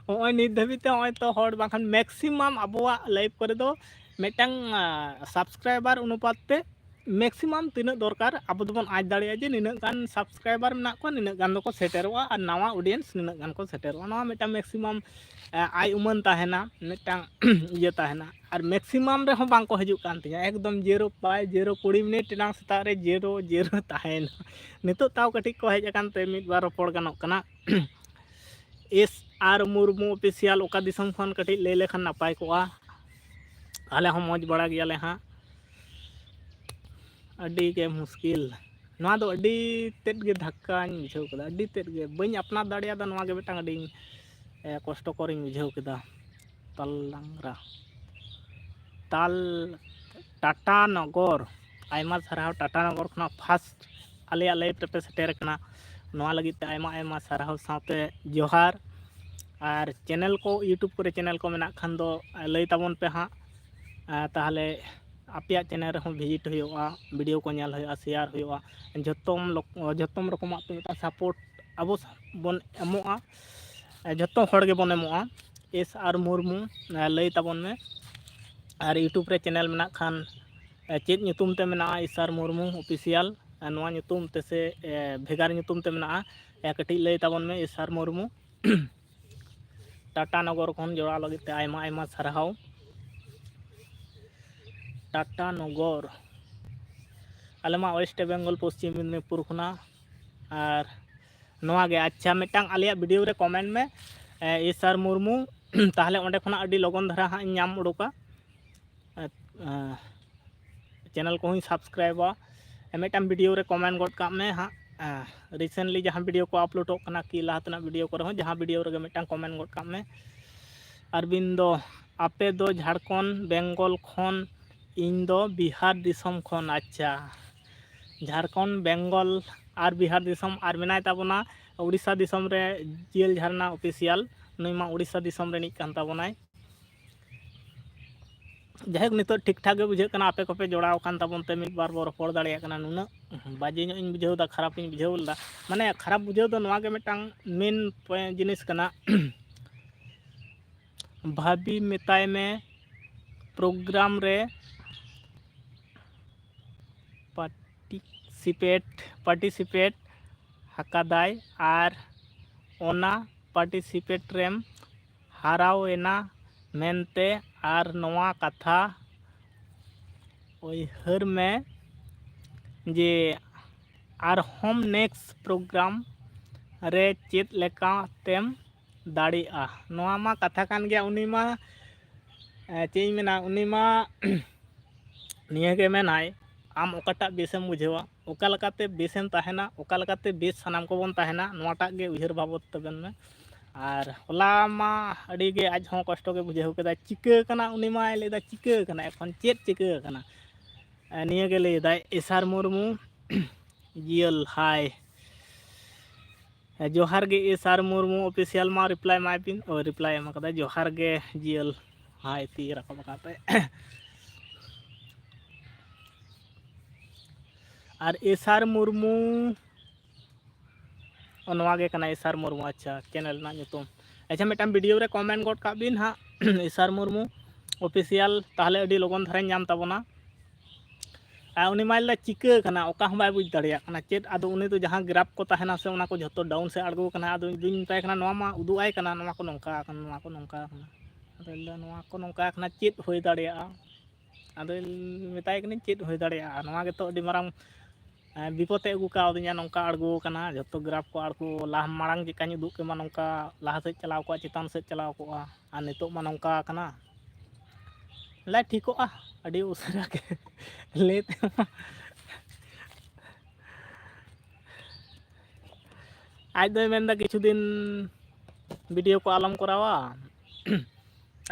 ᱱᱚᱜᱼᱚᱭ ᱱᱤᱛ ᱫᱷᱟᱹᱵᱤᱡ ᱛᱮ ᱱᱚᱜᱼᱚᱭ ᱛᱚ ᱦᱚᱲ ᱵᱟᱝᱠᱷᱟᱱ maximum ᱟᱵᱚᱣᱟᱜ live ᱠᱚᱨᱮ ᱫᱚ ᱢᱤᱫᱴᱟᱝ subscriber ᱚᱱᱩᱯᱟᱛ ᱛᱮ maximum ᱛᱤᱱᱟᱹᱜ ᱫᱚᱨᱠᱟᱨ, ᱟᱵᱚ ᱫᱚᱵᱚᱱ ᱟᱸᱪ ᱫᱟᱲᱮᱭᱟᱜᱼᱟ ᱡᱮ ᱱᱤᱱᱟᱹᱜ ᱜᱟᱱ subscriber ᱢᱮᱱᱟᱜ ᱠᱚᱣᱟ, ᱱᱤᱱᱟᱹᱜ ᱜᱟᱱ ᱫᱚᱠᱚ ᱥᱮᱴᱮᱨᱚᱜᱼᱟ, ᱟᱨ ᱱᱟᱣᱟ audience ᱱᱤᱱᱟᱹᱜ ᱜᱟᱱ ᱠᱚ ᱥᱮᱴᱮᱨᱚᱜᱼᱟ᱾ ᱱᱚᱣᱟ ᱢᱤᱫᱴᱟᱝ maximum ᱟᱭ ᱩᱢᱟᱹᱱ ᱛᱟᱦᱮᱱᱟ, ᱢᱤᱫᱴᱟᱝ ᱤᱭᱟᱹ ᱛᱟᱦᱮᱱᱟ᱾ ᱟᱨ maximum ᱨᱮᱦᱚᱸ ᱵᱟᱝ ᱠᱚ ᱦᱤᱡᱩᱜ ᱠᱟᱱ ᱛᱤᱧᱟ, ᱮᱠᱫᱚᱢ zero by zero, ᱠᱩᱲᱤ ᱢᱤᱱᱤᱴ ᱨᱮᱱᱟᱝ ᱥᱮᱛᱟᱜ ᱨᱮ zero zero ᱛᱟᱦᱮᱱᱟ᱾ ᱱᱤᱛᱚᱜ ᱛᱟᱣ ᱠᱟᱹᱴᱤᱡ ᱠᱚ ᱦᱮᱡ ᱟᱠᱟᱱ ᱛᱮ ᱢᱤᱫ ᱵᱟᱨ ᱨᱚᱯᱚᱲ ᱜᱟᱱᱚᱜ ᱠᱟᱱᱟ᱾ ᱮᱥ ᱟᱨ ᱢᱩᱨᱢᱩ Official ᱚᱠᱟ ᱫᱤᱥᱚᱢ ᱠᱷᱚᱱ ᱠᱟᱹᱴᱤᱡ ᱞᱟᱹᱭ ᱞᱮᱠᱷᱟᱱ ᱱᱟᱯᱟᱭ ᱠᱚᱜᱼᱟ᱾ ᱟᱞᱮ ᱦᱚᱸ ᱢᱚᱡᱽ ᱵᱟᱲᱟ ᱜᱮᱭᱟᱞᱮ ᱦᱟᱸᱜ᱾ ᱟᱹᱰᱤ ᱜᱮ ᱢᱩᱥᱠᱤᱞ, ᱱᱚᱣᱟ ᱫᱚ ᱟᱹᱰᱤ ᱛᱮᱫ ᱜᱮ ᱫᱷᱟᱠᱠᱟᱧ ᱵᱩᱡᱷᱟᱹᱣ ᱠᱮᱫᱟ, ᱟᱹᱰᱤ ᱛᱮᱫ ᱜᱮ ᱵᱟᱹᱧ ᱟᱯᱱᱟᱨ ᱫᱟᱲᱮᱭᱟᱫᱟ᱾ ᱱᱚᱣᱟ ᱜᱮ ᱢᱤᱫᱴᱟᱝ ᱟᱹᱰᱤ ᱠᱚᱥᱴᱚᱠᱚᱨᱤᱧ ᱵᱩᱡᱷᱟᱹᱣ ᱠᱮᱫᱟ᱾ ᱛᱟᱞᱟᱝᱨᱟ ᱛᱟᱞ ᱴᱟᱴᱟ ᱱᱚᱜᱚᱨ, ᱟᱭᱢᱟ ᱥᱟᱨᱦᱟᱣ ᱴᱟᱴᱟ ᱱᱚᱜᱚᱨ ᱠᱷᱚᱱᱟᱜ first ᱟᱞᱮᱭᱟᱜ live ᱨᱮᱯᱮ ᱥᱮᱴᱮᱨ ᱟᱠᱟᱱᱟ, ᱱᱚᱣᱟ ᱞᱟᱹᱜᱤᱫ ᱛᱮ ᱟᱭᱢᱟ ᱟᱭᱢᱟ ᱥᱟᱨᱦᱟᱣ ᱥᱟᱶᱛᱮ ᱡᱚᱦᱟᱨ᱾ ᱟᱨ channel ᱠᱚ, YouTube ᱠᱚᱨᱮ channel ᱠᱚ ᱢᱮᱱᱟᱜ ᱠᱷᱟᱱ ᱫᱚ ᱞᱟᱹᱭ ᱛᱟᱵᱚᱱ ᱯᱮ ᱦᱟᱸᱜ᱾ ᱟᱨ ᱛᱟᱦᱚᱞᱮ ᱟᱯᱮᱭᱟᱜ channel ᱨᱮᱦᱚᱸ visit ᱦᱩᱭᱩᱜᱼᱟ, video ᱠᱚ ᱧᱮᱞ ᱦᱩᱭᱩᱜᱼᱟ, share ᱦᱩᱭᱩᱜᱼᱟ᱾ ᱡᱷᱚᱛᱚᱢ ᱞᱚᱠ-, ᱡᱷᱚᱛᱚᱢ ᱨᱚᱠᱚᱢᱟᱜ ᱛᱮ ᱢᱤᱫᱴᱟᱝ support ᱟᱵᱚ ᱵᱚᱱ ᱮᱢᱚᱜᱼᱟ, ᱡᱷᱚᱛᱚ ᱦᱚᱲ ᱜᱮᱵᱚᱱ ᱮᱢᱚᱜᱼᱟ᱾ ᱮᱥ ᱟᱨ ᱢᱩᱨᱢᱩ, ᱞᱟᱹᱭ ᱛᱟᱵᱚᱱ ᱢᱮ᱾ ᱟᱨ YouTube ᱨᱮ channel ᱢᱮᱱᱟᱜ ᱠᱷᱟᱱ, ᱪᱮᱫ ᱧᱩᱛᱩᱢ ᱛᱮ ᱢᱮᱱᱟᱜᱼᱟ? ᱮᱥ ᱟᱨ ᱢᱩᱨᱢᱩ Official, ᱱᱚᱣᱟ ᱧᱩᱛᱩᱢ ᱛᱮ ᱥᱮ ᱵᱷᱮᱜᱟᱨ ᱧᱩᱛᱩᱢ ᱛᱮ ᱢᱮᱱᱟᱜᱼᱟ? ᱠᱟᱹᱴᱤᱡ ᱞᱟᱹᱭ ᱛᱟᱵᱚᱱ ᱢᱮ ᱮᱥ ᱟᱨ ᱢᱩᱨᱢᱩ᱾ ᱴᱟᱴᱟ ᱱᱚᱜᱚᱨ ᱠᱷᱚᱱ ᱡᱚᱲᱟᱣ ᱞᱟᱹᱜᱤᱫ ᱛᱮ ᱟᱭᱢᱟ ᱟᱭᱢᱟ ᱥᱟᱨᱦᱟᱣ᱾ ᱴᱟᱴᱟ ᱱᱚᱜᱚᱨ, ᱟᱞᱮ ᱢᱟ ᱳᱭᱮᱥᱴ ᱵᱮᱝᱜᱚᱞ, ᱯᱚᱥᱪᱤᱢ ᱢᱮᱫᱽᱱᱤᱯᱩᱨ ᱠᱷᱚᱱᱟᱜ᱾ ᱟᱨ ᱱᱚᱣᱟ ᱜᱮ, ᱟᱪᱪᱷᱟ, ᱢᱤᱫᱴᱟᱝ ᱟᱞᱮᱭᱟᱜ ᱵᱷᱤᱰᱤᱭᱳ ᱨᱮ ᱠᱚᱢᱮᱱᱴ ᱢᱮ, ᱮ, ᱮᱥ ᱟᱨ ᱢᱩᱨᱢᱩ, ᱛᱟᱦᱚᱞᱮ ᱚᱸᱰᱮ ᱠᱷᱚᱱᱟᱜ ᱟᱹᱰᱤ ᱞᱚᱜᱚᱱ ᱫᱷᱟᱨᱟ ᱦᱟᱸᱜ ᱤᱧ ᱧᱟᱢ ᱩᱰᱩᱠᱟ᱾ ᱮ, ᱮ, ᱪᱮᱱᱮᱞ ᱠᱚᱦᱚᱸᱧ ᱥᱟᱵᱥᱠᱨᱟᱭᱤᱵᱟ᱾ ᱮ, ᱢᱤᱫᱴᱟᱝ ᱵᱷᱤᱰᱤᱭᱳ ᱨᱮ ᱠᱚᱢᱮᱱᱴ ᱜᱚᱫ ᱠᱟᱜ ᱢᱮ ᱦᱟᱸᱜ᱾ ᱮ, ᱨᱤᱥᱮᱱᱴᱞᱤ ᱡᱟᱦᱟᱸ ᱵᱷᱤᱰᱤᱭᱳ ᱠᱚ ᱟᱯᱞᱳᱰᱚᱜ ᱠᱟᱱᱟ ᱠᱤ ᱞᱟᱦᱟ ᱛᱮᱱᱟᱜ ᱵᱷᱤᱰᱤᱭᱳ ᱠᱚᱨᱮ ᱦᱚᱸ, ᱡᱟᱦᱟᱸ ᱵᱷᱤᱰᱤᱭᱳ ᱨᱮᱜᱮ ᱢᱤᱫᱴᱟᱝ ᱠᱚᱢᱮᱱᱴ ᱜᱚᱫ ᱠᱟᱜ ᱢᱮ᱾ ᱟᱨᱵᱤᱱᱫᱚ, ᱟᱯᱮ ᱫᱚ ᱡᱷᱟᱲᱠᱷᱚᱸᱰ ᱵᱮᱝᱜᱚᱞ ᱠᱷᱚᱱ, ᱤᱧ ᱫᱚ ᱵᱤᱦᱟᱨ ᱫᱤᱥᱚᱢ ᱠᱷᱚᱱ᱾ ᱟᱪᱪᱷᱟ, ᱡᱷᱟᱲᱠᱷᱚᱸᱰ, ᱵᱮᱝᱜᱚᱞ ᱟᱨ ᱵᱤᱦᱟᱨ ᱫᱤᱥᱚᱢ, ᱟᱨ ᱢᱮᱱᱟᱭ ᱛᱟᱵᱚᱱᱟ ᱩᱲᱤᱥᱥᱟ ᱫᱤᱥᱚᱢ ᱨᱮ ᱡᱤᱭᱮᱞ ᱡᱷᱟᱨᱱᱟ ᱚᱯᱷᱤᱥᱤᱭᱟᱞ᱾ ᱱᱩᱭ ᱢᱟ ᱩᱲᱤᱥᱥᱟ ᱫᱤᱥᱚᱢ ᱨᱤᱱᱤᱡ ᱠᱟᱱ ᱛᱟᱵᱚᱱᱟᱭ᱾ ᱡᱟᱭᱦᱳᱠ, ᱱᱤᱛᱚᱜ ᱴᱷᱤᱠ ᱴᱷᱟᱠ ᱜᱮ ᱵᱩᱡᱷᱟᱹᱜ ᱠᱟᱱᱟ, ᱟᱯᱮ ᱠᱚᱯᱮ ᱡᱚᱲᱟᱣ ᱟᱠᱟᱱ ᱛᱟᱵᱚᱱ ᱛᱮ ᱢᱤᱫ ᱵᱟᱨ ᱵᱚ ᱨᱚᱯᱚᱲ ᱫᱟᱲᱮᱭᱟᱜ ᱠᱟᱱᱟ᱾ ᱱᱩᱱᱟᱹᱜ ᱵᱟᱡᱮ ᱧᱚᱜ ᱤᱧ ᱵᱩᱡᱷᱟᱹᱣ ᱮᱫᱟ, ᱠᱷᱟᱨᱟᱯ ᱤᱧ ᱵᱩᱡᱷᱟᱹᱣ ᱞᱮᱫᱟ᱾ ᱢᱟᱱᱮ, ᱠᱷᱟᱨᱟᱯ ᱵᱩᱡᱷᱟᱹᱣ ᱫᱚ ᱱᱚᱣᱟ ᱜᱮ ᱢᱤᱫᱴᱟᱝ ᱢᱮᱱ ᱡᱤᱱᱤᱥ ᱠᱟᱱᱟ᱾ ᱵᱷᱟᱵᱤ ᱢᱮᱛᱟᱭ ᱢᱮ ᱯᱨᱳᱜᱨᱟᱢ ᱨᱮ ᱯᱟᱨᱴᱤᱥᱤᱯᱮᱴ, ᱯᱟᱨᱴᱤᱥᱤᱯᱮᱴ ᱟᱠᱟᱫᱟᱭ ᱟᱨ ᱚᱱᱟ ᱯᱟᱨᱴᱤᱥᱤᱯᱮᱴ ᱨᱮᱢ ᱦᱟᱨᱟᱣ ᱮᱱᱟ ᱢᱮᱱᱛᱮ, ᱟᱨ ᱱᱚᱣᱟ ᱠᱟᱛᱷᱟ ᱩᱭᱦᱟᱹᱨ ᱢᱮ ᱡᱮ ᱟᱨᱦᱚᱸᱢ ᱱᱮᱠᱥᱴ ᱯᱨᱳᱜᱨᱟᱢ ᱨᱮ ᱪᱮᱫ ᱞᱮᱠᱟᱛᱮᱢ ᱫᱟᱲᱮᱭᱟᱜᱼᱟ᱾ ᱱᱚᱣᱟ ᱢᱟ ᱠᱟᱛᱷᱟ ᱠᱟᱱ ᱜᱮᱭᱟ, ᱩᱱᱤ ᱢᱟ, ᱮ, ᱪᱮᱫ ᱤᱧ ᱢᱮᱱᱟ, ᱩᱱᱤ ᱢᱟ ᱱᱤᱭᱟᱹ ᱜᱮ ᱢᱮᱱᱟᱭ, ᱟᱢ ᱚᱠᱟᱴᱟᱜ ᱵᱮᱥᱮᱢ ᱵᱩᱡᱷᱟᱹᱣᱟ, ᱚᱠᱟ ᱞᱮᱠᱟᱛᱮ ᱵᱮᱥᱮᱢ ᱛᱟᱦᱮᱱᱟ, ᱚᱠᱟ ᱞᱮᱠᱟᱛᱮ ᱵᱮᱥ ᱥᱟᱱᱟᱢ ᱠᱚᱵᱚᱱ ᱛᱟᱦᱮᱱᱟ, ᱱᱚᱣᱟᱴᱟᱜ ᱜᱮ ᱩᱭᱦᱟᱹᱨ ᱵᱷᱟᱵᱚᱛ ᱛᱟᱵᱮᱱ ᱢᱮ᱾ ᱟᱨ ᱦᱚᱞᱟ ᱢᱟ ᱟᱹᱰᱤ ᱜᱮ ᱟᱡ ᱦᱚᱸ ᱠᱚᱥᱴᱚ ᱜᱮ ᱵᱩᱡᱷᱟᱹᱣ ᱠᱮᱫᱟ, ᱪᱤᱠᱟᱹ ᱠᱟᱱᱟ, ᱩᱱᱤ ᱢᱟᱭ ᱞᱟᱹᱭᱫᱟ, ᱪᱤᱠᱟᱹ ᱠᱟᱱᱟ, ᱮᱠᱷᱚᱱ ᱪᱮᱫ ᱪᱤᱠᱟᱹ ᱠᱟᱱᱟ? ᱮ, ᱱᱤᱭᱟᱹ ᱜᱮ ᱞᱟᱹᱭᱫᱟᱭ ᱮᱥ ᱟᱨ ᱢᱩᱨᱢᱩ, ᱡᱤᱭᱟᱹᱞ ᱦᱟᱭ᱾ ᱦᱮᱸ, ᱡᱚᱦᱟᱨ ᱜᱮ ᱮᱥ ᱟᱨ ᱢᱩᱨᱢᱩ ᱚᱯᱷᱤᱥᱤᱭᱟᱞ ᱢᱟ ᱨᱤᱯᱞᱟᱭ ᱮᱢᱟᱭ ᱵᱤᱱ᱾ ᱳ, ᱨᱤᱯᱞᱟᱭ ᱮᱢ ᱟᱠᱟᱫᱟ, ᱡᱚᱦᱟᱨ ᱜᱮ ᱡᱤᱭᱟᱹᱞ᱾ ᱦᱟᱭ, ᱛᱤ ᱨᱟᱠᱟᱵ ᱟᱠᱟᱫ ᱛᱟᱭ᱾ ᱟᱨ ᱮᱥ ᱟᱨ ᱢᱩᱨᱢᱩ, ᱳ, ᱱᱚᱣᱟ ᱜᱮ ᱠᱟᱱᱟ ᱮᱥ ᱟᱨ ᱢᱩᱨᱢᱩ, ᱟᱪᱪᱷᱟ, ᱪᱮᱱᱮᱞ ᱨᱮᱱᱟᱜ ᱧᱩᱛᱩᱢ᱾ ᱟᱪᱪᱷᱟ, ᱢᱤᱫᱴᱟᱝ ᱵᱷᱤᱰᱤᱭᱳ ᱨᱮ ᱠᱚᱢᱮᱱᱴ ᱜᱚᱫ ᱠᱟᱜ ᱵᱤᱱ ᱦᱟᱸᱜ, ᱮᱥ ᱟᱨ ᱢᱩᱨᱢᱩ ᱚᱯᱷᱤᱥᱤᱭᱟᱞ, ᱛᱟᱦᱚᱞᱮ ᱟᱹᱰᱤ ᱞᱚᱜᱚᱱ ᱫᱷᱟᱨᱟᱧ ᱧᱟᱢ ᱛᱟᱵᱚᱱᱟ᱾ ᱟᱨ ᱩᱱᱤ ᱢᱟᱭ ᱞᱟᱹᱭᱫᱟ ᱪᱤᱠᱟᱹ ᱠᱟᱱᱟ, ᱚᱠᱟ ᱦᱚᱸ ᱵᱟᱭ ᱵᱩᱡᱽ ᱫᱟᱲᱮᱭᱟᱜ ᱠᱟᱱᱟ ᱪᱮᱫ᱾ ᱟᱫᱚ ᱩᱱᱤ ᱫᱚ ᱡᱟᱦᱟᱸ ᱜᱨᱟᱯᱷ ᱠᱚ ᱛᱟᱦᱮᱱᱟ ᱥᱮ, ᱚᱱᱟ ᱠᱚ ᱡᱷᱚᱛᱚ ᱰᱟᱣᱩᱱ ᱥᱮᱫ ᱟᱬᱜᱚ ᱠᱟᱱᱟ᱾ ᱟᱫᱚ ᱤᱧ ᱫᱩᱧ ᱢᱮᱛᱟᱭ ᱠᱟᱱᱟ, ᱱᱚᱣᱟ ᱢᱟ ᱩᱫᱩᱜ ᱟᱭ ᱠᱟᱱᱟ, ᱱᱚᱣᱟ ᱠᱚ ᱱᱚᱝᱠᱟ ᱟᱠᱟᱱᱟ, ᱱᱚᱣᱟ ᱠᱚ ᱱᱚᱝᱠᱟ ᱟᱠᱟᱱᱟ᱾ ᱟᱫᱚ ᱞᱟᱹᱭᱫᱟ, ᱱᱚᱣᱟ ᱠᱚ ᱱᱚᱝᱠᱟ ᱟᱠᱟᱱᱟ, ᱪᱮᱫ ᱦᱩᱭ ᱫᱟᱲᱮᱭᱟᱜᱼᱟ? ᱟᱫᱚᱧ ᱢᱮᱛᱟᱭ ᱠᱟᱹᱱᱟᱹᱧ, "ᱪᱮᱫ ᱦᱩᱭ ᱫᱟᱲᱮᱭᱟᱜᱼᱟ? ᱱᱚᱣᱟ ᱜᱮᱛᱚ ᱟᱹᱰᱤ ᱢᱟᱨᱟᱝ, ᱮᱸ, ᱵᱤᱯᱚᱫ ᱮ ᱟᱹᱜᱩ ᱠᱟᱣᱫᱤᱧᱟ, ᱱᱚᱝᱠᱟ ᱟᱬᱜᱚ ᱟᱠᱟᱱᱟ, ᱡᱷᱚᱛᱚ ᱜᱨᱟᱯᱷ ᱠᱚ ᱟᱬᱜᱚ, ᱞᱟᱦᱟ ᱢᱟᱲᱟᱝ ᱪᱮᱫᱠᱟᱧ ᱩᱫᱩᱜ ᱠᱮᱢᱟ, ᱱᱚᱝᱠᱟ ᱞᱟᱦᱟ ᱥᱮᱫ ᱪᱟᱞᱟᱣ ᱠᱚᱜᱼᱟ, ᱪᱮᱛᱟᱱ ᱥᱮᱫ ᱪᱟᱞᱟᱣ ᱠᱚᱜᱼᱟ, ᱟᱨ ᱱᱤᱛᱚᱜ ᱢᱟ ᱱᱚᱝᱠᱟ ᱟᱠᱟᱱᱟ᱾" ᱞᱟᱹᱭ, "ᱴᱷᱤᱠᱚᱜᱼᱟ, ᱟᱹᱰᱤ ᱩᱥᱟᱹᱨᱟ ᱜᱮ ᱞᱟᱹᱭ ᱛᱮᱢᱟ᱾" ᱟᱡ ᱫᱚᱭ ᱢᱮᱱᱫᱟ, "ᱠᱤᱪᱷᱩ ᱫᱤᱱ ᱵᱷᱤᱰᱤᱭᱳ ᱠᱚ ᱟᱞᱚᱢ ᱠᱚᱨᱟᱣᱟ,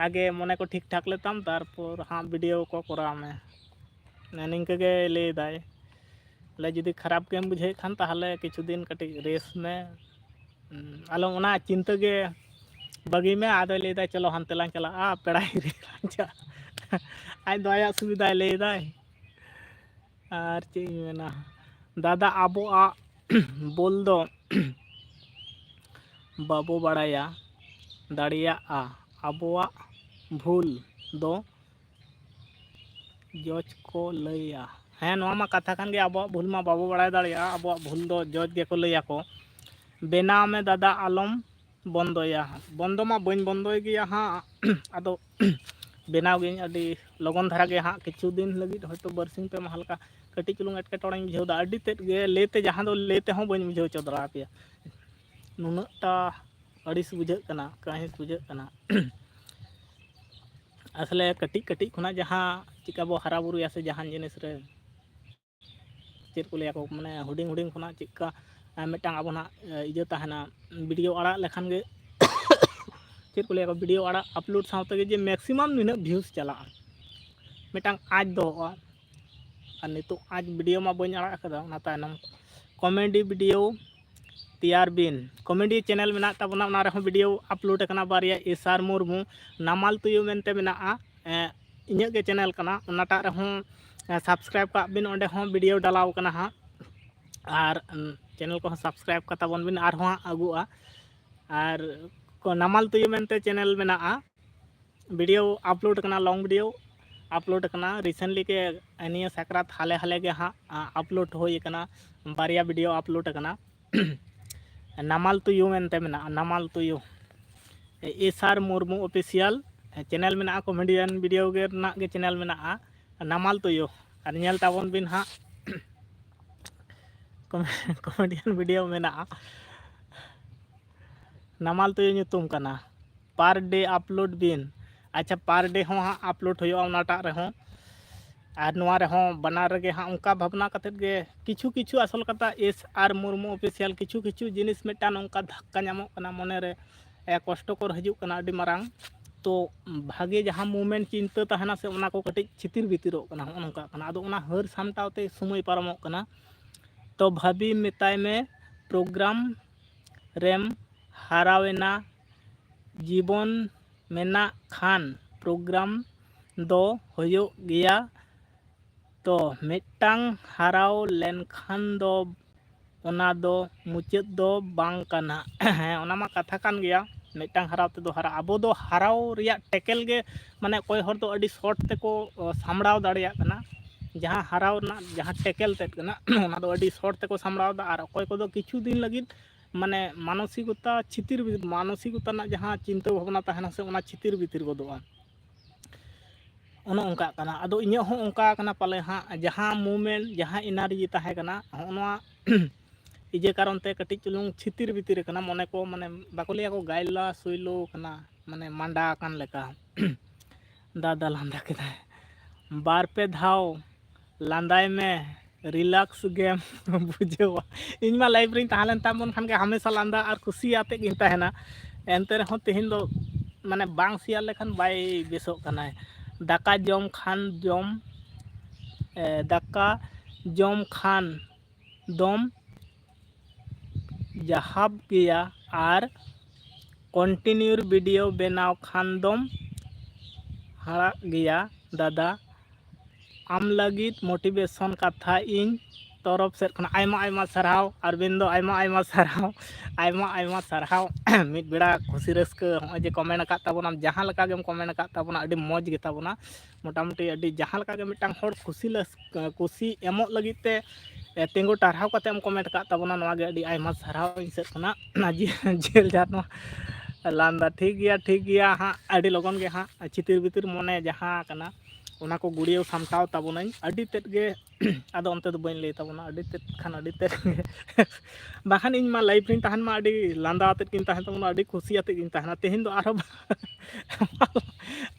ᱟᱜᱮ ᱢᱚᱱᱮ ᱠᱚ ᱴᱷᱤᱠ ᱴᱷᱟᱠ ᱞᱮᱛᱟᱢ, ᱛᱟᱨᱯᱚᱨ ᱦᱟᱸᱜ ᱵᱷᱤᱰᱤᱭᱳ ᱠᱚ ᱠᱚᱨᱟᱣ ᱢᱮ᱾" ᱱᱤᱝᱠᱟᱹ ᱜᱮ ᱞᱟᱹᱭᱫᱟᱭ᱾ ᱞᱟᱹᱭ, "ᱡᱩᱫᱤ ᱠᱷᱟᱨᱟᱯ ᱜᱮᱢ ᱵᱩᱡᱷᱟᱹᱣᱮᱫ ᱠᱷᱟᱱ, ᱛᱟᱦᱚᱞᱮ ᱠᱤᱪᱷᱩ ᱫᱤᱱ ᱠᱟᱹᱴᱤᱡ ᱨᱮᱥᱴ ᱢᱮ, ᱟᱞᱚᱢ, ᱚᱱᱟ ᱪᱤᱱᱛᱟᱹ ᱜᱮ ᱵᱟᱹᱜᱤ ᱢᱮ᱾" ᱟᱫᱚᱭ ᱞᱟᱹᱭᱫᱟ, "ᱪᱚᱞᱚ ᱦᱟᱱᱛᱮ ᱞᱟᱝ ᱪᱟᱞᱟᱜᱼᱟ, ᱯᱮᱲᱟ ᱦᱤᱨᱤ ᱞᱟᱝ ᱪᱟᱞᱟᱜᱼᱟ᱾" ᱟᱡ ᱫᱚ ᱟᱭᱟᱜ ᱥᱩᱵᱤᱫᱷᱟᱭ ᱞᱟᱹᱭᱫᱟᱭ᱾ ᱟᱨ ᱪᱮᱫ ᱤᱧ ᱢᱮᱱᱟ, ᱫᱟᱫᱟ, ᱟᱵᱚᱣᱟᱜ ᱵᱚᱞ ᱫᱚ ᱵᱟᱵᱚ ᱵᱟᱲᱟᱭᱟ, ᱫᱟᱲᱮᱭᱟᱜᱼᱟ, ᱟᱵᱚᱣᱟᱜ ᱵᱷᱩᱞ ᱫᱚ ᱡᱚᱡᱽ ᱠᱚ ᱞᱟᱹᱭᱟ᱾ ᱦᱮᱸ, ᱱᱚᱣᱟ ᱢᱟ ᱠᱟᱛᱷᱟ ᱠᱟᱱ ᱜᱮ, ᱟᱵᱚᱣᱟᱜ ᱵᱷᱩᱞ ᱢᱟ ᱵᱟᱵᱚ ᱵᱟᱲᱟᱭ ᱫᱟᱲᱮᱭᱟᱜᱼᱟ, ᱟᱵᱚᱣᱟᱜ ᱵᱷᱩᱞ ᱫᱚ ᱡᱚᱡᱽ ᱜᱮᱠᱚ ᱞᱟᱹᱭᱟᱠᱚ᱾ ᱵᱮᱱᱟᱣ ᱢᱮ ᱫᱟᱫᱟ, ᱟᱞᱚᱢ ᱵᱚᱱᱫᱚᱭᱟ᱾ ᱵᱚᱱᱫᱚ ᱢᱟ ᱵᱟᱹᱧ ᱵᱚᱱᱫᱚᱭ ᱜᱮᱭᱟ ᱦᱟᱸᱜ, ᱟᱫᱚ ᱵᱮᱱᱟᱣ ᱜᱤᱭᱟᱹᱧ ᱟᱹᱰᱤ ᱞᱚᱜᱚᱱ ᱫᱷᱟᱨᱟ ᱜᱮ ᱦᱟᱸᱜ, ᱠᱤᱪᱷᱩ ᱫᱤᱱ ᱞᱟᱹᱜᱤᱫ ᱦᱚᱭᱛᱳ ᱵᱟᱨᱥᱤᱧ ᱯᱮ ᱢᱟᱦᱟ ᱞᱮᱠᱟ ᱠᱟᱹᱴᱤᱡ ᱪᱩᱞᱩᱝ ᱮᱴᱠᱮᱴᱚᱬᱮᱧ ᱵᱩᱡᱷᱟᱹᱣᱫᱟ᱾ ᱟᱹᱰᱤ ᱛᱮᱫ ᱜᱮ ᱞᱟᱹᱭ ᱛᱮ, ᱡᱟᱦᱟᱸ ᱫᱚ ᱞᱟᱹᱭ ᱛᱮᱦᱚᱸ ᱵᱟᱹᱧ ᱵᱩᱡᱷᱟᱹᱣ ᱦᱚᱪᱚ ᱫᱟᱲᱮᱭᱟᱯᱮᱭᱟ, ᱱᱩᱱᱟᱹᱜᱴᱟ ᱟᱹᱲᱤᱥ ᱵᱩᱡᱷᱟᱹᱜ ᱠᱟᱱᱟ, ᱠᱟᱹᱦᱤᱥ ᱵᱩᱡᱷᱟᱹᱜ ᱠᱟᱱᱟ᱾ ᱟᱥᱚᱞᱮ ᱠᱟᱹᱴᱤᱡ ᱠᱟᱹᱴᱤᱡ ᱠᱷᱚᱱᱟᱜ ᱡᱟᱦᱟᱸ ᱪᱮᱠᱟ ᱵᱚ ᱦᱟᱨᱟ ᱵᱩᱨᱩᱭᱟ ᱥᱮ ᱡᱟᱦᱟᱱ ᱡᱤᱱᱤᱥ ᱨᱮ, ᱪᱮᱫ ᱠᱚ ᱞᱟᱹᱭᱟᱠᱚ, ᱢᱟᱱᱮ ᱦᱩᱰᱤᱧ ᱦᱩᱰᱤᱧ ᱠᱷᱚᱱᱟᱜ ᱪᱮᱫᱠᱟ, ᱟᱨ ᱢᱤᱫᱴᱟᱝ ᱟᱵᱚᱱᱟᱜ, ᱮ, ᱤᱭᱟᱹ ᱛᱟᱦᱮᱱᱟ, ᱵᱷᱤᱰᱤᱭᱳ ᱟᱲᱟᱜ ᱞᱮᱠᱷᱟᱱ ᱜᱮ ᱪᱮᱫ ᱠᱚ ᱞᱟᱹᱭᱟᱠᱚ, ᱵᱷᱤᱰᱤᱭᱳ ᱟᱲᱟᱜ ᱟᱯᱞᱳᱰ ᱥᱟᱶ ᱛᱮᱜᱮ ᱡᱮ ᱢᱮᱠᱥᱤᱢᱟᱢ ᱱᱤᱱᱟᱹᱜ ᱵᱷᱤᱭᱩᱡᱽ ᱪᱟᱞᱟᱜᱼᱟ, ᱢᱤᱫᱴᱟᱝ ᱟᱸᱪ ᱫᱚᱦᱚᱜᱼᱟ᱾ ᱟᱨ ᱱᱤᱛᱚᱜ ᱟᱸᱪ ᱵᱷᱤᱰᱤᱭᱳ ᱢᱟ ᱵᱟᱹᱧ ᱟᱲᱟᱜ ᱟᱠᱟᱫᱟ, ᱚᱱᱟ ᱛᱟᱭᱱᱚᱢ ᱠᱚᱢᱮᱰᱤ ᱵᱷᱤᱰᱤᱭᱳ ᱛᱮᱭᱟᱨ ᱵᱤᱱ, ᱠᱚᱢᱮᱰᱤ ᱪᱮᱱᱮᱞ ᱢᱮᱱᱟᱜ ᱛᱟᱵᱚᱱᱟ, ᱚᱱᱟ ᱨᱮᱦᱚᱸ ᱵᱷᱤᱰᱤᱭᱳ ᱟᱯᱞᱳᱰ ᱟᱠᱟᱱᱟ ᱵᱟᱨᱭᱟ, ᱮᱥ ᱟᱨ ᱢᱩᱨᱢᱩ, ᱱᱟᱢᱟᱞ ᱛᱩᱭᱩ ᱢᱮᱱᱛᱮ ᱢᱮᱱᱟᱜᱼᱟ, ᱮᱸ, ᱤᱧᱟᱹᱜ ᱜᱮ ᱪᱮᱱᱮᱞ ᱠᱟᱱᱟ, ᱚᱱᱟᱴᱟᱜ ᱨᱮᱦᱚᱸ, ᱮᱸ, ᱥᱟᱵᱥᱠᱨᱟᱭᱤᱵᱽ ᱠᱟᱜ ᱵᱤᱱ, ᱚᱸᱰᱮ ᱦᱚᱸ ᱵᱷᱤᱰᱤᱭᱳ ᱰᱟᱞᱟᱣ ᱠᱟᱱᱟ ᱦᱟᱸᱜ᱾ ᱟᱨ, ᱩᱸ, ᱪᱮᱱᱮᱞ ᱠᱚᱦᱚᱸ ᱥᱟᱵᱥᱠᱨᱟᱭᱤᱵᱽ ᱠᱟᱛᱟ ᱵᱚᱱ ᱵᱤᱱ, ᱟᱨᱦᱚᱸ ᱦᱟᱸᱜ ᱟᱹᱜᱩᱜᱼᱟ᱾ ᱟᱨ ᱠᱚ-, ᱱᱟᱢᱟᱞ ᱛᱩᱭᱩ ᱢᱮᱱᱛᱮ ᱪᱮᱱᱮᱞ ᱢᱮᱱᱟᱜᱼᱟ, ᱵᱷᱤᱰᱤᱭᱳ ᱟᱯᱞᱳᱰ ᱠᱟᱱᱟ, ᱞᱚᱝ ᱵᱷᱤᱰᱤᱭᱳ ᱟᱯᱞᱳᱰ ᱠᱟᱱᱟ ᱨᱤᱥᱮᱱᱴᱞᱤ ᱜᱮ, ᱱᱤᱭᱟᱹ ᱥᱟᱠᱨᱟᱛ ᱦᱟᱞᱮ ᱦᱟᱞᱮ ᱜᱮ ᱦᱟᱸᱜ, ᱟ, ᱟᱯᱞᱳᱰ ᱦᱩᱭ ᱠᱟᱱᱟ, ᱵᱟᱨᱭᱟ ᱵᱷᱤᱰᱤᱭᱳ ᱟᱯᱞᱳᱰ ᱠᱟᱱᱟ᱾ ᱱᱟᱢᱟᱞ ᱛᱩᱭᱩ ᱢᱮᱱᱛᱮ ᱢᱮᱱᱟᱜᱼᱟ, ᱱᱟᱢᱟᱞ ᱛᱩᱭᱩ, ᱮᱥ ᱟᱨ ᱢᱩᱨᱢᱩ ᱚᱯᱷᱤᱥᱤᱭᱟᱞ ᱪᱮᱱᱮᱞ ᱢᱮᱱᱟᱜᱼᱟ, ᱠᱚᱢᱮᱰᱤᱭᱟᱱ ᱵᱷᱤᱰᱤᱭᱳ ᱜᱮ ᱨᱮᱱᱟᱜ ᱜᱮ ᱪᱮᱱᱮᱞ ᱢᱮᱱᱟᱜᱼᱟ᱾ ᱱᱟᱢᱟᱞ ᱛᱩᱭᱩ᱾ ᱟᱨ ᱧᱮᱞ ᱛᱟᱵᱚᱱ ᱵᱤᱱ ᱦᱟᱸᱜ, ᱠᱚᱢᱮᱰᱤᱭᱟᱱ ᱵᱷᱤᱰᱤᱭᱳ ᱢᱮᱱᱟᱜᱼᱟ, ᱱᱟᱢᱟᱞ ᱛᱩᱭᱩ ᱧᱩᱛᱩᱢ ᱠᱟᱱᱟ᱾ ᱯᱟᱨ ᱰᱮ ᱟᱯᱞᱳᱰ ᱵᱤᱱ᱾ ᱟᱪᱪᱷᱟ, ᱯᱟᱨ ᱰᱮ ᱦᱚᱸ ᱦᱟᱸᱜ ᱟᱯᱞᱳᱰ ᱦᱩᱭᱩᱜᱼᱟ ᱚᱱᱟᱴᱟᱜ ᱨᱮᱦᱚᱸ᱾ ᱟᱨ ᱱᱚᱣᱟ ᱨᱮᱦᱚᱸ ᱵᱟᱱᱟᱨ ᱨᱮᱜᱮ ᱦᱟᱸᱜ ᱚᱱᱠᱟ ᱵᱷᱟᱵᱽᱱᱟ ᱠᱟᱛᱮᱫ ᱜᱮ ᱠᱤᱪᱷᱩ ᱠᱤᱪᱷᱩ ᱟᱥᱚᱞ ᱠᱟᱛᱷᱟ ᱮᱥ ᱟᱨ ᱢᱩᱨᱢᱩ ᱚᱯᱷᱤᱥᱤᱭᱟᱞ ᱠᱤᱪᱷᱩ ᱠᱤᱪᱷᱩ ᱡᱤᱱᱤᱥ ᱢᱤᱫᱴᱟᱝ ᱚᱱᱠᱟ ᱫᱷᱟᱠᱠᱟ ᱧᱟᱢᱚᱜ ᱠᱟᱱᱟ ᱢᱚᱱᱮᱨᱮ, ᱮ, ᱠᱚᱥᱴᱚᱠᱚᱨ ᱦᱤᱡᱩᱜ ᱠᱟᱱᱟ ᱟᱹᱰᱤ ᱢᱟᱨᱟᱝ᱾ ᱛᱚ ᱵᱷᱟᱜᱮ ᱡᱟᱦᱟᱸ ᱢᱩᱢᱮᱱᱴ ᱪᱤᱱᱛᱟᱹ ᱛᱟᱦᱮᱱᱟ ᱥᱮ, ᱚᱱᱟ ᱠᱚ ᱠᱟᱹᱴᱤᱡ ᱪᱷᱤᱛᱤᱨ ᱵᱤᱛᱤᱨᱚᱜ ᱠᱟᱱᱟ, ᱦᱚᱸᱜᱼᱚ ᱱᱚᱝᱠᱟᱜ ᱠᱟᱱᱟ᱾ ᱟᱫᱚ ᱚᱱᱟ ᱦᱟᱹᱨ ᱥᱟᱢᱴᱟᱣ ᱛᱮ ᱥᱚᱢᱚᱭ ᱯᱟᱨᱚᱢᱚᱜ ᱠᱟᱱᱟ᱾ ᱛᱚ ᱵᱷᱟᱹᱵᱤ ᱢᱮᱛᱟᱭ ᱢᱮ, ᱯᱨᱳᱜᱨᱟᱢ ᱨᱮᱢ ᱦᱟᱨᱟᱣᱮᱱᱟ, ᱡᱤᱵᱚᱱ ᱢᱮᱱᱟᱜ ᱠᱷᱟᱱ ᱯᱨᱳᱜᱨᱟᱢ ᱫᱚ ᱦᱩᱭᱩᱜ ᱜᱮᱭᱟ᱾ ᱛᱚ ᱢᱤᱫᱴᱟᱝ ᱦᱟᱨᱟᱣ ᱞᱮᱱᱠᱷᱟᱱ ᱫᱚ ᱚᱱᱟ ᱫᱚ ᱢᱩᱪᱟᱹᱫ ᱫᱚ ᱵᱟᱝ ᱠᱟᱱᱟ᱾ ᱦᱮᱸ, ᱚᱱᱟ ᱢᱟ ᱠᱟᱛᱷᱟ ᱠᱟᱱ ᱜᱮᱭᱟ, ᱢᱤᱫᱴᱟᱝ ᱦᱟᱨᱟᱣ ᱛᱮᱫᱚ ᱦᱟᱨᱟ᱾ ᱟᱵᱚ ᱫᱚ ᱦᱟᱨᱟᱣ ᱨᱮᱭᱟᱜ ᱴᱮᱠᱮᱞ ᱜᱮ, ᱢᱟᱱᱮ ᱚᱠᱚᱭ ᱦᱚᱲ ᱫᱚ ᱟᱹᱰᱤ ᱥᱚᱨᱴ ᱛᱮᱠᱚ, ᱚ, ᱥᱟᱢᱵᱲᱟᱣ ᱫᱟᱲᱮᱭᱟᱜ ᱠᱟᱱᱟ᱾ ᱡᱟᱦᱟᱸ ᱦᱟᱨᱟᱣ ᱨᱮᱱᱟᱜ ᱡᱟᱦᱟᱸ ᱴᱮᱠᱮᱞ ᱛᱮᱫ ᱠᱟᱱᱟ, ᱚᱱᱟ ᱫᱚ ᱟᱹᱰᱤ ᱥᱚᱨᱴ ᱛᱮᱠᱚ ᱥᱟᱢᱵᱲᱟᱣ ᱮᱫᱟ᱾ ᱟᱨ ᱚᱠᱚᱭ ᱠᱚᱫᱚ ᱠᱤᱪᱷᱩ ᱫᱤᱱ ᱞᱟᱹᱜᱤᱫ, ᱢᱟᱱᱮ ᱢᱟᱱᱚᱥᱤᱠᱚᱛᱟ ᱪᱷᱤᱛᱤᱨ, ᱢᱟᱱᱚᱥᱤᱠᱚᱛᱟ ᱨᱮᱱᱟᱜ ᱡᱟᱦᱟᱸ ᱪᱤᱱᱛᱟᱹ ᱵᱷᱟᱵᱽᱱᱟ ᱛᱟᱦᱮᱱᱟ ᱥᱮ, ᱚᱱᱟ ᱪᱷᱤᱛᱤᱨ ᱵᱤᱛᱤᱨ ᱜᱚᱫᱚᱜᱼᱟ᱾ ᱚᱱᱮ ᱚᱱᱠᱟᱜ ᱠᱟᱱᱟ᱾ ᱟᱫᱚ ᱤᱧᱟᱹᱜ ᱦᱚᱸ ᱚᱱᱠᱟ ᱠᱟᱱᱟ ᱯᱟᱞᱮ ᱦᱟᱸᱜ, ᱡᱟᱦᱟᱸ ᱢᱩᱢᱮᱱᱴ, ᱡᱟᱦᱟᱸ ᱮᱱᱟᱨᱡᱤ ᱛᱟᱦᱮᱸ ᱠᱟᱱᱟ, ᱦᱚᱸᱜᱼᱚ ᱱᱚᱣᱟ ᱤᱭᱟᱹ ᱠᱟᱨᱚᱱ ᱛᱮ ᱠᱟᱹᱴᱤᱡ ᱪᱩᱞᱩᱝ ᱪᱷᱤᱛᱤᱨ ᱵᱤᱛᱤᱨ ᱠᱟᱱᱟ᱾ ᱢᱚᱱᱮ ᱠᱚ, ᱢᱟᱱᱮ, ᱵᱟᱠᱚ ᱞᱟᱹᱭᱟ ᱠᱚ, ᱜᱟᱭᱞᱟ ᱥᱩᱭᱞᱚ ᱠᱟᱱᱟ, ᱢᱟᱱᱮ ᱢᱟᱸᱰᱟ ᱟᱠᱟᱱ ᱞᱮᱠᱟ᱾ ᱫᱟᱫᱟ ᱞᱟᱸᱫᱟ ᱠᱮᱫᱟᱭ᱾ ᱵᱟᱨ ᱯᱮ ᱫᱷᱟᱣ ᱞᱟᱸᱫᱟᱭ ᱢᱮ, ᱨᱤᱞᱟᱠᱥ ᱜᱮᱢ ᱵᱩᱡᱷᱟᱹᱣᱟ᱾ ᱤᱧ ᱢᱟ ᱞᱟᱭᱤᱵᱷ ᱨᱤᱧ ᱛᱟᱦᱮᱸ ᱞᱮᱱ ᱛᱟᱵᱚᱱ ᱠᱷᱟᱱ ᱜᱮ ᱦᱟᱢᱮᱥᱟ ᱞᱟᱸᱫᱟ ᱟᱨ ᱠᱩᱥᱤ ᱟᱛᱮᱫ ᱜᱤᱧ ᱛᱟᱦᱮᱱᱟ᱾ ᱮᱱᱛᱮ ᱨᱮᱦᱚᱸ ᱛᱮᱦᱮᱧ ᱫᱚ, ᱢᱟᱱᱮ, ᱵᱟᱝ ᱥᱮᱭᱟᱨ ᱞᱮᱠᱷᱟᱱ ᱵᱟᱭ ᱵᱮᱥᱚᱜ ᱠᱟᱱᱟᱭ᱾ ᱫᱟᱠᱟ ᱡᱚᱢ ᱠᱷᱟᱱ ᱡᱚᱢ, ᱮ, ᱫᱟᱠᱟ ᱡᱚᱢ ᱠᱷᱟᱱ ᱫᱚᱢ ᱡᱟᱦᱟᱵ ᱜᱮᱭᱟ ᱟᱨ ᱠᱚᱱᱴᱤᱱᱤᱭᱩᱨ ᱵᱷᱤᱰᱤᱭᱳ ᱵᱮᱱᱟᱣ ᱠᱷᱟᱱ ᱫᱚᱢ ᱦᱟᱲᱟᱜ ᱜᱮᱭᱟ ᱫᱟᱫᱟ᱾ ᱟᱢ ᱞᱟᱹᱜᱤᱫ ᱢᱳᱴᱤᱵᱷᱮᱥᱚᱱ ᱠᱟᱛᱷᱟ ᱤᱧ ᱛᱚᱨᱚᱯ ᱥᱮᱫ ᱠᱷᱚᱱ ᱟᱭᱢᱟ ᱟᱭᱢᱟ ᱥᱟᱨᱦᱟᱣ᱾ ᱟᱨᱵᱤᱱᱫᱚ, ᱟᱭᱢᱟ ᱟᱭᱢᱟ ᱥᱟᱨᱦᱟᱣ, ᱟᱭᱢᱟ ᱟᱭᱢᱟ ᱥᱟᱨᱦᱟᱣ᱾ ᱢᱤᱫ ᱵᱮᱲᱟ ᱠᱩᱥᱤ ᱨᱟᱹᱥᱠᱟᱹ ᱦᱚᱸᱜᱼᱚᱭ ᱡᱮ ᱠᱚᱢᱮᱱᱴ ᱟᱠᱟᱫ ᱛᱟᱵᱚᱱᱟᱢ, ᱡᱟᱦᱟᱸ ᱞᱮᱠᱟ ᱜᱮᱢ ᱠᱚᱢᱮᱱᱴ ᱟᱠᱟᱫ ᱛᱟᱵᱚᱱᱟ, ᱟᱹᱰᱤ ᱢᱚᱡᱽ ᱜᱮᱛᱟ ᱵᱚᱱᱟ᱾ ᱢᱚᱴᱟᱢᱩᱴᱤ ᱟᱹᱰᱤ ᱡᱟᱦᱟᱸ ᱞᱮᱠᱟ ᱜᱮ ᱢᱤᱫᱴᱟᱝ ᱦᱚᱲ ᱠᱩᱥᱤ ᱞᱟᱹᱥ-, ᱠᱩᱥᱤ ᱮᱢᱚᱜ ᱞᱟᱹᱜᱤᱫ ᱛᱮ, ᱮ, ᱛᱤᱸᱜᱩ ᱴᱟᱨᱦᱟᱣ ᱠᱟᱛᱮ ᱮᱢ ᱠᱚᱢᱮᱱᱴ ᱟᱠᱟᱫ ᱛᱟᱵᱚᱱᱟ, ᱱᱚᱣᱟ ᱜᱮ ᱟᱹᱰᱤ ᱟᱭᱢᱟ ᱥᱟᱨᱦᱟᱣ ᱤᱧ ᱥᱮᱫ ᱠᱷᱚᱱᱟᱜ᱾ ᱡᱮ-, ᱡᱮᱞ ᱡᱟᱦᱟᱸ ᱱᱚᱣᱟ ᱞᱟᱸᱫᱟ, ᱴᱷᱤᱠ ᱜᱮᱭᱟ, ᱴᱷᱤᱠ ᱜᱮᱭᱟ ᱦᱟᱸᱜ, ᱟᱹᱰᱤ ᱞᱚᱜᱚᱱ ᱜᱮ ᱦᱟᱸᱜ ᱪᱷᱤᱛᱤᱨ ᱵᱤᱛᱤᱨ ᱢᱚᱱᱮ ᱡᱟᱦᱟᱸ ᱠᱟᱱᱟ, ᱚᱱᱟ ᱠᱚ ᱜᱩᱲᱭᱟᱹᱣ ᱥᱟᱢᱴᱟᱣ ᱛᱟᱵᱚᱱᱟᱹᱧ ᱟᱹᱰᱤ ᱛᱮᱫ ᱜᱮ᱾ ᱟᱫᱚ ᱚᱱᱛᱮ ᱫᱚ ᱵᱟᱹᱧ ᱞᱟᱹᱭ ᱛᱟᱵᱚᱱᱟ, ᱟᱹᱰᱤ ᱛᱮᱫ ᱠᱷᱟᱱ ᱟᱹᱰᱤ ᱛᱮᱫ ᱜᱮ᱾ ᱵᱟᱠᱷᱟᱱ ᱤᱧ ᱢᱟ live ᱨᱤᱧ ᱛᱟᱦᱮᱱ ᱢᱟ ᱟᱹᱰᱤ ᱞᱟᱸᱫᱟ ᱟᱛᱮᱫ ᱜᱤᱧ ᱛᱟᱦᱮᱱ ᱛᱟᱵᱚᱱᱟ, ᱟᱹᱰᱤ ᱠᱩᱥᱤ ᱟᱛᱮᱫ ᱜᱤᱧ ᱛᱟᱦᱮᱱᱟ᱾ ᱛᱮᱦᱮᱧ ᱫᱚ ᱟᱨᱦᱚᱸ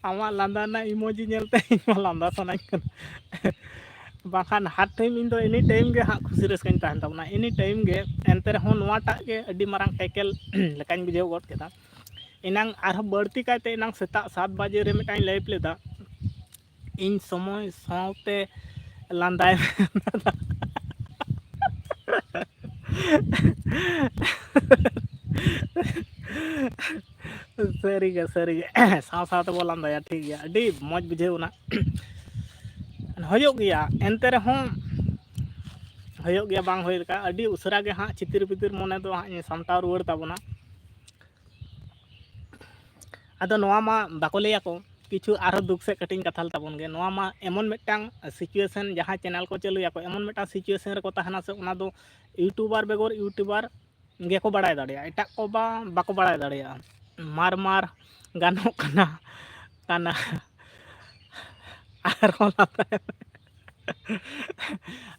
ᱟᱢᱟᱜ ᱞᱟᱸᱫᱟ ᱨᱮᱱᱟᱜ emoji ᱧᱮᱞᱛᱮ ᱤᱧ ᱢᱟ ᱞᱟᱸᱫᱟ ᱥᱟᱱᱟᱧ ᱠᱟᱱᱟ᱾ ᱵᱟᱠᱷᱟᱱ ᱦᱟᱨ time ᱤᱧ ᱫᱚ any time ᱜᱮ ᱦᱟᱸᱜ ᱠᱷᱩᱥᱤ ᱨᱟᱹᱥᱠᱟᱹᱧ ᱛᱟᱦᱮᱱ ᱛᱟᱵᱚᱱᱟ any time ᱜᱮ᱾ ᱮᱱᱛᱮ ᱨᱮᱦᱚᱸ ᱱᱚᱣᱟᱴᱟᱜ ᱜᱮ ᱟᱹᱰᱤ ᱢᱟᱨᱟᱝ tackle ᱞᱮᱠᱟᱧ ᱵᱩᱡᱷᱟᱹᱣ ᱜᱚᱫ ᱠᱮᱫᱟ᱾ ᱮᱱᱟᱝ ᱟᱨᱦᱚᱸ ᱵᱟᱹᱲᱛᱤ ᱠᱟᱭᱛᱮ ᱮᱱᱟᱝ ᱥᱮᱛᱟᱜ ᱥᱟᱛ ᱵᱟᱡᱮ ᱨᱮ ᱢᱤᱫᱴᱟᱝ live ᱞᱮᱫᱟ᱾ ᱤᱧ ᱥᱚᱢᱚᱭ ᱥᱟᱶᱛᱮ ᱞᱟᱸᱫᱟᱭ ᱢᱮ᱾ ᱥᱟᱹᱨᱤᱜᱮ, ᱥᱟᱹᱨᱤᱜᱮ᱾ ᱥᱟᱶ ᱥᱟᱶ ᱛᱮᱵᱚ ᱞᱟᱸᱫᱟᱭᱟ, ᱴᱷᱤᱠ ᱜᱮᱭᱟ, ᱟᱹᱰᱤ ᱢᱚᱡᱽ ᱵᱩᱡᱷᱟᱹᱣ ᱮᱱᱟ᱾ ᱦᱩᱭᱩᱜ ᱜᱮᱭᱟ, ᱮᱱᱛᱮ ᱨᱮᱦᱚᱸ ᱦᱩᱭᱩᱜ ᱜᱮᱭᱟ, ᱵᱟᱝ ᱦᱩᱭ ᱞᱮᱠᱟ᱾ ᱟᱹᱰᱤ ᱩᱥᱟᱹᱨᱟ ᱜᱮ ᱦᱟᱸᱜ ᱪᱷᱤᱛᱤᱨ ᱵᱤᱛᱤᱨ ᱢᱚᱱᱮ ᱫᱚ ᱦᱟᱸᱜ ᱤᱧ ᱥᱟᱢᱴᱟᱣ ᱨᱩᱣᱟᱹᱲ ᱛᱟᱵᱚᱱᱟ᱾ ᱟᱫᱚ ᱱᱚᱣᱟ ᱢᱟ ᱵᱟᱠᱚ ᱞᱟᱹᱭᱟᱠᱚ, ᱠᱤᱪᱷᱩ ᱟᱨᱦᱚᱸ ᱫᱩᱠ ᱥᱮᱫ ᱠᱟᱹᱴᱤᱡ ᱤᱧ ᱠᱟᱛᱷᱟ ᱞᱮ ᱛᱟᱵᱚᱱ ᱜᱮ᱾ ᱱᱚᱣᱟ ᱢᱟ ᱮᱢᱚᱱ ᱢᱤᱫᱴᱟᱝ situation, ᱡᱟᱦᱟᱸ channel ᱠᱚ ᱪᱟᱹᱞᱩᱭᱟᱠᱚ, ᱮᱢᱚᱱ ᱢᱤᱫᱴᱟᱝ situation ᱨᱮᱠᱚ ᱛᱟᱦᱮᱱᱟ ᱥᱮ, ᱚᱱᱟ ᱫᱚ YouTuber ᱵᱮᱜᱚᱨ YouTuber ᱜᱮᱠᱚ ᱵᱟᱲᱟᱭ ᱫᱟᱲᱮᱭᱟᱜᱼᱟ, ᱮᱴᱟᱜ ᱠᱚ ᱵᱟ ᱵᱟᱠᱚ ᱵᱟᱲᱟᱭ ᱫᱟᱲᱮᱭᱟᱜᱼᱟ᱾ ᱢᱟᱨ ᱢᱟᱨ ᱜᱟᱱᱚᱜ ᱠᱟᱱᱟ, ᱠᱟᱱᱟ᱾ ᱟᱨᱦᱚᱸ ᱞᱟᱸᱫᱟᱭ ᱢᱮ᱾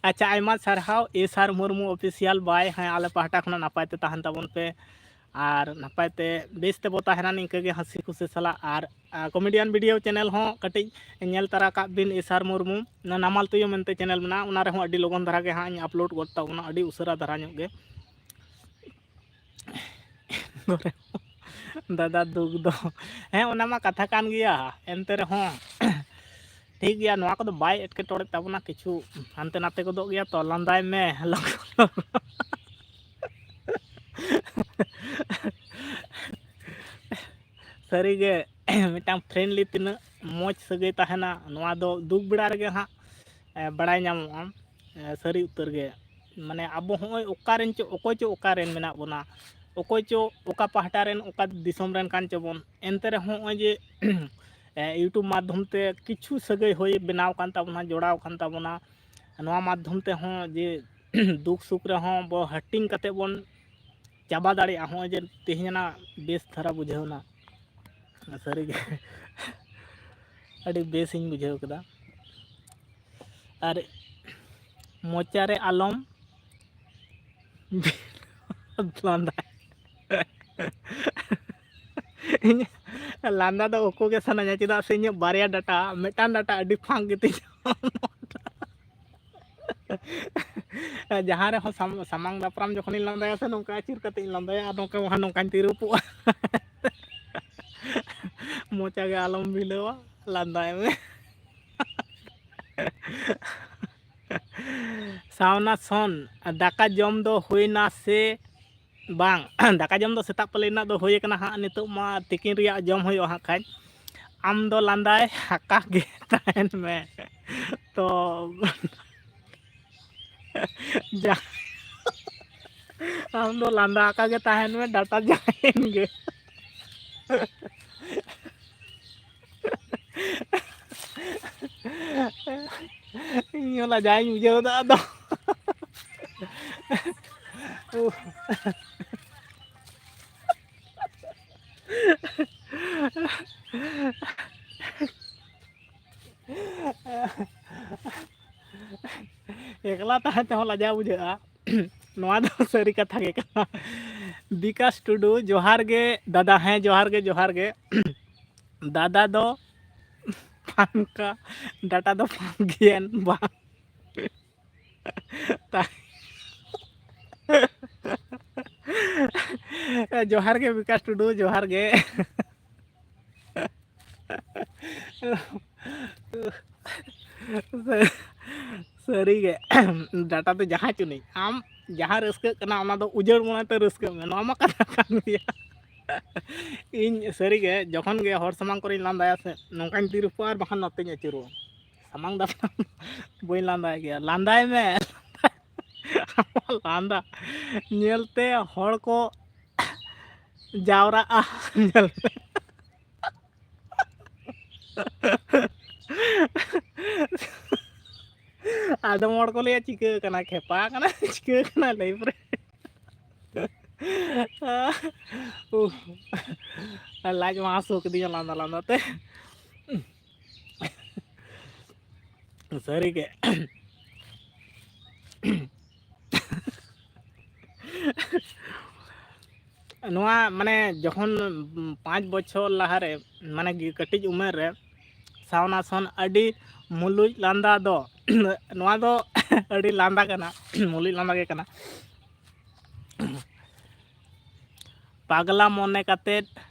ᱟᱪᱪᱷᱟ, ᱟᱭᱢᱟ ᱥᱟᱨᱦᱟᱣ S R Murmu Official ᱵᱟᱭ᱾ ᱦᱮᱸ, ᱟᱞᱮ ᱯᱟᱦᱴᱟ ᱠᱷᱚᱱᱟᱜ ᱱᱟᱯᱟᱭ ᱛᱮ ᱛᱟᱦᱮᱱ ᱛᱟᱵᱚᱱ ᱯᱮ ᱟᱨ ᱱᱟᱯᱟᱭ ᱛᱮ ᱵᱮᱥ ᱛᱮᱵᱚ ᱛᱟᱦᱮᱱᱟ ᱱᱤᱝᱠᱟᱹ ᱜᱮ ᱦᱟᱹᱥᱤ ᱠᱷᱩᱥᱤ ᱥᱟᱞᱟᱜ᱾ ᱟᱨ, ᱟ, Comedian Video channel ᱦᱚᱸ ᱠᱟᱹᱴᱤᱡ ᱧᱮᱞ ᱛᱟᱨᱟ ᱠᱟᱜ ᱵᱤᱱ, S R Murmu, ᱱᱟᱢᱟᱞ ᱛᱩᱭᱩ ᱢᱮᱱᱛᱮ channel ᱢᱮᱱᱟᱜᱼᱟ, ᱚᱱᱟ ᱨᱮᱦᱚᱸ ᱟᱹᱰᱤ ᱞᱚᱜᱚᱱ ᱫᱷᱟᱨᱟ ᱜᱮ ᱦᱟᱸᱜ ᱤᱧ upload ᱜᱚᱫ ᱛᱟᱵᱚᱱᱟ, ᱟᱹᱰᱤ ᱩᱥᱟᱹᱨᱟ ᱫᱷᱟᱨᱟ ᱧᱚᱜ ᱜᱮ᱾ ᱫᱟᱫᱟ ᱫᱩᱠ ᱫᱚ, ᱦᱮᱸ, ᱚᱱᱟ ᱢᱟ ᱠᱟᱛᱷᱟ ᱠᱟᱱ ᱜᱮᱭᱟ, ᱮᱱᱛᱮ ᱨᱮᱦᱚᱸ ᱴᱷᱤᱠ ᱜᱮᱭᱟ, ᱱᱚᱣᱟ ᱠᱚᱫᱚ ᱵᱟᱭ ᱮᱴᱠᱮᱴᱚᱬᱮ ᱛᱟᱵᱚᱱᱟ, ᱠᱤᱪᱷᱩ ᱦᱟᱱᱛᱮ ᱱᱟᱛᱮ ᱜᱚᱫᱚᱜ ᱜᱮᱭᱟ ᱛᱚ, ᱞᱟᱸᱫᱟᱭ ᱢᱮ᱾ ᱥᱟᱹᱨᱤᱜᱮ ᱢᱤᱫᱴᱟᱝ friendly ᱛᱤᱱᱟᱹᱜ ᱢᱚᱡᱽ ᱥᱟᱹᱜᱟᱹᱭ ᱛᱟᱦᱮᱱᱟ, ᱱᱚᱣᱟ ᱫᱚ ᱫᱩᱠ ᱵᱮᱲᱟ ᱨᱮᱜᱮ ᱦᱟᱸᱜ, ᱮ, ᱵᱟᱲᱟᱭ ᱧᱟᱢᱚᱜᱼᱟ᱾ ᱮ, ᱥᱟᱹᱨᱤ ᱩᱛᱟᱹᱨ ᱜᱮ, ᱢᱟᱱᱮ, ᱟᱵᱚ ᱦᱚᱸᱜᱼᱚᱭ ᱚᱠᱟᱨᱮᱱ ᱪᱚ, ᱚᱠᱚᱭ ᱪᱚ ᱚᱠᱟᱨᱮᱱ ᱢᱮᱱᱟᱜ ᱵᱚᱱᱟ, ᱚᱠᱚᱭ ᱪᱚ ᱚᱠᱟ ᱯᱟᱦᱴᱟ ᱨᱮᱱ, ᱚᱠᱟ ᱫᱤᱥᱚᱢ ᱨᱮᱱ ᱠᱟᱱ ᱪᱚᱵᱚᱱ, ᱮᱱᱛᱮ ᱨᱮᱦᱚᱸ ᱱᱚᱜᱼᱚᱭ ᱡᱮ, ᱮ, YouTube ᱢᱟᱫᱽᱫᱷᱚᱢ ᱛᱮ ᱠᱤᱪᱷᱩ ᱥᱟᱹᱜᱟᱹᱭ ᱦᱩᱭ ᱵᱮᱱᱟᱣ ᱠᱟᱱ ᱛᱟᱵᱚᱱᱟ, ᱡᱚᱲᱟᱣ ᱠᱟᱱ ᱛᱟᱵᱚᱱᱟ, ᱱᱚᱣᱟ ᱢᱟᱫᱽᱫᱷᱚᱢ ᱛᱮᱦᱚᱸ ᱡᱮ ᱫᱩᱠ ᱥᱩᱠ ᱨᱮᱦᱚᱸ ᱵᱚ ᱦᱟᱹᱴᱤᱧ ᱠᱟᱛᱮ ᱵᱚᱱ ᱪᱟᱵᱟ ᱫᱟᱲᱮᱭᱟᱜᱼᱟ᱾ ᱦᱚᱸᱜᱼᱚᱭ ᱡᱮ ᱛᱮᱦᱮᱧ ᱚᱱᱟ ᱵᱮᱥ ᱫᱷᱟᱨᱟ ᱵᱩᱡᱷᱟᱹᱣ ᱮᱱᱟ, ᱥᱟᱹᱨᱤᱜᱮ᱾ ᱟᱹᱰᱤ ᱵᱮᱥᱤᱧ ᱵᱩᱡᱷᱟᱹᱣ ᱠᱮᱫᱟ᱾ ᱟᱨ ᱢᱚᱪᱟ ᱨᱮ ᱟᱞᱚᱢ ᱞᱟᱸᱫᱟ᱾ ᱤᱧ ᱞᱟᱸᱫᱟ ᱫᱚ ᱩᱠᱩ ᱜᱮ ᱥᱟᱱᱟᱧᱟ, ᱪᱮᱫᱟᱜ ᱥᱮ ᱤᱧᱟᱹᱜ ᱵᱟᱨᱭᱟ ᱰᱟᱴᱟ, ᱢᱤᱫᱴᱟᱝ ᱰᱟᱴᱟ ᱟᱹᱰᱤ ᱯᱷᱟᱸᱠ ᱜᱮᱛᱤᱧᱟ᱾ ᱡᱟᱦᱟᱸ ᱨᱮᱦᱚᱸ ᱥᱟᱢ-, ᱥᱟᱢᱟᱝ ᱫᱟᱯᱨᱟᱢ ᱡᱚᱠᱷᱚᱱᱤᱧ ᱞᱟᱸᱫᱟᱭᱟ ᱥᱮ, ᱱᱚᱝᱠᱟ ᱟᱹᱪᱩᱨ ᱠᱟᱛᱮ ᱤᱧ ᱞᱟᱸᱫᱟᱭᱟ, ᱟᱨ ᱱᱚᱝᱠᱟ ᱵᱟᱠᱷᱟᱱ ᱱᱚᱝᱠᱟᱧ ᱛᱤᱨᱩᱯᱚᱜᱼᱟ᱾ ᱢᱚᱪᱟ ᱜᱮ ᱟᱞᱚᱢ ᱵᱷᱤᱞᱟᱹᱣᱟ, ᱞᱟᱸᱫᱟᱭ ᱢᱮ᱾ ᱥᱟᱣᱱᱟ ᱥᱚᱱ, ᱫᱟᱠᱟ ᱡᱚᱢ ᱫᱚ ᱦᱩᱭᱱᱟ ᱥᱮ ᱵᱟᱝ? ᱫᱟᱠᱟ ᱡᱚᱢ ᱫᱚ ᱥᱮᱛᱟᱜ ᱯᱟᱹᱞᱤ ᱨᱮᱱᱟᱜ ᱫᱚ ᱦᱩᱭ ᱟᱠᱟᱱᱟ ᱦᱟᱸᱜ, ᱱᱤᱛᱚᱜ ᱢᱟ ᱛᱤᱠᱤᱱ ᱨᱮᱭᱟᱜ ᱡᱚᱢ ᱦᱩᱭᱩᱜᱼᱟ ᱦᱟᱸᱜ ᱠᱷᱟᱡ᱾ ᱟᱢ ᱫᱚ ᱞᱟᱸᱫᱟᱭ ᱦᱟᱠᱟ ᱜᱮ ᱛᱟᱦᱮᱱ ᱢᱮ᱾ ᱛᱚ, ᱡᱟ-, ᱟᱢ ᱫᱚ ᱞᱟᱸᱫᱟ ᱟᱠᱟ ᱜᱮ ᱛᱟᱦᱮᱱ ᱢᱮ, ᱰᱟᱴᱟ ᱡᱟᱦᱟᱸᱭᱮᱱ ᱜᱮ᱾ ᱤᱧ ᱦᱚᱸ ᱞᱟᱡᱟᱣ ᱤᱧ ᱵᱩᱡᱷᱟᱹᱣ ᱮᱫᱟ ᱟᱫᱚ᱾ ᱮᱠᱞᱟ ᱛᱟᱦᱮᱸ ᱛᱮᱦᱚᱸ ᱞᱟᱡᱟᱣ ᱵᱩᱡᱷᱟᱹᱜᱼᱟ᱾ ᱱᱚᱣᱟ ᱫᱚ ᱥᱟᱹᱨᱤ ᱠᱟᱛᱷᱟ ᱜᱮ ᱠᱟᱱᱟ᱾ ᱵᱤᱠᱟᱥ ᱴᱩᱰᱩ, ᱡᱚᱦᱟᱨ ᱜᱮ ᱫᱟᱫᱟ᱾ ᱦᱮᱸ, ᱡᱚᱦᱟᱨ ᱜᱮ, ᱡᱚᱦᱟᱨ ᱜᱮ᱾ ᱫᱟᱫᱟ ᱫᱚ ᱯᱷᱟᱱᱠᱟ, ᱰᱟᱴᱟ ᱫᱚ ᱯᱷᱟᱱᱠᱤᱭᱟᱱ ᱵᱟᱝ᱾ ᱛᱟ-, ᱡᱚᱦᱟᱨ ᱜᱮ ᱵᱤᱠᱟᱥ ᱴᱩᱰᱩ, ᱡᱚᱦᱟᱨ ᱜᱮ᱾ ᱥᱟᱹᱨᱤᱜᱮ, ᱰᱟᱴᱟ ᱫᱚ ᱡᱟᱦᱟᱸ ᱪᱩᱱᱤᱡ, ᱟᱢ ᱡᱟᱦᱟᱸ ᱨᱟᱹᱥᱠᱟᱹᱜ ᱠᱟᱱᱟ, ᱚᱱᱟ ᱫᱚ ᱩᱡᱟᱹᱲ ᱢᱚᱱᱮᱛᱮ ᱨᱟᱹᱥᱠᱟᱹᱜ ᱢᱮ, ᱱᱚᱣᱟ ᱢᱟ ᱠᱟᱛᱷᱟ ᱠᱟᱱ ᱜᱮᱭᱟ᱾ ᱤᱧ ᱥᱟᱹᱨᱤᱜᱮ ᱡᱚᱠᱷᱚᱱ ᱜᱮ ᱦᱚᱲ ᱥᱟᱢᱟᱝ ᱠᱚᱨᱮᱧ ᱞᱟᱸᱫᱟᱭᱟ ᱥᱮ, ᱱᱚᱝᱠᱟᱧ ᱛᱤᱨᱩᱯᱚᱜᱼᱟ ᱟᱨ ᱵᱟᱠᱷᱟᱱ ᱱᱚᱛᱮᱧ ᱟᱹᱪᱩᱨᱚᱜᱼᱟ᱾ ᱥᱟᱢᱟᱝ ᱫᱟᱯᱨᱟᱢ ᱵᱟᱹᱧ ᱞᱟᱸᱫᱟᱭ ᱜᱮᱭᱟ, ᱞᱟᱸᱫᱟᱭ ᱢᱮ᱾ ᱟᱢᱟᱜ ᱞᱟᱸᱫᱟ ᱧᱮᱞᱛᱮ ᱦᱚᱲ ᱠᱚ ᱡᱟᱣᱨᱟᱜᱼᱟ᱾ ᱧᱮᱞ ᱢᱮ᱾ ᱟᱫᱚᱢ ᱦᱚᱲ ᱠᱚ ᱞᱟᱹᱭᱟ, "ᱪᱤᱠᱟᱹ ᱠᱟᱱᱟ, ᱠᱷᱮᱯᱟ ᱠᱟᱱᱟ, ᱪᱤᱠᱟᱹ ᱠᱟᱱᱟ ᱞᱟᱭᱤᱯᱷ ᱨᱮ?" ᱩᱦ, ᱞᱟᱡ ᱢᱟ ᱦᱟᱹᱥᱩ ᱠᱤᱫᱤᱧᱟ ᱞᱟᱸᱫᱟ ᱞᱟᱸᱫᱟ ᱛᱮ᱾ ᱥᱟᱹᱨᱤᱜᱮ᱾ ᱱᱚᱣᱟ ᱢᱟᱱᱮ ᱡᱚᱠᱷᱚᱱ ᱯᱟᱸᱪ ᱵᱚᱪᱷᱚᱨ ᱞᱟᱦᱟᱨᱮ, ᱢᱟᱱᱮ ᱜᱤ-, ᱠᱟᱹᱴᱤᱡ ᱩᱢᱮᱨ ᱨᱮ ᱥᱟᱣᱱᱟ ᱥᱚᱱ ᱟᱹᱰᱤ ᱢᱩᱞᱩᱡ ᱞᱟᱸᱫᱟ ᱫᱚ, ᱱᱚᱣᱟ ᱫᱚ ᱟᱹᱰᱤ ᱞᱟᱸᱫᱟ ᱠᱟᱱᱟ, ᱢᱩᱞᱩᱡ ᱞᱟᱸᱫᱟ ᱜᱮ ᱠᱟᱱᱟ᱾ ᱯᱟᱜᱽᱞᱟ ᱢᱚᱱᱮ ᱠᱟᱛᱮᱫ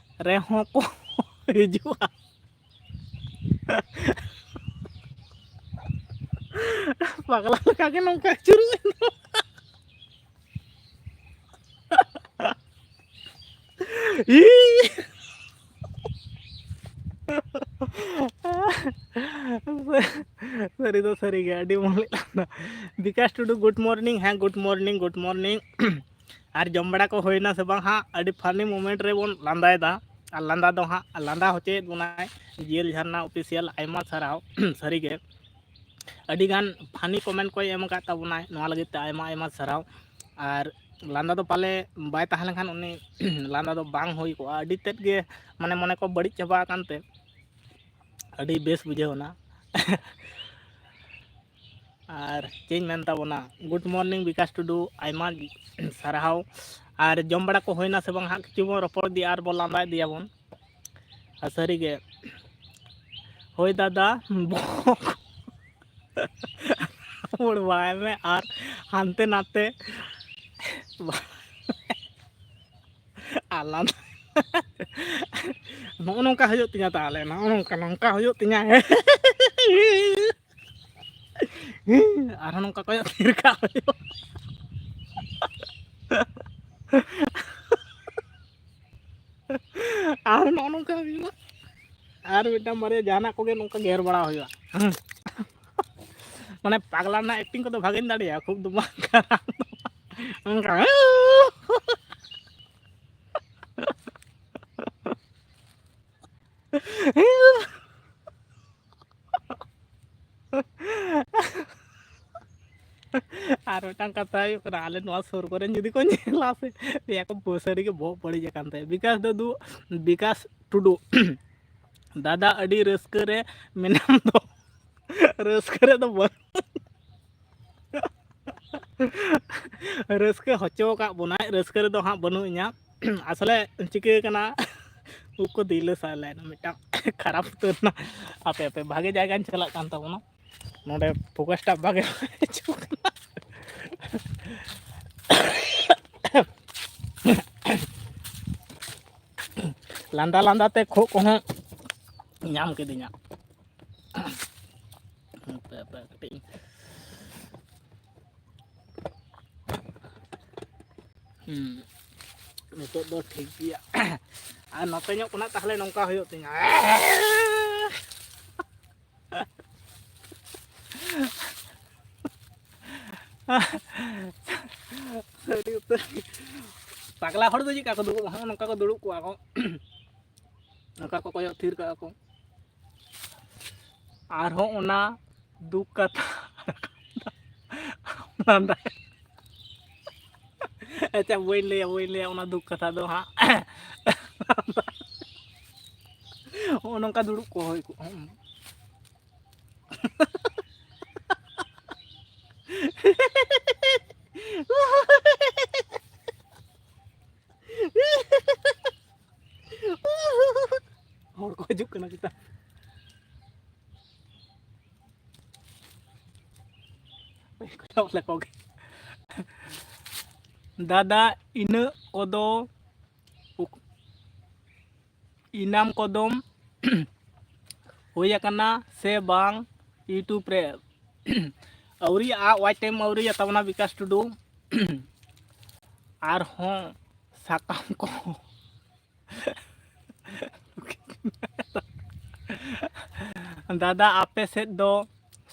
ᱨᱮᱦᱚᱸ ᱠᱚ ᱦᱤᱡᱩᱜᱼᱟ᱾ ᱯᱟᱜᱽᱞᱟ ᱞᱮᱠᱟ ᱜᱮ ᱱᱚᱝᱠᱟ ᱟᱹᱪᱩᱨᱚᱜ ᱟᱭ᱾ ᱤ! ᱥᱟᱹᱨᱤ ᱫᱚ ᱥᱟᱹᱨᱤ ᱜᱮ, ᱟᱹᱰᱤ ᱢᱚᱡᱽ ᱞᱟᱸᱫᱟ᱾ ᱵᱤᱠᱟᱥ ᱴᱩᱰᱩ, good morning᱾ ᱦᱮᱸ, good morning, good morning᱾ ᱟᱨ ᱡᱚᱢ ᱵᱟᱲᱟ ᱠᱚ ᱦᱩᱭᱱᱟ ᱥᱮ ᱵᱟᱝ ᱦᱟᱸᱜ? ᱟᱹᱰᱤ funny moment ᱨᱮᱵᱚᱱ ᱞᱟᱸᱫᱟᱭᱮᱫᱟ, ᱟᱨ ᱞᱟᱸᱫᱟ ᱫᱚ ᱦᱟᱸᱜ ᱞᱟᱸᱫᱟ ᱦᱚᱪᱚᱭᱮᱫ ᱵᱚᱱᱟᱭ ᱡᱤᱭᱮᱞ ᱡᱷᱟᱨᱱᱟ Official, ᱟᱭᱢᱟ ᱥᱟᱨᱦᱟᱣ᱾ ᱥᱟᱹᱨᱤ ᱜᱮ ᱟᱹᱰᱤ ᱜᱟᱱ funny comment ᱠᱚᱭ ᱮᱢ ᱟᱠᱟᱫ ᱛᱟᱵᱚᱱᱟᱭ, ᱱᱚᱣᱟ ᱞᱟᱹᱜᱤᱫ ᱛᱮ ᱟᱭᱢᱟ ᱟᱭᱢᱟ ᱥᱟᱨᱦᱟᱣ᱾ ᱟᱨ ᱞᱟᱸᱫᱟ ᱫᱚ ᱯᱟᱞᱮ ᱵᱟᱭ ᱛᱟᱦᱮᱸ ᱞᱮᱱᱠᱷᱟᱱ ᱩᱱᱤ ᱞᱟᱸᱫᱟ ᱫᱚ ᱵᱟᱝ ᱦᱩᱭ ᱠᱚᱜᱼᱟ, ᱟᱹᱰᱤ ᱛᱮᱫ ᱜᱮ ᱢᱟᱱᱮ ᱢᱚᱱᱮ ᱠᱚ ᱵᱟᱹᱲᱤᱡ ᱪᱟᱵᱟ ᱟᱠᱟᱱ ᱛᱮ ᱟᱹᱰᱤ ᱵᱮᱥ ᱵᱩᱡᱷᱟᱹᱣ ᱮᱱᱟ᱾ ᱟᱨ ᱪᱮᱫ ᱤᱧ ᱢᱮᱱ ᱛᱟᱵᱚᱱᱟ, good morning ᱵᱤᱠᱟᱥ ᱴᱩᱰᱩ, ᱟᱭᱢᱟ ᱥᱟᱨᱦᱟᱣ᱾ ᱟᱨ ᱡᱚᱢ ᱵᱟᱲᱟ ᱠᱚ ᱦᱩᱭᱱᱟ ᱥᱮ ᱵᱟᱝ ᱦᱟᱸᱜ? ᱠᱤᱪᱷᱩ ᱵᱚᱱ ᱨᱚᱯᱚᱲ ᱤᱫᱤᱭᱟ ᱟᱨ ᱵᱚᱱ ᱞᱟᱸᱫᱟ ᱤᱫᱤᱭᱟᱵᱚᱱ᱾ ᱟᱨ ᱥᱟᱹᱨᱤᱜᱮ, ᱦᱳᱭ ᱫᱟᱫᱟ, ᱵᱚᱦᱚᱜ ᱨᱟᱹᱯᱩᱫ ᱵᱟᱲᱟᱭ ᱢᱮ ᱟᱨ ᱦᱟᱱᱛᱮ ᱱᱟᱛᱮ ᱟᱞᱟᱫᱟ᱾ ᱱᱚᱜᱼᱚ ᱱᱚᱝᱠᱟ ᱦᱩᱭᱩᱜ ᱛᱤᱧᱟ ᱛᱟᱦᱚᱞᱮ, ᱱᱚᱜᱼᱚ ᱱᱚᱝᱠᱟ, ᱱᱚᱝᱠᱟ ᱦᱩᱭᱩᱜ ᱛᱤᱧᱟ᱾ ᱟᱨᱦᱚᱸ ᱱᱚᱝᱠᱟ ᱠᱚᱭᱚᱜ ᱛᱷᱤᱨ ᱠᱟᱜ ᱦᱩᱭᱩᱜᱼᱟ᱾ ᱟᱨ ᱱᱚᱜᱼᱚ ᱱᱚᱝᱠᱟ ᱦᱩᱭᱩᱜᱼᱟ᱾ ᱟᱨ ᱢᱤᱫᱴᱟᱝ ᱵᱟᱨᱭᱟ ᱡᱟᱦᱟᱱᱟᱜ ᱠᱚᱜᱮ ᱱᱚᱝᱠᱟ ᱜᱮᱨ ᱵᱟᱲᱟ ᱦᱩᱭᱩᱜᱼᱟ᱾ ᱢᱟᱱᱮ ᱯᱟᱜᱽᱞᱟ ᱨᱮᱱᱟᱜ acting ᱠᱚᱫᱚ ᱵᱷᱟᱜᱮᱧ ᱫᱟᱲᱮᱭᱟᱜᱼᱟ, ᱠᱷᱩᱵ ᱫᱚ ᱵᱟᱝ ᱠᱟᱱᱟ᱾ ᱚᱱᱠᱟ᱾ ᱟᱨ ᱢᱤᱫᱴᱟᱝ ᱠᱟᱛᱷᱟ ᱦᱩᱭᱩᱜ ᱠᱟᱱᱟ, ᱟᱞᱮ ᱱᱚᱣᱟ ᱥᱩᱨ ᱠᱚᱨᱮᱱ ᱡᱩᱫᱤ ᱠᱚ ᱧᱮᱞᱟ ᱥᱮ, ᱞᱟᱹᱭᱟ ᱠᱚ, "ᱵᱚ-, ᱥᱟᱹᱨᱤ ᱜᱮ ᱵᱚᱦᱚᱜ ᱵᱟᱹᱲᱤᱡ ᱟᱠᱟᱱ ᱛᱟᱭᱟ ᱵᱤᱠᱟᱥ ᱫᱟᱫᱩ, ᱵᱤᱠᱟᱥ ᱴᱩᱰᱩ, ᱫᱟᱫᱟ ᱟᱹᱰᱤ ᱨᱟᱹᱥᱠᱟᱹ ᱨᱮ ᱢᱮᱱᱟᱢ ᱫᱚ, ᱨᱟᱹᱥᱠᱟᱹ ᱨᱮᱫᱚ ᱵᱟᱹᱱᱩᱜ᱾ ᱨᱟᱹᱥᱠᱟᱹ ᱦᱚᱪᱚ ᱟᱠᱟᱫ ᱵᱚᱱᱟᱭ, ᱨᱟᱹᱥᱠᱟᱹ ᱨᱮᱫᱚ ᱦᱟᱸᱜ ᱵᱟᱹᱱᱩᱜ ᱤᱧᱟ᱾ ᱟᱥᱚᱞᱮ ᱪᱤᱠᱟᱹ ᱠᱟᱱᱟ, ᱩᱵ ᱠᱚ ᱫᱤᱞᱟᱹ ᱥᱟᱞᱟᱭᱮᱱᱟ, ᱢᱤᱫᱴᱟᱝ ᱠᱷᱟᱨᱟᱯ ᱩᱛᱟᱹᱨ ᱮᱱᱟ᱾ ᱦᱟᱯᱮ ᱦᱟᱯᱮ, ᱵᱷᱟᱜᱮ ᱡᱟᱭᱜᱟᱧ ᱪᱟᱞᱟᱜ ᱠᱟᱱ ᱛᱟᱵᱚᱱᱟ᱾ ᱱᱚᱰᱮ ᱯᱷᱳᱠᱟᱥ ᱴᱟᱜ ᱵᱷᱟᱜᱮ ᱵᱟᱭ ᱦᱤᱡᱩᱜ ᱠᱟᱱᱟ᱾ ᱞᱟᱸᱫᱟ ᱞᱟᱸᱫᱟ ᱛᱮ ᱠᱷᱩᱜ ᱠᱚᱦᱚᱸ ᱧᱟᱢ ᱠᱤᱫᱤᱧᱟ᱾ ᱦᱟᱯᱮ, ᱦᱟᱯᱮ, ᱠᱟᱹᱴᱤᱡ᱾ ᱦᱩᱸ, ᱱᱤᱛᱚᱜ ᱫᱚ ᱴᱷᱤᱠ ᱜᱮᱭᱟ᱾ ᱟᱨ ᱱᱚᱛᱮ ᱧᱚᱜ ᱠᱷᱚᱱᱟᱜ ᱛᱟᱦᱞᱮ ᱱᱚᱝᱠᱟ ᱦᱩᱭᱩᱜ ᱛᱤᱧᱟ᱾ ᱥᱟᱹᱨᱤ ᱩᱛᱟᱹᱨ᱾ ᱯᱟᱜᱽᱞᱟ ᱦᱚᱲ ᱫᱚ ᱪᱮᱫ ᱞᱮᱠᱟ ᱠᱚ ᱫᱩᱲᱩᱵᱼᱟ? ᱦᱚᱸᱜᱼᱚ ᱱᱚᱝᱠᱟ ᱠᱚ ᱫᱩᱲᱩᱵ ᱠᱚᱜᱼᱟ ᱠᱚ᱾ ᱱᱚᱝᱠᱟ ᱠᱚ ᱠᱚᱭᱚᱜ ᱛᱷᱤᱨ ᱠᱟᱜᱼᱟ ᱠᱚ᱾ ᱟᱨᱦᱚᱸ ᱚᱱᱟ ᱫᱩᱠ ᱠᱟᱛᱷᱟ᱾ ᱚᱱᱟ ᱫᱚ, ᱟᱪᱪᱷᱟ, ᱵᱟᱹᱧ ᱞᱟᱹᱭᱟ, ᱵᱟᱹᱧ ᱞᱟᱹᱭᱟ ᱚᱱᱟ ᱫᱩᱠ ᱠᱟᱛᱷᱟ ᱫᱚ ᱦᱟᱸᱜ᱾ ᱦᱚᱸᱜᱼᱚ ᱱᱚᱝᱠᱟ ᱫᱩᱲᱩᱵ ᱠᱚ ᱦᱩᱭ ᱠᱚᱜᱼᱟ᱾ ᱦᱚᱲ ᱠᱚ ᱦᱤᱡᱩᱜ ᱠᱟᱱᱟ ᱪᱮᱛᱟ᱾ ᱠᱚᱭᱚᱜ ᱞᱮᱠᱚ ᱜᱮ᱾ ᱫᱟᱫᱟ, ᱤᱱᱟᱹᱜ ᱠᱚᱫᱚ ᱩᱠ-, ᱤᱱᱟᱢ ᱠᱚᱫᱚᱢ ᱦᱩᱭ ᱟᱠᱟᱱᱟ ᱥᱮ ᱵᱟᱝ YouTube ᱨᱮ? ᱟᱹᱣᱨᱤᱭᱟᱜᱼᱟ, watch time ᱟᱹᱣᱨᱤᱭᱟ ᱛᱟᱵᱚᱱᱟ ᱵᱤᱠᱟᱥ ᱴᱩᱰᱩ᱾ ᱟᱨᱦᱚᱸ ᱥᱟᱠᱟᱢ ᱠᱚ᱾ ᱫᱟᱫᱟ, ᱟᱯᱮ ᱥᱮᱫ ᱫᱚ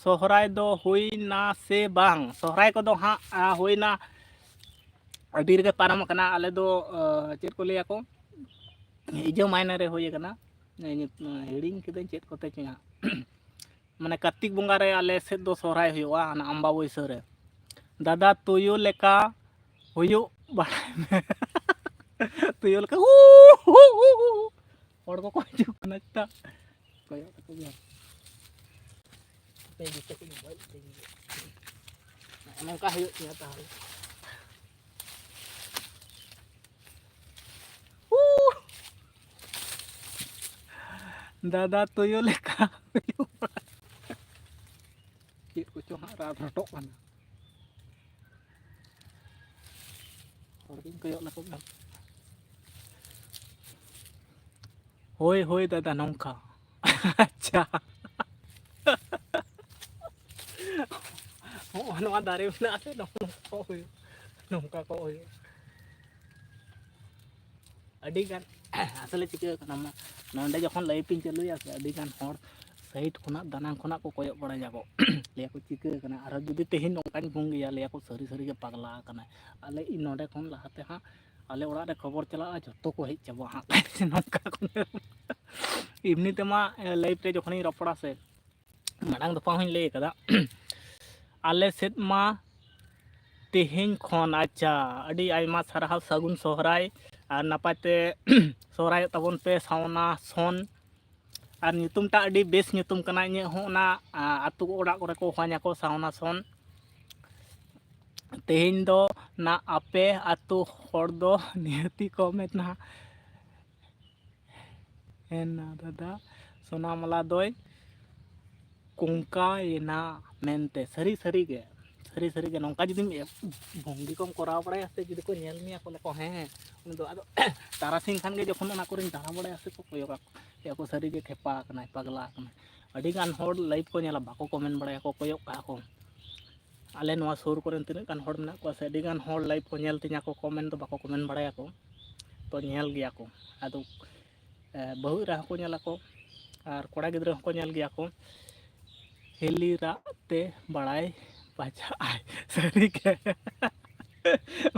ᱥᱚᱦᱨᱟᱭ ᱫᱚ ᱦᱩᱭᱱᱟ ᱥᱮ ᱵᱟᱝ? ᱥᱚᱦᱨᱟᱭ ᱠᱚᱫᱚ ᱦᱟᱸᱜ, ᱟ, ᱦᱩᱭᱱᱟ, ᱟᱹᱰᱤ ᱨᱮᱜᱮ ᱯᱟᱨᱚᱢ ᱟᱠᱟᱱᱟ᱾ ᱟᱞᱮ ᱫᱚ, ᱟ, ᱪᱮᱫ ᱠᱚ ᱞᱟᱹᱭᱟ ᱠᱚ, ᱤᱡᱟᱹ ᱢᱟᱭᱱᱟ ᱨᱮ ᱦᱩᱭ ᱟᱠᱟᱱᱟ᱾ ᱦᱤᱲᱤᱧ ᱠᱤᱫᱟᱹᱧ ᱪᱮᱫ ᱠᱚᱛᱮ ᱪᱚ ᱦᱟᱸᱜ᱾ ᱢᱟᱱᱮ ᱠᱟᱨᱛᱤᱠ ᱵᱚᱸᱜᱟ ᱨᱮ ᱟᱞᱮ ᱥᱮᱫ ᱫᱚ ᱥᱚᱦᱨᱟᱭ ᱦᱩᱭᱩᱜᱼᱟ, ᱦᱟᱱᱟ ᱟᱢᱵᱟᱵᱟᱹᱭᱥᱟᱹ ᱨᱮ᱾ ᱫᱟᱫᱟ, ᱛᱩᱭᱩ ᱞᱮᱠᱟ ᱦᱩᱭᱩᱜ ᱵᱟᱲᱟᱭ ᱢᱮ᱾ ᱛᱩᱭᱩ ᱞᱮᱠᱟ ᱦᱩ, ᱦᱩ, ᱦᱩ, ᱦᱩ᱾ ᱦᱚᱲ ᱠᱚᱠᱚ ᱦᱤᱡᱩᱜ ᱠᱟᱱᱟ ᱪᱮᱛᱟ᱾ ᱠᱚᱭᱚᱜ ᱛᱟᱠᱚ ᱜᱮ᱾ ᱱᱚᱝᱠᱟ ᱦᱩᱭᱩᱜ ᱛᱤᱧᱟᱹ ᱛᱟᱦᱚᱞᱮ᱾ ᱦᱩ! ᱫᱟᱫᱟ ᱛᱩᱭᱩ ᱞᱮᱠᱟ ᱦᱩᱭᱩᱜᱼᱟ᱾ ᱪᱮᱫ ᱠᱚᱪᱚ ᱦᱟᱸᱜ ᱨᱟᱲ ᱨᱚᱴᱚᱜ ᱠᱟᱱᱟ᱾ ᱦᱚᱲ ᱜᱤᱧ ᱠᱚᱭᱚᱜ ᱞᱮᱠᱚ ᱠᱷᱟᱱ᱾ ᱦᱳᱭ, ᱦᱳᱭ ᱫᱟᱫᱟ, ᱱᱚᱝᱠᱟ᱾ ᱟᱪᱪᱷᱟ᱾ ᱦᱚᱸᱜᱼᱚ ᱱᱚᱣᱟ ᱫᱟᱨᱮ ᱢᱮᱱᱟᱜᱼᱟ ᱥᱮ, ᱱᱚᱝᱠᱟ ᱠᱚ ᱦᱩᱭᱩᱜ, ᱱᱚᱝᱠᱟ ᱠᱚ ᱦᱩᱭᱩᱜ᱾ ᱟᱹᱰᱤᱜᱟᱱ ᱟᱥᱚᱞᱮ ᱪᱤᱠᱟᱹ ᱠᱟᱱᱟ, ᱢᱟ, ᱱᱚᱸᱰᱮ ᱡᱚᱠᱷᱚᱱ live ᱤᱧ ᱪᱟᱹᱞᱩᱭᱟ ᱥᱮ, ᱟᱹᱰᱤᱜᱟᱱ ᱦᱚᱲ side ᱠᱷᱚᱱᱟᱜ, ᱫᱟᱱᱟᱝ ᱠᱷᱚᱱᱟᱜ ᱠᱚ ᱠᱚᱭᱚᱜ ᱵᱟᱲᱟᱭᱟᱠᱚ᱾ ᱞᱟᱹᱭᱟᱠᱚ, "ᱪᱤᱠᱟᱹ ᱠᱟᱱᱟ?" ᱟᱨᱦᱚᱸ ᱡᱩᱫᱤ ᱛᱮᱦᱮᱧ ᱱᱚᱝᱠᱟᱧ ᱵᱷᱚᱝᱜᱤᱭᱟ, ᱞᱟᱹᱭᱟᱠᱚ, "ᱥᱟᱹᱨᱤ ᱥᱟᱹᱨᱤ ᱜᱮ ᱯᱟᱜᱽᱞᱟ ᱟᱠᱟᱱᱟᱭ᱾" ᱟᱞᱮ, ᱤᱧ ᱱᱚᱸᱰᱮ ᱠᱷᱚᱱ ᱞᱟᱦᱟᱛᱮ ᱦᱟᱸᱜ ᱟᱞᱮ ᱚᱲᱟᱜ ᱨᱮ ᱠᱷᱚᱵᱚᱨ ᱪᱟᱞᱟᱜᱼᱟ, ᱡᱚᱛᱚ ᱠᱚ ᱦᱮᱡ ᱪᱟᱵᱟᱜᱼᱟ ᱦᱟᱸᱜ᱾ ᱱᱚᱝᱠᱟ ᱠᱚ ᱧᱮᱞ᱾ ᱮᱢᱱᱤ ᱛᱮᱢᱟ, ᱮ, live ᱨᱮ ᱡᱚᱠᱷᱚᱱᱤᱧ ᱨᱚᱯᱚᱲᱟ ᱥᱮ, ᱢᱟᱲᱟᱝ ᱫᱚᱯᱷᱟ ᱦᱚᱸᱧ ᱞᱟᱹᱭ ᱟᱠᱟᱫᱟ᱾ ᱟᱞᱮ ᱥᱮᱫ ᱢᱟ ᱛᱮᱦᱮᱧ ᱠᱷᱚᱱ, ᱟᱪᱪᱷᱟ, ᱟᱹᱰᱤ ᱟᱭᱢᱟ ᱥᱟᱨᱦᱟᱣ, ᱥᱟᱹᱜᱩᱱ ᱥᱚᱦᱨᱟᱭ, ᱟᱨ ᱱᱟᱯᱟᱭ ᱛᱮ ᱥᱚᱦᱨᱟᱭᱚᱜ ᱛᱟᱵᱚᱱ ᱯᱮ, ᱥᱟᱣᱱᱟ ᱥᱚᱱ᱾ ᱟᱨ ᱧᱩᱛᱩᱢᱴᱟᱜ ᱟᱹᱰᱤ ᱵᱮᱥ ᱧᱩᱛᱩᱢ ᱠᱟᱱᱟ᱾ ᱤᱧᱟᱹᱜ ᱦᱚᱸ ᱚᱱᱟ, ᱟ, ᱟᱹᱛᱩ ᱚᱲᱟᱜ ᱠᱚᱨᱮ ᱠᱚ ᱦᱚᱦᱚᱧᱟᱠᱚ ᱥᱟᱣᱱᱟ ᱥᱚᱱ᱾ ᱛᱮᱦᱮᱧ ᱫᱚ ᱱᱟ ᱟᱯᱮ ᱟᱹᱛᱩ ᱦᱚᱲ ᱫᱚ ᱱᱤᱦᱟᱹᱛᱤ ᱠᱚ ᱢᱮᱱᱟ, ᱦᱮᱸ ᱱᱟ ᱫᱟᱫᱟ, ᱥᱳᱱᱟᱢᱟᱞᱟ ᱫᱚᱭ ᱠᱚᱝᱠᱟᱭᱮᱱᱟ ᱢᱮᱱᱛᱮ᱾ ᱥᱟᱹᱨᱤ ᱥᱟᱹᱨᱤ ᱜᱮ, ᱥᱟᱹᱨᱤ ᱥᱟᱹᱨᱤ ᱜᱮ ᱱᱚᱝᱠᱟ ᱡᱩᱫᱤᱢ ᱮ-, ᱵᱷᱚᱝᱜᱤ ᱠᱚᱢ ᱠᱚᱨᱟᱣ ᱵᱟᱲᱟᱭᱟ ᱥᱮ, ᱡᱩᱫᱤ ᱠᱚ ᱧᱮᱞ ᱢᱮᱭᱟ ᱠᱚ, ᱞᱟᱹᱭᱟ ᱠᱚ, "ᱦᱮᱸ, ᱩᱱᱤ ᱫᱚ", ᱟᱫᱚ ᱛᱟᱨᱟᱥᱤᱧ ᱠᱷᱟᱱ ᱜᱮ ᱡᱚᱠᱷᱚᱱ ᱚᱱᱟ ᱠᱚᱨᱮᱧ ᱫᱟᱬᱟ ᱵᱟᱲᱟᱭᱟ ᱥᱮ ᱠᱚ ᱠᱚᱭᱚᱜᱟ, ᱞᱟᱹᱭᱟ ᱠᱚ, "ᱥᱟᱹᱨᱤ ᱜᱮ ᱠᱷᱮᱯᱟ ᱟᱠᱟᱱᱟᱭ, ᱯᱟᱜᱽᱞᱟ ᱟᱠᱟᱱᱟᱭ᱾" ᱟᱹᱰᱤ ᱜᱟᱱ ᱦᱚᱲ live ᱠᱚ ᱧᱮᱞᱟ, ᱵᱟᱠᱚ comment ᱵᱟᱲᱟᱭᱟ ᱠᱚ, ᱠᱚᱭᱚᱜ ᱠᱟᱜᱼᱟ ᱠᱚ᱾ ᱟᱞᱮ ᱱᱚᱣᱟ ᱥᱩᱨ ᱠᱚᱨᱮᱱ ᱛᱤᱱᱟᱹᱜ ᱜᱟᱱ ᱦᱚᱲ ᱢᱮᱱᱟᱜ ᱠᱚᱣᱟ ᱥᱮ, ᱟᱹᱰᱤ ᱜᱟᱱ ᱦᱚᱲ live ᱠᱚ ᱧᱮᱞ ᱛᱤᱧᱟ ᱠᱚ, comment ᱫᱚ ᱵᱟᱠᱚ comment ᱵᱟᱲᱟᱭᱟ ᱠᱚ, ᱛᱚ ᱧᱮᱞ ᱜᱮᱭᱟ ᱠᱚ᱾ ᱟᱫᱚ, ᱮ, ᱵᱟᱹᱦᱩ ᱮᱨᱟ ᱦᱚᱸᱠᱚ ᱧᱮᱞᱟ ᱠᱚ ᱟᱨ ᱠᱚᱲᱟ ᱜᱤᱫᱽᱨᱟᱹ ᱦᱚᱸᱠᱚ ᱧᱮᱞ ᱜᱮᱭᱟ ᱠᱚ᱾ ᱦᱤᱞᱤ ᱨᱟᱜ ᱛᱮ ᱵᱟᱲᱟᱭ ᱯᱟᱸᱡᱟᱜᱼᱟᱭ᱾ ᱥᱟᱹᱨᱤ ᱜᱮ᱾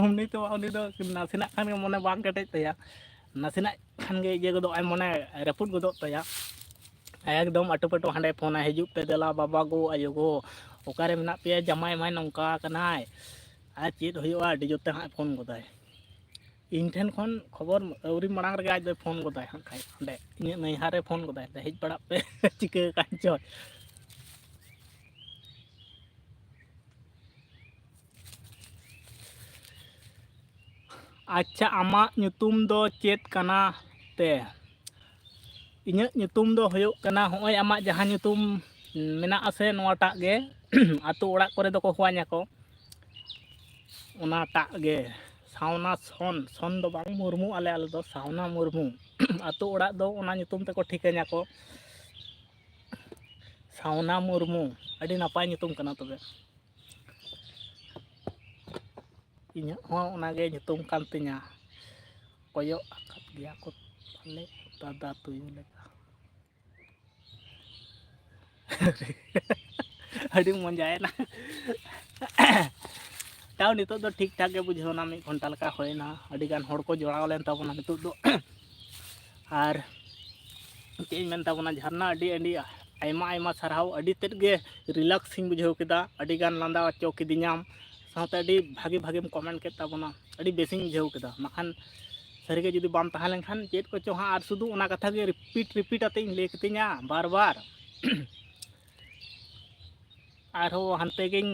ᱩᱱᱤ ᱛᱚ, ᱩᱱᱤ ᱫᱚ ᱱᱟᱥᱮᱱᱟᱜ ᱠᱷᱟᱱ ᱜᱮ ᱢᱚᱱᱮ ᱵᱟᱝ ᱠᱮᱴᱮᱡ ᱛᱟᱭᱟ, ᱱᱟᱥᱮᱱᱟᱜ ᱠᱷᱟᱱ ᱜᱮ ᱤᱭᱟᱹ ᱜᱚᱫᱚᱜ ᱟᱭ, ᱢᱚᱱᱮ ᱨᱟᱹᱯᱩᱫ ᱜᱚᱫᱚᱜ ᱛᱟᱭᱟ᱾ ᱮᱠᱫᱚᱢ ᱟᱹᱴᱩ ᱯᱟᱹᱴᱩ ᱦᱟᱸᱰᱮ ᱯᱷᱳᱱᱟᱭ, "ᱦᱤᱡᱩᱜ ᱯᱮ ᱫᱮᱞᱟ, ᱵᱟᱵᱟ ᱜᱳ, ᱟᱭᱳ ᱜᱳ, ᱚᱠᱟᱨᱮ ᱢᱮᱱᱟᱜ ᱯᱮᱭᱟ? ᱡᱟᱢᱟᱭ ᱢᱟᱭ ᱱᱚᱝᱠᱟ ᱟᱠᱟᱱᱟᱭ, ᱟᱨ ᱪᱮᱫ ᱦᱩᱭᱩᱜᱼᱟ?" ᱟᱹᱰᱤ ᱡᱳᱨ ᱛᱮ ᱦᱟᱸᱜ ᱮ ᱯᱷᱳᱱ ᱜᱚᱫᱟᱭ᱾ ᱤᱧ ᱴᱷᱮᱱ ᱠᱷᱚᱱ ᱠᱷᱚᱵᱚᱨ ᱟᱹᱣᱨᱤ ᱢᱟᱲᱟᱝ ᱨᱮᱜᱮ ᱟᱡ ᱫᱚᱭ ᱯᱷᱳᱱ ᱜᱚᱫᱟᱭ ᱦᱟᱸᱜ ᱠᱷᱟᱡ, ᱚᱸᱰᱮ ᱤᱧᱟᱹᱜ ᱱᱟᱹᱭᱦᱟᱹᱨ ᱨᱮ ᱯᱷᱳᱱ ᱜᱚᱫᱟᱭ, "ᱦᱮᱡ ᱵᱟᱲᱟᱜ ᱯᱮ, ᱪᱤᱠᱟᱹ ᱟᱠᱟᱱ ᱪᱚᱭ?" ᱟᱪᱪᱷᱟ, ᱟᱢᱟᱜ ᱧᱩᱛᱩᱢ ᱫᱚ ᱪᱮᱫ ᱠᱟᱱᱟ ᱛᱮ? ᱤᱧᱟᱹᱜ ᱧᱩᱛᱩᱢ ᱫᱚ ᱦᱩᱭᱩᱜ ᱠᱟᱱᱟ, ᱦᱚᱸᱜᱼᱚᱭ ᱟᱢᱟᱜ ᱡᱟᱦᱟᱸ ᱧᱩᱛᱩᱢ ᱢᱮᱱᱟᱜ ᱟᱥᱮ, ᱱᱚᱣᱟᱴᱟᱜ ᱜᱮ, ᱟᱛᱳ ᱚᱲᱟᱜ ᱠᱚᱨᱮ ᱫᱚᱠᱚ ᱦᱚᱦᱚᱣᱟᱹᱧᱟ ᱠᱚ, ᱚᱱᱟᱴᱟᱜ ᱜᱮ, ᱥᱟᱣᱱᱟ ᱥᱚᱱ, ᱥᱚᱱ ᱫᱚ ᱵᱟᱝ, ᱢᱩᱨᱢᱩ ᱟᱞᱮ, ᱟᱞᱮ ᱫᱚ ᱥᱟᱣᱱᱟ ᱢᱩᱨᱢᱩ᱾ ᱟᱛᱳ ᱚᱲᱟᱜ ᱫᱚ ᱚᱱᱟ ᱧᱩᱛᱩᱢ ᱛᱮᱠᱚ ᱴᱷᱤᱠᱟᱹᱧᱟ ᱠᱚ, ᱥᱟᱣᱱᱟ ᱢᱩᱨᱢᱩ᱾ ᱟᱹᱰᱤ ᱱᱟᱯᱟᱭ ᱧᱩᱛᱩᱢ ᱠᱟᱱᱟ ᱛᱚᱵᱮ᱾ ᱤᱧᱟᱹᱜ ᱦᱚᱸ ᱚᱱᱟᱜᱮ ᱧᱩᱛᱩᱢ ᱠᱟᱱ ᱛᱤᱧᱟ᱾ ᱠᱚᱭᱚᱜ ᱟᱠᱟᱫ ᱜᱮᱭᱟ ᱠᱚ ᱯᱟᱞᱮ ᱫᱟᱫᱟ ᱛᱩᱭᱩ ᱞᱮᱠᱟ᱾ ᱟᱹᱰᱤ ᱢᱚᱡᱟᱭᱮᱱᱟ᱾ ᱛᱟᱣ ᱱᱤᱛᱚᱜ ᱫᱚ ᱴᱷᱤᱠ ᱴᱷᱟᱠ ᱜᱮ ᱵᱩᱡᱷᱟᱹᱣ ᱮᱱᱟ, ᱢᱤᱫ ᱜᱷᱚᱱᱴᱟ ᱞᱮᱠᱟ ᱦᱩᱭᱱᱟ, ᱟᱹᱰᱤ ᱜᱟᱱ ᱦᱚᱲ ᱠᱚ ᱡᱚᱲᱟᱣ ᱞᱮᱱ ᱛᱟᱵᱚᱱᱟ ᱱᱤᱛᱚᱜ ᱫᱚ᱾ ᱟᱨ ᱪᱮᱫ ᱤᱧ ᱢᱮᱱ ᱛᱟᱵᱚᱱᱟ, ᱡᱷᱟᱨᱱᱟ, ᱟᱹᱰᱤ ᱟᱹᱰᱤ ᱟᱭᱢᱟ ᱟᱭᱢᱟ ᱥᱟᱨᱦᱟᱣ, ᱟᱹᱰᱤ ᱛᱮᱫ ᱜᱮ relax ᱤᱧ ᱵᱩᱡᱷᱟᱹᱣ ᱠᱮᱫᱟ, ᱟᱹᱰᱤ ᱜᱟᱱ ᱞᱟᱸᱫᱟ ᱦᱚᱪᱚ ᱠᱤᱫᱤᱧᱟᱢ, ᱥᱟᱶᱛᱮ ᱟᱹᱰᱤ ᱵᱷᱟᱜᱮ ᱵᱷᱟᱜᱮᱢ comment ᱠᱮᱫ ᱛᱟᱵᱚᱱᱟ, ᱟᱹᱰᱤ ᱵᱮᱥᱤᱧ ᱵᱩᱡᱷᱟᱹᱣ ᱠᱮᱫᱟ᱾ ᱵᱟᱠᱷᱟᱱ ᱥᱟᱹᱨᱤᱜᱮ ᱡᱩᱫᱤ ᱵᱟᱢ ᱛᱟᱦᱮᱸ ᱞᱮᱱᱠᱷᱟᱱ ᱪᱮᱫ ᱠᱚᱪᱚ ᱦᱟᱸᱜ ᱟᱨ ᱥᱩᱫᱷᱩ ᱚᱱᱟ ᱠᱟᱛᱷᱟ ᱜᱮ repeat repeat ᱟᱛᱮ ᱤᱧ ᱞᱟᱹᱭ ᱠᱮᱛᱤᱧᱟ ᱵᱟᱨ ᱵᱟᱨ᱾ ᱟᱨᱦᱚᱸ ᱦᱟᱱᱛᱮ ᱜᱤᱧ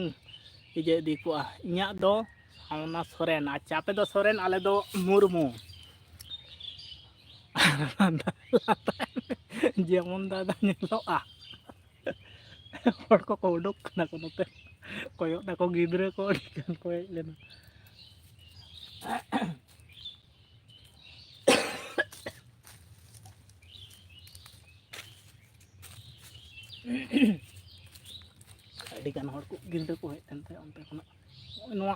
ᱤᱭᱟᱹ ᱤᱫᱤ ᱠᱚᱜᱼᱟ᱾ ᱤᱧᱟᱹᱜ ᱫᱚ ᱥᱟᱣᱱᱟ ᱥᱚᱨᱮᱱ, ᱟᱪᱪᱷᱟ, ᱟᱯᱮ ᱫᱚ ᱥᱚᱨᱮᱱ, ᱟᱞᱮ ᱫᱚ ᱢᱩᱨᱢᱩ᱾ ᱡᱮᱢᱚᱱ ᱫᱟᱫᱟ ᱧᱮᱞᱚᱜᱼᱟ᱾ ᱦᱚᱲ ᱠᱚᱠᱚ ᱩᱰᱩᱠ ᱠᱟᱱᱟ ᱠᱚ ᱱᱚᱛᱮ, ᱠᱚᱭᱚᱜ ᱫᱟᱠᱚ, ᱜᱤᱫᱽᱨᱟᱹ ᱠᱚ ᱟᱹᱰᱤ ᱜᱟᱱ ᱠᱚ ᱦᱮᱡ ᱞᱮᱱᱟ᱾ ᱟᱹᱰᱤ ᱜᱟᱱ ᱦᱚᱲ ᱠᱚ, ᱜᱤᱫᱽᱨᱟᱹ ᱠᱚ ᱦᱮᱡ ᱞᱮᱱ ᱛᱟᱦᱮᱸᱫ ᱚᱱᱛᱮ ᱠᱷᱚᱱᱟᱜ᱾ ᱱᱚᱜᱼᱚᱭ ᱱᱚᱣᱟ,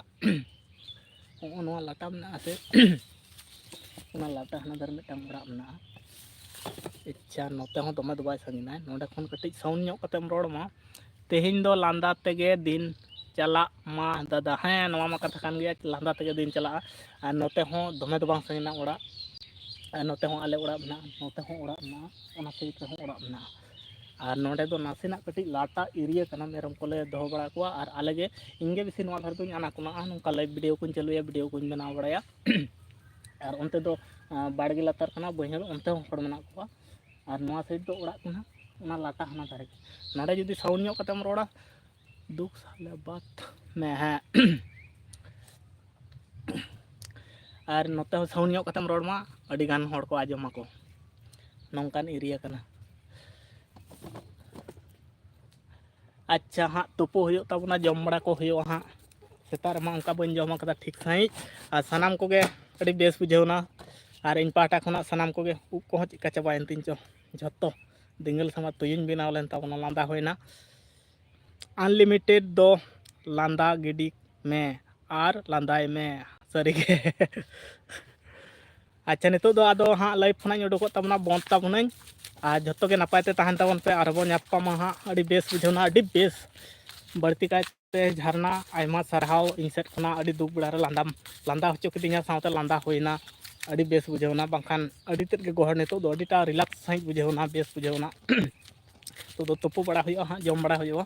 ᱱᱚᱜᱼᱚ ᱱᱚᱣᱟ ᱞᱟᱴᱟ ᱢᱮᱱᱟᱜᱼᱟ ᱥᱮ, ᱚᱱᱟ ᱞᱟᱴᱟ ᱦᱟᱱᱟ ᱫᱷᱟᱨᱮ ᱢᱤᱫᱴᱟᱝ ᱚᱲᱟᱜ ᱢᱮᱱᱟᱜᱼᱟ᱾ ᱟᱪᱪᱷᱟ, ᱱᱚᱛᱮ ᱦᱚᱸ ᱫᱚᱢᱮ ᱫᱚ ᱵᱟᱭ ᱥᱟᱺᱜᱤᱧᱟ, ᱱᱚᱸᱰᱮ ᱠᱷᱚᱱ ᱠᱟᱹᱴᱤᱡ sound ᱧᱚᱜ ᱠᱟᱛᱮᱢ ᱨᱚᱲ ᱢᱟ᱾ ᱛᱮᱦᱮᱧ ᱫᱚ ᱞᱟᱸᱫᱟ ᱛᱮᱜᱮ ᱫᱤᱱ ᱪᱟᱞᱟᱜ ᱢᱟ ᱫᱟᱫᱟ᱾ ᱦᱮᱸ, ᱱᱚᱣᱟ ᱢᱟ ᱠᱟᱛᱷᱟ ᱠᱟᱱ ᱜᱮᱭᱟ, ᱞᱟᱸᱫᱟ ᱛᱮᱜᱮ ᱫᱤᱱ ᱪᱟᱞᱟᱜᱼᱟ᱾ ᱟᱨ ᱱᱚᱛᱮ ᱦᱚᱸ ᱫᱚᱢᱮ ᱫᱚ ᱵᱟᱝ ᱥᱟᱺᱜᱤᱧᱟ ᱚᱲᱟᱜ, ᱟᱨ ᱱᱚᱛᱮ ᱦᱚᱸ ᱟᱞᱮ ᱚᱲᱟᱜ ᱢᱮᱱᱟᱜᱼᱟ, ᱱᱚᱛᱮ ᱦᱚᱸ ᱚᱲᱟᱜ ᱢᱮᱱᱟᱜᱼᱟ, ᱚᱱᱟ side ᱨᱮᱦᱚᱸ ᱚᱲᱟᱜ ᱢᱮᱱᱟᱜᱼᱟ᱾ ᱟᱨ ᱱᱚᱸᱰᱮ ᱫᱚ ᱱᱟᱥᱮᱱᱟᱜ ᱠᱟᱹᱴᱤᱡ ᱞᱟᱴᱟ area ᱠᱟᱱᱟ, ᱢᱮᱨᱚᱢ ᱠᱚᱞᱮ ᱫᱚᱦᱚ ᱵᱟᱲᱟ ᱠᱚᱣᱟ, ᱟᱨ ᱟᱞᱮ ᱜᱮ, ᱤᱧ ᱜᱮ ᱵᱮᱥᱤ ᱱᱚᱣᱟ ᱫᱷᱟᱨᱮ ᱫᱚᱧ ᱟᱱᱟᱜᱚᱱᱟᱜᱼᱟ, ᱱᱚᱝᱠᱟ live video ᱠᱚᱧ ᱪᱟᱹᱞᱩᱭᱟ, video ᱠᱚᱧ ᱵᱮᱱᱟᱣ ᱵᱟᱲᱟᱭᱟ᱾ ᱟᱨ ᱚᱱᱛᱮ ᱫᱚ, ᱟᱸ, ᱵᱟᱲᱜᱮ ᱞᱟᱛᱟᱨ ᱠᱟᱱᱟ, ᱵᱟᱹᱭᱦᱟᱹᱲ, ᱚᱱᱛᱮ ᱦᱚᱸ ᱦᱚᱲ ᱢᱮᱱᱟᱜ ᱠᱚᱣᱟ᱾ ᱟᱨ ᱱᱚᱣᱟ side ᱫᱚ ᱚᱲᱟᱜ ᱠᱟᱱᱟ, ᱚᱱᱟ ᱞᱟᱴᱟ ᱦᱟᱱᱟ ᱫᱷᱟᱨᱮ ᱜᱮ᱾ ᱱᱚᱰᱮ ᱡᱩᱫᱤ sound ᱧᱚᱜ ᱠᱟᱛᱮᱢ ᱨᱚᱲᱟ, ᱫᱩᱠ ᱥᱟᱞᱮ ᱵᱟᱛ ᱢᱮ, ᱦᱮᱸ᱾ ᱟᱨ ᱱᱚᱛᱮ ᱦᱚᱸ ᱥᱟᱣᱩᱱᱰ ᱧᱚᱜ ᱠᱟᱛᱮᱢ ᱨᱚᱲ ᱢᱟ, ᱟᱹᱰᱤ ᱜᱟᱱ ᱦᱚᱲ ᱠᱚ ᱟᱸᱡᱚᱢ ᱟᱠᱚ᱾ ᱱᱚᱝᱠᱟᱱ ᱮᱨᱤᱭᱟ ᱠᱟᱱᱟ᱾ ᱟᱪᱪᱷᱟ, ᱦᱟᱸᱜ ᱛᱩᱯᱩ ᱦᱩᱭᱩᱜ ᱛᱟᱵᱚᱱᱟ, ᱡᱚᱢ ᱵᱟᱲᱟ ᱠᱚ ᱦᱩᱭᱩᱜᱼᱟ ᱦᱟᱸᱜ᱾ ᱥᱮᱛᱟᱜ ᱨᱮᱢᱟ ᱚᱱᱠᱟ ᱵᱟᱹᱧ ᱡᱚᱢ ᱟᱠᱟᱫᱟ ᱴᱷᱤᱠ ᱥᱟᱺᱦᱤᱡ᱾ ᱟᱨ ᱥᱟᱱᱟᱢ ᱠᱚᱜᱮ ᱟᱹᱰᱤ ᱵᱮᱥ ᱵᱩᱡᱷᱟᱹᱣ ᱮᱱᱟ᱾ ᱟᱨ ᱤᱧ ᱯᱟᱦᱴᱟ ᱠᱷᱚᱱᱟᱜ ᱥᱟᱱᱟᱢ ᱠᱚᱜᱮ ᱩᱵ ᱠᱚᱦᱚᱸ ᱪᱮᱫᱠᱟ ᱪᱟᱵᱟᱭᱮᱱ ᱛᱤᱧ ᱪᱚ, ᱡᱷᱚᱛᱚ ᱫᱤᱸᱜᱟᱹᱞ ᱥᱟᱢᱟ ᱛᱩᱭᱩᱧ ᱵᱮᱱᱟᱣ ᱞᱮᱱ ᱛᱟᱵᱚᱱᱟ, ᱞᱟᱸᱫᱟ ᱦᱩᱭᱱᱟ᱾ ᱟᱱᱞᱤᱢᱤᱴᱮᱰ ᱫᱚ ᱞᱟᱸᱫᱟ ᱜᱤᱰᱤ ᱢᱮ ᱟᱨ ᱞᱟᱸᱫᱟᱭ ᱢᱮ, ᱥᱟᱹᱨᱤᱜᱮ᱾ ᱟᱪᱪᱷᱟ, ᱱᱤᱛᱚᱜ ᱫᱚ ᱟᱫᱚ ᱦᱟᱸᱜ ᱞᱟᱭᱤᱵᱷ ᱠᱷᱚᱱᱟᱜ ᱤᱧ ᱩᱰᱩᱠᱚᱜ ᱛᱟᱵᱚᱱᱟ, ᱵᱚᱱᱫ ᱛᱟᱵᱚᱱᱟᱹᱧ᱾ ᱟᱨ ᱡᱷᱚᱛᱚ ᱜᱮ ᱱᱟᱯᱟᱭ ᱛᱮ ᱛᱟᱦᱮᱱ ᱛᱟᱵᱚᱱ ᱯᱮ, ᱟᱨ ᱵᱚᱱ ᱧᱟᱯᱟᱢᱟ ᱦᱟᱸᱜ᱾ ᱟᱹᱰᱤ ᱵᱮᱥ ᱵᱩᱡᱷᱟᱹᱣᱱᱟ, ᱟᱹᱰᱤ ᱵᱮᱥ᱾ ᱵᱟᱹᱲᱛᱤ ᱠᱟᱭᱛᱮ ᱡᱷᱟᱨᱱᱟ, ᱟᱭᱢᱟ ᱥᱟᱨᱦᱟᱣ ᱤᱧ ᱥᱮᱫ ᱠᱷᱚᱱᱟᱜ᱾ ᱟᱹᱰᱤ ᱫᱩᱠ ᱵᱮᱲᱟ ᱨᱮ ᱞᱟᱸᱫᱟᱢ ᱞᱟᱸᱫᱟ ᱦᱚᱪᱚ ᱠᱤᱫᱤᱧᱟ, ᱥᱟᱶᱛᱮ ᱞᱟᱸᱫᱟ ᱦᱩᱭᱱᱟ᱾ ᱟᱹᱰᱤ ᱵᱮᱥ ᱵᱩᱡᱷᱟᱹᱣᱱᱟ, ᱵᱟᱝᱠᱷᱟᱱ ᱟᱹᱰᱤ ᱛᱮᱫ ᱜᱮ ᱜᱚᱦᱚᱲ᱾ ᱱᱤᱛᱚᱜ ᱫᱚ ᱟᱹᱰᱤᱴᱟ ᱨᱤᱞᱟᱠᱥ ᱥᱟᱺᱦᱤᱡ ᱵᱩᱡᱷᱟᱹᱣᱱᱟ, ᱵᱮᱥ ᱵᱩᱡᱷᱟᱹᱣᱱᱟ᱾ ᱱᱤᱛᱚᱜ ᱫᱚ ᱛᱩᱯᱩ ᱵᱟᱲᱟ ᱦᱩᱭᱩᱜᱼᱟ ᱦᱟᱸᱜ, ᱡᱚᱢ ᱵᱟᱲᱟ ᱦᱩᱭᱩᱜᱼᱟ᱾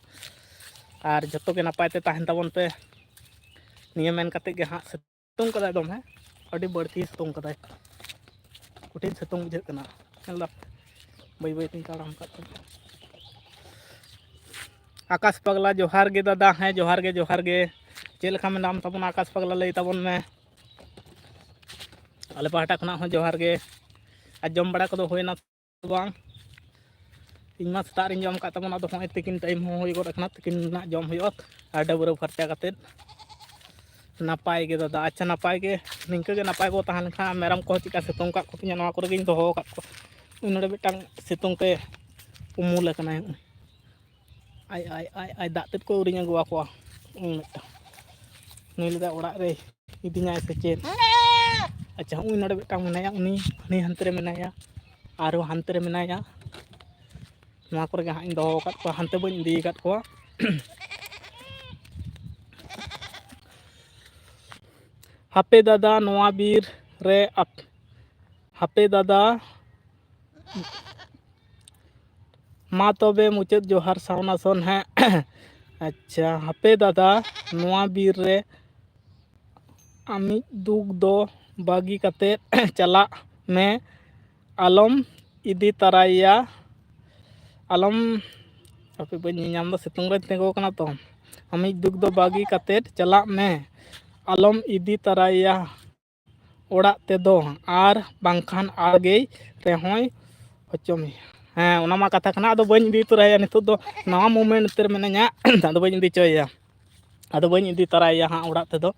ᱟᱨ ᱡᱷᱚᱛᱚ ᱜᱮ ᱱᱟᱯᱟᱭ ᱛᱮ ᱛᱟᱦᱮᱱ ᱛᱟᱵᱚᱱ ᱯᱮ᱾ ᱱᱤᱭᱟᱹ ᱢᱮᱱ ᱠᱟᱛᱮᱫ ᱜᱮ ᱦᱟᱸᱜ, ᱥᱤᱛᱩᱝ ᱠᱟᱫᱟᱭ ᱫᱚᱢᱮ, ᱟᱹᱰᱤ ᱵᱟᱹᱲᱛᱤ ᱥᱤᱛᱩᱝ ᱠᱟᱫᱟᱭ, ᱠᱚᱴᱷᱤᱱ ᱥᱤᱛᱩᱝ ᱵᱩᱡᱷᱟᱹᱜ ᱠᱟᱱᱟ᱾ ᱧᱮᱞ ᱫᱟᱯᱮ, ᱵᱟᱹᱭ ᱵᱟᱹᱭ ᱛᱤᱧ ᱛᱟᱲᱟᱢ ᱠᱟᱫ ᱛᱟᱵᱚᱱᱟ᱾ ᱟᱠᱟᱥ ᱯᱟᱜᱽᱞᱟ, ᱡᱚᱦᱟᱨ ᱜᱮ ᱫᱟᱫᱟ᱾ ᱦᱮᱸ, ᱡᱚᱦᱟᱨ ᱜᱮ, ᱡᱚᱦᱟᱨ ᱜᱮ᱾ ᱪᱮᱫ ᱞᱮᱠᱟ ᱢᱮᱱᱟᱢ ᱛᱟᱵᱚᱱᱟ ᱟᱠᱟᱥ ᱯᱟᱜᱽᱞᱟ, ᱞᱟᱹᱭ ᱛᱟᱵᱚᱱ ᱢᱮ᱾ ᱟᱞᱮ ᱯᱟᱦᱴᱟ ᱠᱷᱚᱱᱟᱜ ᱦᱚᱸ ᱡᱚᱦᱟᱨ ᱜᱮ᱾ ᱟᱨ ᱡᱚᱢ ᱵᱟᱲᱟ ᱠᱚᱫᱚ ᱦᱩᱭᱱᱟ ᱥᱮ ᱵᱟᱝ? ᱤᱧ ᱢᱟ ᱥᱮᱛᱟᱜ ᱨᱤᱧ ᱡᱚᱢ ᱠᱟᱜ ᱛᱟᱵᱚᱱᱟ, ᱟᱫᱚ ᱦᱚᱸᱜᱼᱚᱭ ᱛᱤᱠᱤᱱ ᱴᱟᱭᱤᱢ ᱦᱚᱸ ᱦᱩᱭ ᱜᱚᱫ ᱟᱠᱟᱱᱟ, ᱛᱤᱠᱤᱱ ᱨᱮᱱᱟᱜ ᱡᱚᱢ ᱦᱩᱭᱩᱜᱼᱟ᱾ ᱟᱨ ᱰᱟᱹᱵᱽᱨᱟᱹ ᱯᱷᱟᱨᱪᱟ ᱠᱟᱛᱮᱫ ᱱᱟᱯᱟᱭ ᱜᱮ ᱫᱟᱫᱟ᱾ ᱟᱪᱪᱷᱟ, ᱱᱟᱯᱟᱭ ᱜᱮ, ᱱᱤᱝᱠᱟᱹ ᱜᱮ ᱱᱟᱯᱟᱭ ᱵᱚ ᱛᱟᱦᱮᱸ ᱞᱮᱱᱠᱷᱟᱱ᱾ ᱢᱮᱨᱚᱢ ᱠᱚᱦᱚᱸ ᱪᱮᱫᱠᱟ ᱥᱤᱛᱩᱝ ᱠᱟᱜ ᱠᱚᱛᱤᱧᱟ, ᱱᱚᱣᱟ ᱠᱚᱨᱮ ᱜᱤᱧ ᱫᱚᱦᱚ ᱟᱠᱟᱫ ᱠᱚᱣᱟ᱾ ᱩᱱᱤ ᱱᱚᱰᱮ ᱢᱤᱫᱴᱟᱝ ᱥᱤᱛᱩᱝ ᱛᱮ ᱩᱢᱩᱞ ᱟᱠᱟᱱᱟᱭ᱾ ᱟᱭ, ᱟᱭ, ᱟᱭ, ᱟᱭ, ᱫᱟᱜ ᱛᱮᱫ ᱠᱚ ᱟᱹᱣᱨᱤᱧ ᱟᱹᱜᱩ ᱟᱠᱚᱣᱟ᱾ ᱩᱱᱤ ᱢᱤᱫᱴᱟᱝ, ᱱᱩᱭ ᱞᱟᱹᱭᱫᱟ ᱚᱲᱟᱜ ᱨᱮ ᱤᱫᱤᱧᱟᱭ ᱥᱮ ᱪᱮᱫ? ᱟᱪᱪᱷᱟ, ᱩᱱᱤ ᱱᱚᱰᱮ ᱢᱤᱫᱴᱟᱝ ᱢᱮᱱᱟᱭᱟ, ᱩᱱᱤ ᱦᱟᱹᱱᱤ ᱦᱟᱱᱛᱮ ᱨᱮ ᱢᱮᱱᱟᱭᱟ, ᱟᱨᱦᱚᱸ ᱦᱟᱱᱛᱮ ᱨᱮ ᱢᱮᱱᱟᱭᱟ᱾ ᱱᱚᱣᱟ ᱠᱚᱨᱮ ᱜᱮ ᱦᱟᱸᱜ ᱤᱧ ᱫᱚᱦᱚ ᱟᱠᱟᱫ ᱠᱚᱣᱟ, ᱦᱟᱱᱛᱮ ᱵᱟᱹᱧ ᱤᱫᱤ ᱟᱠᱟᱫ ᱠᱚᱣᱟ᱾ ᱦᱟᱯᱮ ᱫᱟᱫᱟ, ᱱᱚᱣᱟ ᱵᱤᱨ ᱨᱮ ᱟᱯ-, ᱦᱟᱯᱮ ᱫᱟᱫᱟ, ᱢᱟ ᱛᱚᱵᱮ ᱢᱩᱪᱟᱹᱫ ᱡᱚᱦᱟᱨ ᱥᱟᱣᱱᱟ ᱥᱚᱱ᱾ ᱦᱮᱸ, ᱟᱪᱪᱷᱟ, ᱦᱟᱯᱮ ᱫᱟᱫᱟ, ᱱᱚᱣᱟ ᱵᱤᱨ ᱨᱮ ᱟᱢᱤᱡ ᱫᱩᱠ ᱫᱚ ᱵᱟᱹᱜᱤ ᱠᱟᱛᱮᱫ ᱪᱟᱞᱟᱜ ᱢᱮ, ᱟᱞᱚᱢ ᱤᱫᱤ ᱛᱟᱨᱟᱭᱮᱭᱟ, ᱟᱞᱚᱢ, ᱦᱟᱯᱮ ᱵᱟᱹᱧ ᱧᱮᱧᱟᱢ ᱫᱟ, ᱥᱤᱛᱩᱝ ᱨᱮᱧ ᱛᱤᱸᱜᱩ ᱟᱠᱟᱱᱟ ᱛᱚ᱾ ᱟᱢᱤᱡ ᱫᱩᱠ ᱫᱚ ᱵᱟᱹᱜᱤ ᱠᱟᱛᱮᱫ ᱪᱟᱞᱟᱜ ᱢᱮ, ᱟᱞᱚᱢ ᱤᱫᱤ ᱛᱟᱨᱟᱭᱮᱭᱟ, ᱚᱲᱟᱜ ᱛᱮᱫᱚ, ᱟᱨ ᱵᱟᱝᱠᱷᱟᱱ ᱟᱲᱜᱮᱭ ᱨᱮᱦᱚᱸᱭ ᱦᱚᱪᱚ ᱢᱮᱭᱟ᱾ ᱦᱮᱸ, ᱚᱱᱟ ᱢᱟ ᱠᱟᱛᱷᱟ ᱠᱟᱱᱟ᱾ ᱟᱫᱚ ᱵᱟᱹᱧ ᱤᱫᱤ ᱛᱚᱨᱟᱭᱟ, ᱱᱤᱛᱚᱜ ᱫᱚ ᱱᱟᱣᱟ ᱢᱩᱢᱮᱱᱴ ᱨᱮ ᱢᱮᱱᱟᱧᱟ᱾ ᱟᱫᱚ ᱵᱟᱹᱧ ᱤᱫᱤ ᱦᱚᱪᱚᱭᱮᱭᱟ, ᱟᱫᱚ ᱵᱟᱹᱧ ᱤᱫᱤ ᱛᱚᱨᱟᱭᱮᱭᱟ ᱦᱟᱸᱜ ᱚᱲᱟᱜ ᱛᱮᱫᱚ᱾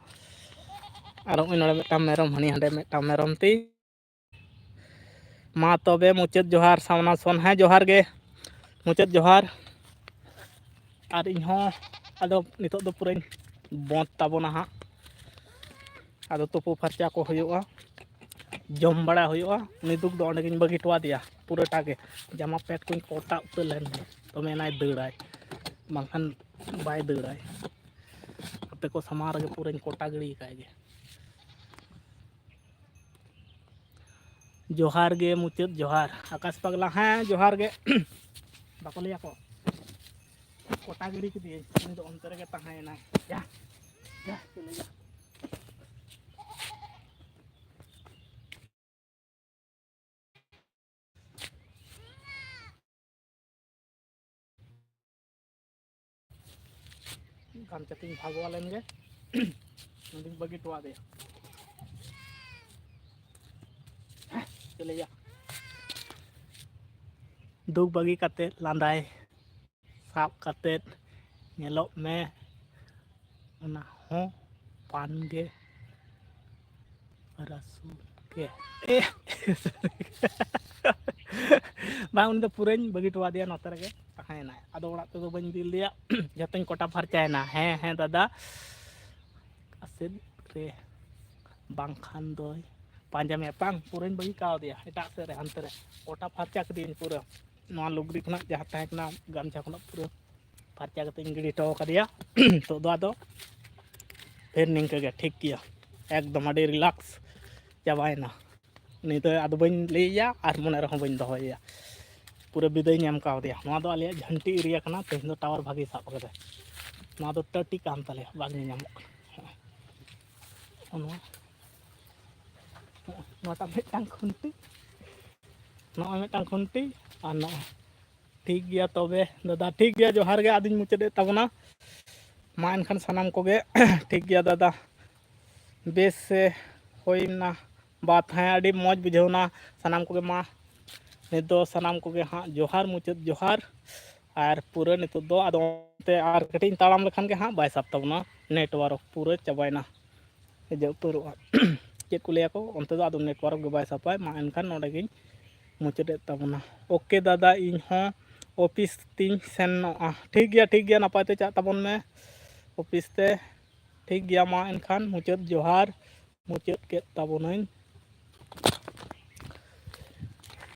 ᱟᱨ ᱱᱚᱜᱼᱚᱭ ᱱᱚᱰᱮ ᱢᱤᱫᱴᱟᱝ ᱢᱮᱨᱚᱢ, ᱦᱟᱹᱱᱤ ᱦᱟᱸᱰᱮ ᱢᱤᱫᱴᱟᱝ ᱢᱮᱨᱚᱢ ᱛᱤᱧ᱾ ᱢᱟ ᱛᱚᱵᱮ ᱢᱩᱪᱟᱹᱫ ᱡᱚᱦᱟᱨ, ᱥᱟᱣᱱᱟ ᱥᱚᱱ᱾ ᱦᱮᱸ, ᱡᱚᱦᱟᱨ ᱜᱮ, ᱢᱩᱪᱟᱹᱫ ᱡᱚᱦᱟᱨ᱾ ᱟᱨ ᱤᱧ ᱦᱚᱸ ᱟᱫᱚ ᱱᱤᱛᱚᱜ ᱫᱚ ᱯᱩᱨᱟᱹᱧ ᱵᱚᱸᱫᱽ ᱛᱟᱵᱚᱱᱟ ᱦᱟᱸᱜ᱾ ᱟᱫᱚ ᱛᱩᱯᱩ ᱯᱷᱟᱨᱪᱟ ᱠᱚ ᱦᱩᱭᱩᱜᱼᱟ, ᱡᱚᱢ ᱵᱟᱲᱟ ᱦᱩᱭᱩᱜᱼᱟ᱾ ᱩᱱᱤ ᱫᱩᱠ ᱫᱚ ᱚᱸᱰᱮ ᱜᱤᱧ ᱵᱟᱹᱜᱤ ᱦᱚᱴᱚ ᱟᱫᱮᱭᱟ ᱯᱩᱨᱟᱹᱴᱟ ᱜᱮ᱾ ᱡᱟᱢᱟ ᱯᱮᱱᱴ ᱠᱚᱧ ᱠᱚᱴᱟ ᱩᱛᱟᱹᱨ ᱞᱮᱱ ᱜᱮ, ᱛᱚᱵᱮ ᱮᱱᱟᱭ ᱫᱟᱹᱲᱟᱭ, ᱵᱟᱝᱠᱷᱟᱱ ᱵᱟᱭ ᱫᱟᱹᱲᱟᱭ᱾ ᱟᱯᱮ ᱠᱚ ᱥᱟᱢᱟᱝ ᱨᱮᱜᱮ ᱯᱩᱨᱟᱹᱧ ᱠᱚᱴᱟ ᱜᱤᱲᱤ ᱟᱠᱟᱫ ᱜᱮ᱾ ᱡᱚᱦᱟᱨ ᱜᱮ ᱢᱩᱪᱟᱹᱫ ᱡᱚᱦᱟᱨ, ᱟᱠᱟᱥ ᱯᱟᱜᱽᱞᱟ᱾ ᱦᱮᱸ, ᱡᱚᱦᱟᱨ ᱜᱮ᱾ ᱵᱟᱠᱚ ᱞᱟᱹᱭᱟ ᱠᱚ, ᱠᱚᱴᱟ ᱜᱤᱲᱤ ᱠᱮᱫᱮᱭᱟᱹᱧ, ᱩᱱᱤ ᱫᱚ ᱚᱱᱛᱮ ᱨᱮᱜᱮ ᱛᱟᱦᱮᱸᱭᱮᱱᱟᱭ᱾ ᱭᱟ, ᱭᱟ, ᱪᱮᱫ ᱞᱟᱹᱭᱟ? ᱜᱟᱢᱪᱷᱟ ᱛᱤᱧ ᱵᱷᱟᱜᱚᱣᱟ ᱞᱮᱱ ᱜᱮ᱾ ᱱᱚᱰᱮᱧ ᱵᱟᱹᱜᱤ ᱦᱚᱴᱚ ᱟᱫᱮᱭᱟ᱾ ᱪᱮᱫ ᱞᱟᱹᱭᱟ? ᱫᱩᱠ ᱵᱟᱹᱜᱤ ᱠᱟᱛᱮ ᱞᱟᱸᱫᱟᱭ ᱥᱟᱵ ᱠᱟᱛᱮ ᱧᱮᱞᱚᱜ ᱢᱮ, ᱚᱱᱟ ᱦᱚᱸ ᱯᱟᱱ ᱜᱮ ᱨᱟᱹᱥᱩᱱ ᱜᱮ᱾ ᱵᱟᱝ, ᱩᱱᱤ ᱫᱚ ᱯᱩᱨᱟᱹᱧ ᱵᱟᱹᱜᱤ ᱦᱚᱴᱚ ᱟᱫᱮᱭᱟ, ᱱᱚᱛᱮ ᱨᱮᱜᱮ ᱛᱟᱦᱮᱸᱭᱮᱱᱟᱭ᱾ ᱟᱫᱚ ᱚᱲᱟᱜ ᱛᱮᱫᱚ ᱵᱟᱹᱧ ᱤᱫᱤ ᱞᱮᱫᱮᱭᱟ, ᱡᱷᱚᱛᱚᱧ ᱠᱚᱴᱟ ᱯᱷᱟᱨᱪᱟᱭᱮᱱᱟ᱾ ᱦᱮᱸ, ᱦᱮᱸ, ᱫᱟᱫᱟ, ᱟᱥᱮᱫ ᱨᱮ ᱵᱟᱝᱠᱷᱟᱱ ᱫᱚᱭ ᱯᱟᱸᱡᱟ ᱢᱮᱭᱟ᱾ ᱵᱟᱝ, ᱯᱩᱨᱟᱹᱧ ᱵᱟᱹᱜᱤ ᱠᱟᱣᱫᱮᱭᱟ ᱮᱴᱟᱜ ᱥᱮᱫ ᱨᱮ, ᱦᱟᱱᱛᱮ ᱨᱮ᱾ ᱠᱚᱴᱟ ᱯᱷᱟᱨᱪᱟ ᱠᱮᱫᱮᱭᱟᱹᱧ ᱯᱩᱨᱟᱹ᱾ ᱱᱚᱣᱟ ᱞᱩᱜᱽᱲᱤ ᱠᱷᱚᱱᱟᱜ ᱡᱟᱦᱟᱸ ᱛᱟᱦᱮᱸ ᱠᱟᱱᱟ, ᱜᱟᱢᱪᱷᱟ ᱠᱷᱚᱱᱟᱜ ᱯᱩᱨᱟᱹ ᱯᱷᱟᱨᱪᱟ ᱠᱟᱛᱮᱧ ᱜᱤᱰᱤ ᱦᱚᱴᱚ ᱟᱠᱟᱫᱮᱭᱟ᱾ ᱱᱤᱛᱚᱜ ᱫᱚ ᱟᱫᱚ ᱯᱷᱤᱨ ᱱᱤᱝᱠᱟᱹ ᱜᱮ ᱴᱷᱤᱠ ᱜᱮᱭᱟ, ᱮᱠᱫᱚᱢ ᱟᱹᱰᱤ ᱨᱤᱞᱟᱠᱥ ᱪᱟᱵᱟᱭᱮᱱᱟ᱾ ᱩᱱᱤ ᱫᱚ ᱟᱫᱚ ᱵᱟᱹᱧ ᱞᱟᱹᱭᱮᱭᱟ ᱟᱨ ᱢᱚᱱᱮ ᱨᱮᱦᱚᱸ ᱵᱟᱹᱧ ᱫᱚᱦᱚᱭᱮᱭᱟ᱾ ᱯᱩᱨᱟᱹ ᱵᱤᱫᱟᱹᱭᱤᱧ ᱮᱢ ᱠᱟᱣᱫᱮᱭᱟ᱾ ᱱᱚᱣᱟ ᱫᱚ ᱟᱞᱮᱭᱟᱜ ᱡᱷᱟᱹᱱᱴᱤ ᱮᱨᱤᱭᱟ ᱠᱟᱱᱟ, ᱛᱮᱦᱮᱧ ᱫᱚ ᱴᱟᱣᱟᱨ ᱵᱷᱟᱜᱮ ᱥᱟᱵ ᱠᱟᱫᱟᱭ᱾ ᱱᱚᱣᱟ ᱫᱚ ᱴᱟᱹᱴᱤ ᱠᱟᱱ ᱛᱟᱞᱮᱭᱟ, ᱵᱟᱝ ᱧᱮᱧᱟᱢᱚᱜ ᱠᱟᱱᱟ᱾ ᱱᱚᱣᱟ, ᱱᱚᱣᱟᱴᱟᱜ ᱢᱤᱫᱴᱟᱝ ᱠᱷᱩᱱᱴᱤ, ᱱᱚᱜᱼᱚᱭ ᱢᱤᱫᱴᱟᱝ ᱠᱷᱩᱱᱴᱤ, ᱟᱨ ᱱᱚᱜᱼᱚᱭ᱾ ᱴᱷᱤᱠ ᱜᱮᱭᱟ ᱛᱚᱵᱮ ᱫᱟᱫᱟ, ᱴᱷᱤᱠ ᱜᱮᱭᱟ, ᱡᱚᱦᱟᱨ ᱜᱮ, ᱟᱫᱚᱧ ᱢᱩᱪᱟᱹᱫᱮᱫ ᱛᱟᱵᱚᱱᱟ᱾ ᱢᱟ ᱮᱱᱠᱷᱟᱱ ᱥᱟᱱᱟᱢ ᱠᱚᱜᱮ ᱴᱷᱤᱠ ᱜᱮᱭᱟ ᱫᱟᱫᱟ, ᱵᱮᱥ ᱥᱮ ᱦᱩᱭᱱᱟ ᱵᱟᱛ, ᱦᱮᱸ, ᱟᱹᱰᱤ ᱢᱚᱡᱽ ᱵᱩᱡᱷᱟᱹᱣᱱᱟ ᱥᱟᱱᱟᱢ ᱠᱚᱜᱮ᱾ ᱢᱟ ᱱᱤᱛ ᱫᱚ ᱥᱟᱱᱟᱢ ᱠᱚᱜᱮ ᱦᱟᱸᱜ ᱡᱚᱦᱟᱨ, ᱢᱩᱪᱟᱹᱫ ᱡᱚᱦᱟᱨ᱾ ᱟᱨ ᱯᱩᱨᱟᱹ ᱱᱤᱛᱚᱜ ᱫᱚ ᱟᱫᱚ ᱚᱱᱛᱮ ᱟᱨ ᱠᱟᱹᱴᱤᱡ ᱤᱧ ᱛᱟᱲᱟᱢ ᱞᱮᱠᱷᱟᱱ ᱜᱮ ᱦᱟᱸᱜ ᱵᱟᱭ ᱥᱟᱵ ᱛᱟᱵᱚᱱᱟ, network ᱯᱩᱨᱟᱹ ᱪᱟᱵᱟᱭᱮᱱᱟ, ᱦᱤᱡᱩᱜ ᱩᱛᱟᱹᱨᱚᱜᱼᱟ᱾ ᱪᱮᱫ ᱠᱚ ᱞᱟᱹᱭᱟ ᱠᱚ ᱚᱱᱛᱮ ᱫᱚ ᱟᱫᱚ network ᱜᱮ ᱵᱟᱭ ᱥᱟᱵᱟᱭ᱾ ᱢᱟ ᱮᱱᱠᱷᱟᱱ ᱱᱚᱰᱮ ᱜᱤᱧ ᱢᱩᱪᱟᱹᱫᱮᱫ ᱛᱟᱵᱚᱱᱟ᱾ ᱳᱠᱮ ᱫᱟᱫᱟ, ᱤᱧ ᱦᱚᱸ ᱚᱯᱷᱤᱥ ᱛᱤᱧ ᱥᱮᱱᱚᱜᱼᱟ᱾ ᱴᱷᱤᱠ ᱜᱮᱭᱟ, ᱴᱷᱤᱠ ᱜᱮᱭᱟ, ᱱᱟᱯᱟᱭ ᱛᱮ ᱪᱟᱜ ᱛᱟᱵᱚᱱ ᱢᱮ ᱚᱯᱷᱤᱥ ᱛᱮ᱾ ᱴᱷᱤᱠ ᱜᱮᱭᱟ, ᱢᱟ ᱮᱱᱠᱷᱟᱱ ᱢᱩᱪᱟᱹᱫ ᱡᱚᱦᱟᱨ, ᱢᱩᱪᱟᱹᱫ ᱠᱮᱫ ᱛᱟᱵᱚᱱᱟᱹᱧ᱾